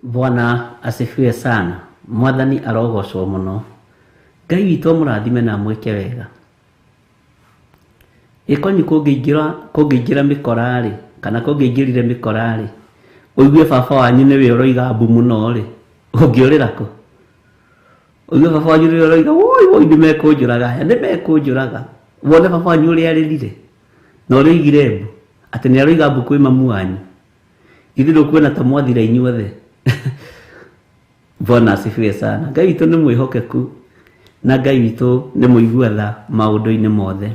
Bwana asifiwe sana. Mwathani arogocwo mũno. Ngai witũ amũrathime na amwĩke wega. Ĩkonyi kũngĩingĩra mĩkora-rĩ, kana kũngĩingĩrire mĩkora-rĩ, ũigue baba wanyu nĩwe ũroiga mbu mũno-rĩ, ũngĩũrĩra kũ? Ũigue baba wanyu nĩwe ũroiga woi woi nĩmekũnjũraga, aya nĩmekũnjũraga. Wone baba wanyu ũrĩa arĩrire na ũrĩa oigire mbu, atĩ nĩaroiga mbu kwĩ mamu wanyu. Ithuĩ ndũkuona ta mwathira inyuothe. Bwana asifiwe sana. Ngai witũ nĩ mwĩhokeku na Ngai witũ nĩ mũigua tha maũndũ-inĩ mothe,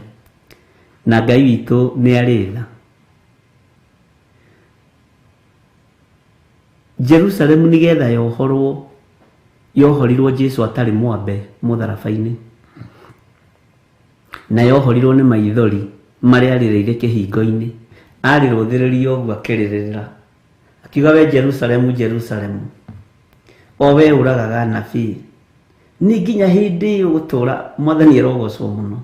na Ngai witũ nĩ arĩ tha. Jerusalemu nĩgetha yohorwo, yohorirwo Jesu atarĩ mwambe mũtharaba-inĩ, na yohorirwo nĩ maithori marĩa arĩrĩire kĩhingo-inĩ. Arĩrũthĩrĩria ũguo akĩrĩrĩra, akiuga, we Jerusalemu, Jerusalemu, o we ũragaga anabii Nĩ nginya hĩndĩ ĩyo gũtũra mwathani arogocwo mũno.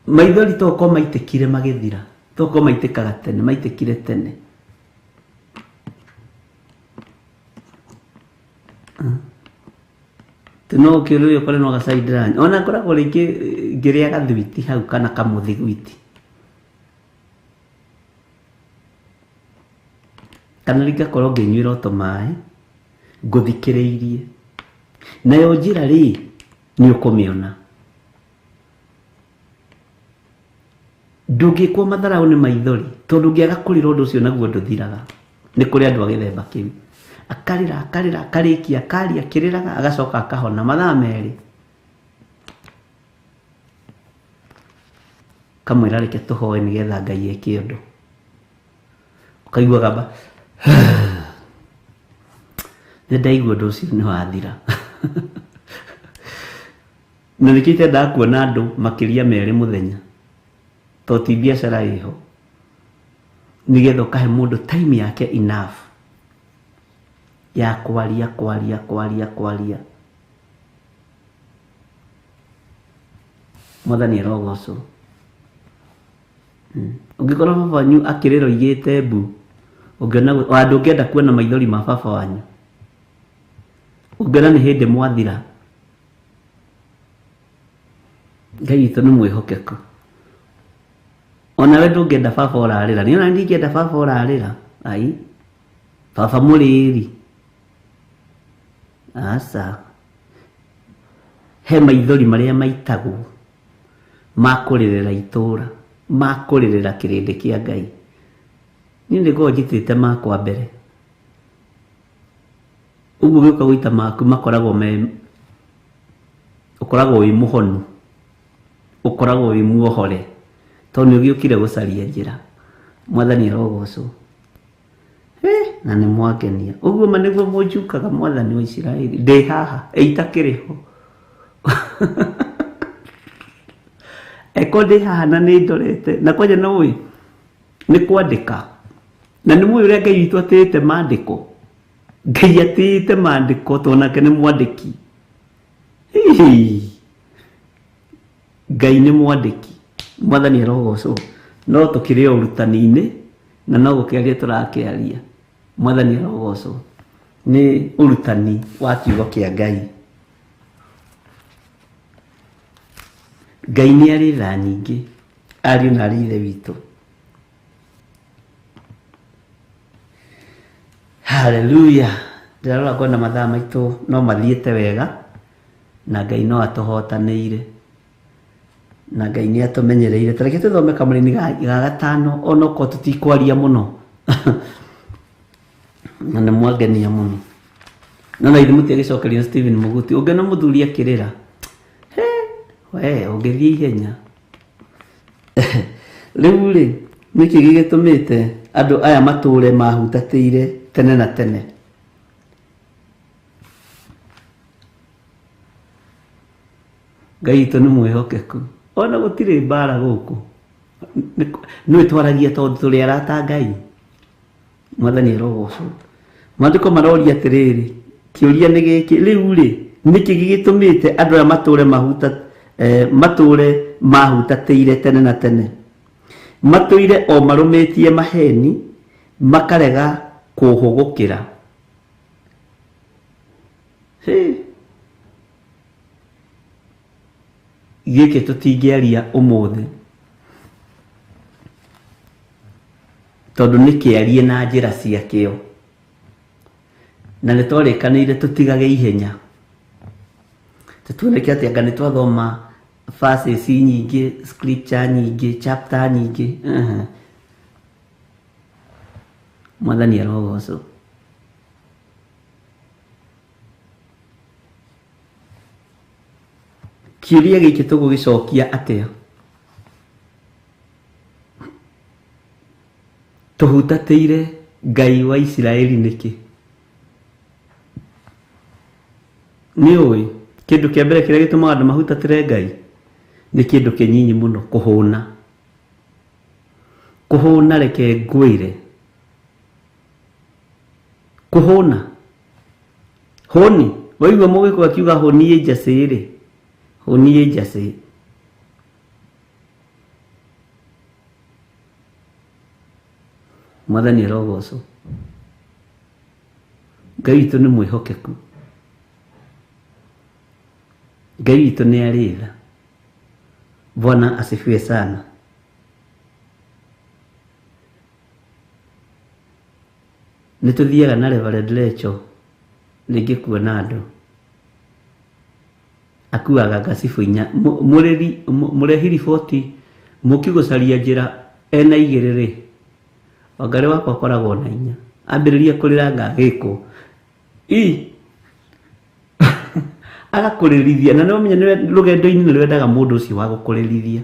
Maithori toko maitikire magithira, toko maitikaga tene, maitikire tene. No ũkĩũrĩrio ũkore no gacai ndĩranyua. Ona ngoragwo rĩngĩ ngĩrĩa gathwiti hau kana kamũthigwiti. Kana rĩngĩ ngakorwo ngĩnyuĩra o tũmaĩ ngũthikĩrĩirie. Nayo njĩra rĩ nĩ ũkũmĩona. Ndũngĩkwo matharaũ nĩ maithori tondũ ũngĩaga kũrĩra ũndũ ũcio naguo ndũthiraga. Nĩ kũrĩ andũ a gĩthemba kĩu. Akarĩra akarĩra akarĩkia akaria akĩrĩraga agacoka akahona mathaa merĩ. Kamwĩra reke tũhoe nĩgetha Ngai eke ũndũ. Ũkaigua gamba nĩ ndaigua ũndũ ũcio nĩ wathira. Na nĩkĩo itendaga kuona andũ makĩria merĩ mũthenya tondũ ti biacara ĩho, nĩgetha ũkahe mũndũ time yake enough ya kwaria kwaria kwaria kwaria. Mwathani arogocwo. Ũngĩkorwo baba wanyu akĩrĩra oigĩte mbu, ũngĩona ndũngĩenda kuona maithori ma baba wanyu, ũngĩona nĩ hĩndĩ mwathira. Ngai witũ nĩ mwĩhokeku. Onawe ndũngĩenda baba ũrarĩra, niĩ ona ndingĩenda baba ũrarĩra. Ai, baba mũrĩri. Aca. He maithori marĩa maitagwo ma kũrĩrĩra itũra, ma kũrĩrĩra kĩrĩndĩ kĩa Ngai. Niĩ nĩ ngoragwo njitĩte makwa mbere. Ũguo ũgĩũka gũita maku makoragwo me, ũkoragwo wĩ mũhonu, ũkoragwo wĩ muohore, tondũ nĩ ũgĩũkire gũcaria njĩra. Mwathani arogocwo. Na nĩ mwangenia. Ũguo ma nĩguo mũnjukaga mwathani wa Isiraeli. Ndĩ haha, ĩitakĩrĩ ho. Eko ndĩ haha na nĩ ndorete. Na kwanja no ũĩ, nĩ kwandĩka. Na nĩ mũĩ ũrĩa Ngai witũ atĩĩte maandĩko. Ngai atĩĩte maandĩko tondũ nake nĩ mwandĩki. Ngai nĩ mwandĩki. Mwathani arogocwo. No tũkĩrĩ o ũrutani-inĩ na no gũkĩaria tũrakĩaria. Mwathani arogocwo. Nĩ ũrutani wa kiugo kĩa Ngai. Ngai nĩ arĩ tha nyingĩ, ariũ na arĩ ithe witũ. Hallelujah. Ndĩrarora ngona mathaa maitũ no mathiĩte wega na Ngai no atũhotanĩire na Ngai nĩ atũmenyereire. Ta reke tũthome kamũraini ga gatano onokorwo tũtikwaria mũno. Na nĩ mwangenia mũno. No na ithuĩ mũtiagĩcokerio Stephen Mũguti. Ũngĩona mũthuri akĩrĩra, he, we ũngĩthiĩ ihenya. Rĩu rĩ, nĩkĩ gĩgĩtũmĩte andũ aya matũre mahutatĩire tene na tene? Ngai witũ nĩ mwĩhokeku. Ona gũtirĩ mbara gũkũ. Nĩ twaragia tondũ tũrĩ arata a Ngai. Mwathani arogocwo. Maandĩko maroria atĩrĩrĩ, kĩũria nĩ gĩkĩ, rĩu rĩ, nĩkĩ gĩgĩtũmĩte andũ aya matũre matũre mahutatĩire tene na tene? Matũire o marũmĩtie maheni, makarega kũhũgũkĩra. Gĩkĩ tũtingĩaria ũmũthĩ tondũ nĩ kĩarie na njĩra ciakĩo, na nĩ twarĩkanĩire tũtigage ihenya. Tũtuoneke atĩ anga nĩ twathoma verses nyingĩ, scripture nyingĩ, chapter nyingĩ. Mwathani arogocwo. Kĩũria gĩkĩ tũgũgĩcokia atĩa? Tũhutatĩire Ngai wa Isiraeli nĩkĩ? Nĩ ũĩ kĩndũ kĩa mbere kĩrĩa gĩtũmaga andũ mahutatĩre Ngai nĩ kĩndũ kĩnyinyi mũno, kũhũna. Kũhũna, reke ngwĩre, kũhũna. Hũni, waigua mũgĩkũyũ akiuga hũni ĩ njacĩ rĩ, hũni ĩ njacĩ. Mwathani arogocwo. Ngai witũ nĩ mwĩhokeku. Ngai witũ nĩ arĩ tha. Bwana asifiwe sana. Nĩ tũthiaga na Reverend Lecho rĩngĩ kuona andũ akuaga ngacibũ inya. Mũrĩri mũrehi riboti mũki gũcaria njĩra ena igĩrĩ rĩ, Wangarĩ wakwa akoragwo na inya. Ambĩrĩria kũrĩra ngagĩkwo i agakũrĩrithia, na nĩwamenya nĩwe rũgendo-inĩ nĩ rwendaga mũndũ ũcio wa gũkũrĩrithia.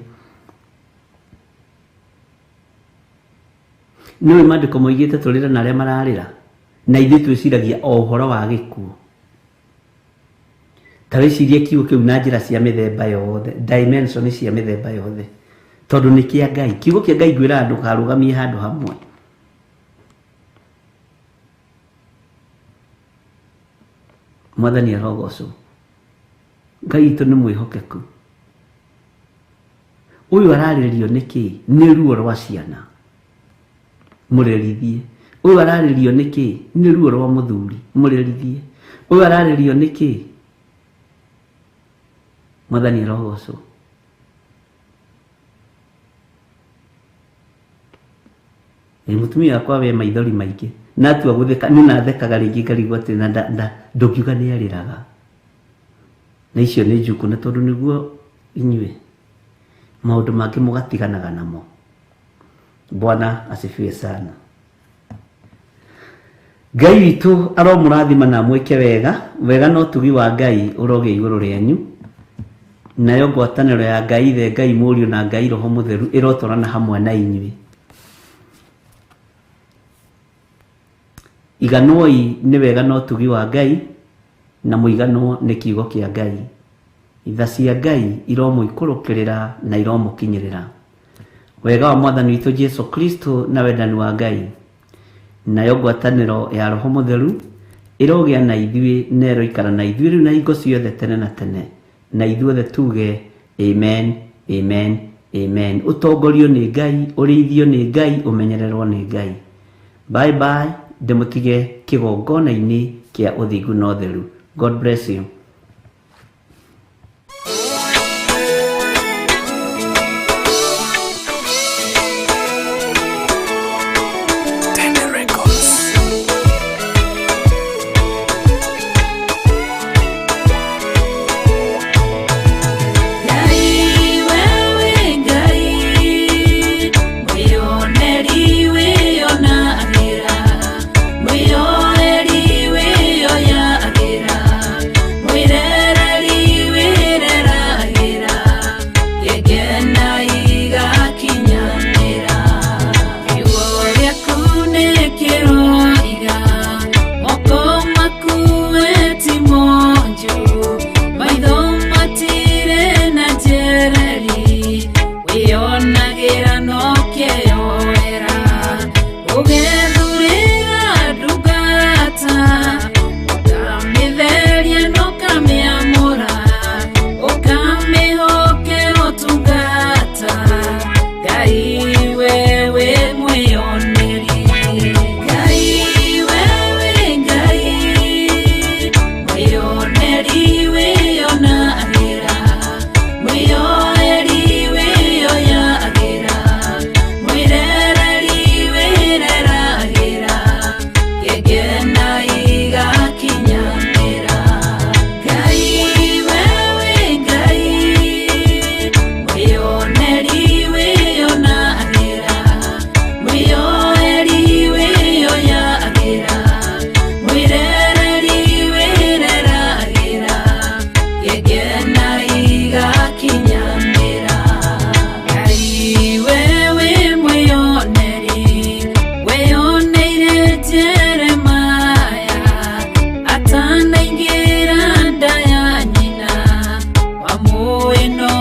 Nĩũĩ maandĩko moigĩte tũrĩre na arĩa mararĩra, na ithuĩ twĩciragia o ũhoro wa gĩkuũ. Ta wĩcirie kiugo kĩu na njĩra cia mĩthemba yothe, dimension cia mĩthemba yothe, tondũ nĩ kĩa Ngai. Kiugo kĩa Ngai ngwĩraga ndũkarũgamie handũ hamwe. Mwathani arogocwo. Ngai witũ nĩ mwĩhokeku. Ũyũ ararĩrio nĩ kĩ? Nĩ ruo rwa ciana. Mũrerithie. Ũyũ ararĩrio nĩ kĩ? Nĩ ruo rwa mũthuri. Mũrerithie. Ũyũ ararĩrio nĩ kĩ? Mwathani arogocwo. Ĩ mũtumia wakwa we maithori maingĩ na atua gũtheka nĩ nathekaga rĩngĩ ngarigwo atĩ na ndũngiuga nĩ arĩraga. Na icio nĩ njukũ, na tondũ nĩguo inyuĩ maũndũ mangĩ mũgatiganaga namo. Bwana asifiwe sana. Ngai witũ aromũrathima na amwĩke wega, wega na ũtugi wa Ngai ũrogĩa igũrũ rĩanyu, nayo ngwatanĩro ya Ngai Ithe, Ngai Mũriũ na Ngai Roho Mũtheru ĩrotwarana hamwe na inyuĩ. Iganwoi nĩ wega na ũtugi wa Ngai, na mũiganwo nĩ kiugo kĩa Ngai. Tha cia Ngai iromũikũrũkĩrĩra na iromũkinyĩrĩra. Wega wa Mwathani witũ Jesu Kristo na wendani wa Ngai, nayo ngwatanĩro ya Roho Mũtheru ĩrogĩa na ithuĩ na ĩroikara na ithuĩ rĩu na hingo ciothe tene na tene. Na ithuothe tuge amen, amen, amen. Ũtongorio nĩ Ngai, ũrĩithio nĩ Ngai, ũmenyererwo nĩ Ngai. Bye bye, ndĩmũtige kĩgongona-inĩ kĩa ũthingu na ũtheru. God bless you. Ngai wewe Ngai, mwĩoneri wĩonagĩra, mwĩoeri wĩoyagĩra, mwĩrereri wĩreragĩra, gĩkena igakinyanĩra. Kiugo gĩaku nĩ kĩroiga, moko maku we ti monju, maitho matirĩ na njereri, wĩonagĩra no kĩyoera. Ũgethurĩra ndungata, ũkamĩtheria na ũkamĩamũra, ũkamĩhokera ũtungata. Ngai wewe mwĩoneri. Ngai wewe Ngai, mwĩoneri wĩonagĩra, mwĩoeri wĩoyagĩra, mwĩrereri wĩreragĩra, gĩkena igakinyanĩra. Ngai wewe Ngai, mwĩoneri wĩonagĩra, mwĩoeri wĩoyagĩra, mwĩrereri wĩreragĩra, gĩkena igakinyanĩra. Ngai wewe mwĩoneri, weyoneire Jeremaya atanaingĩra nda ya nyina, wamũĩ no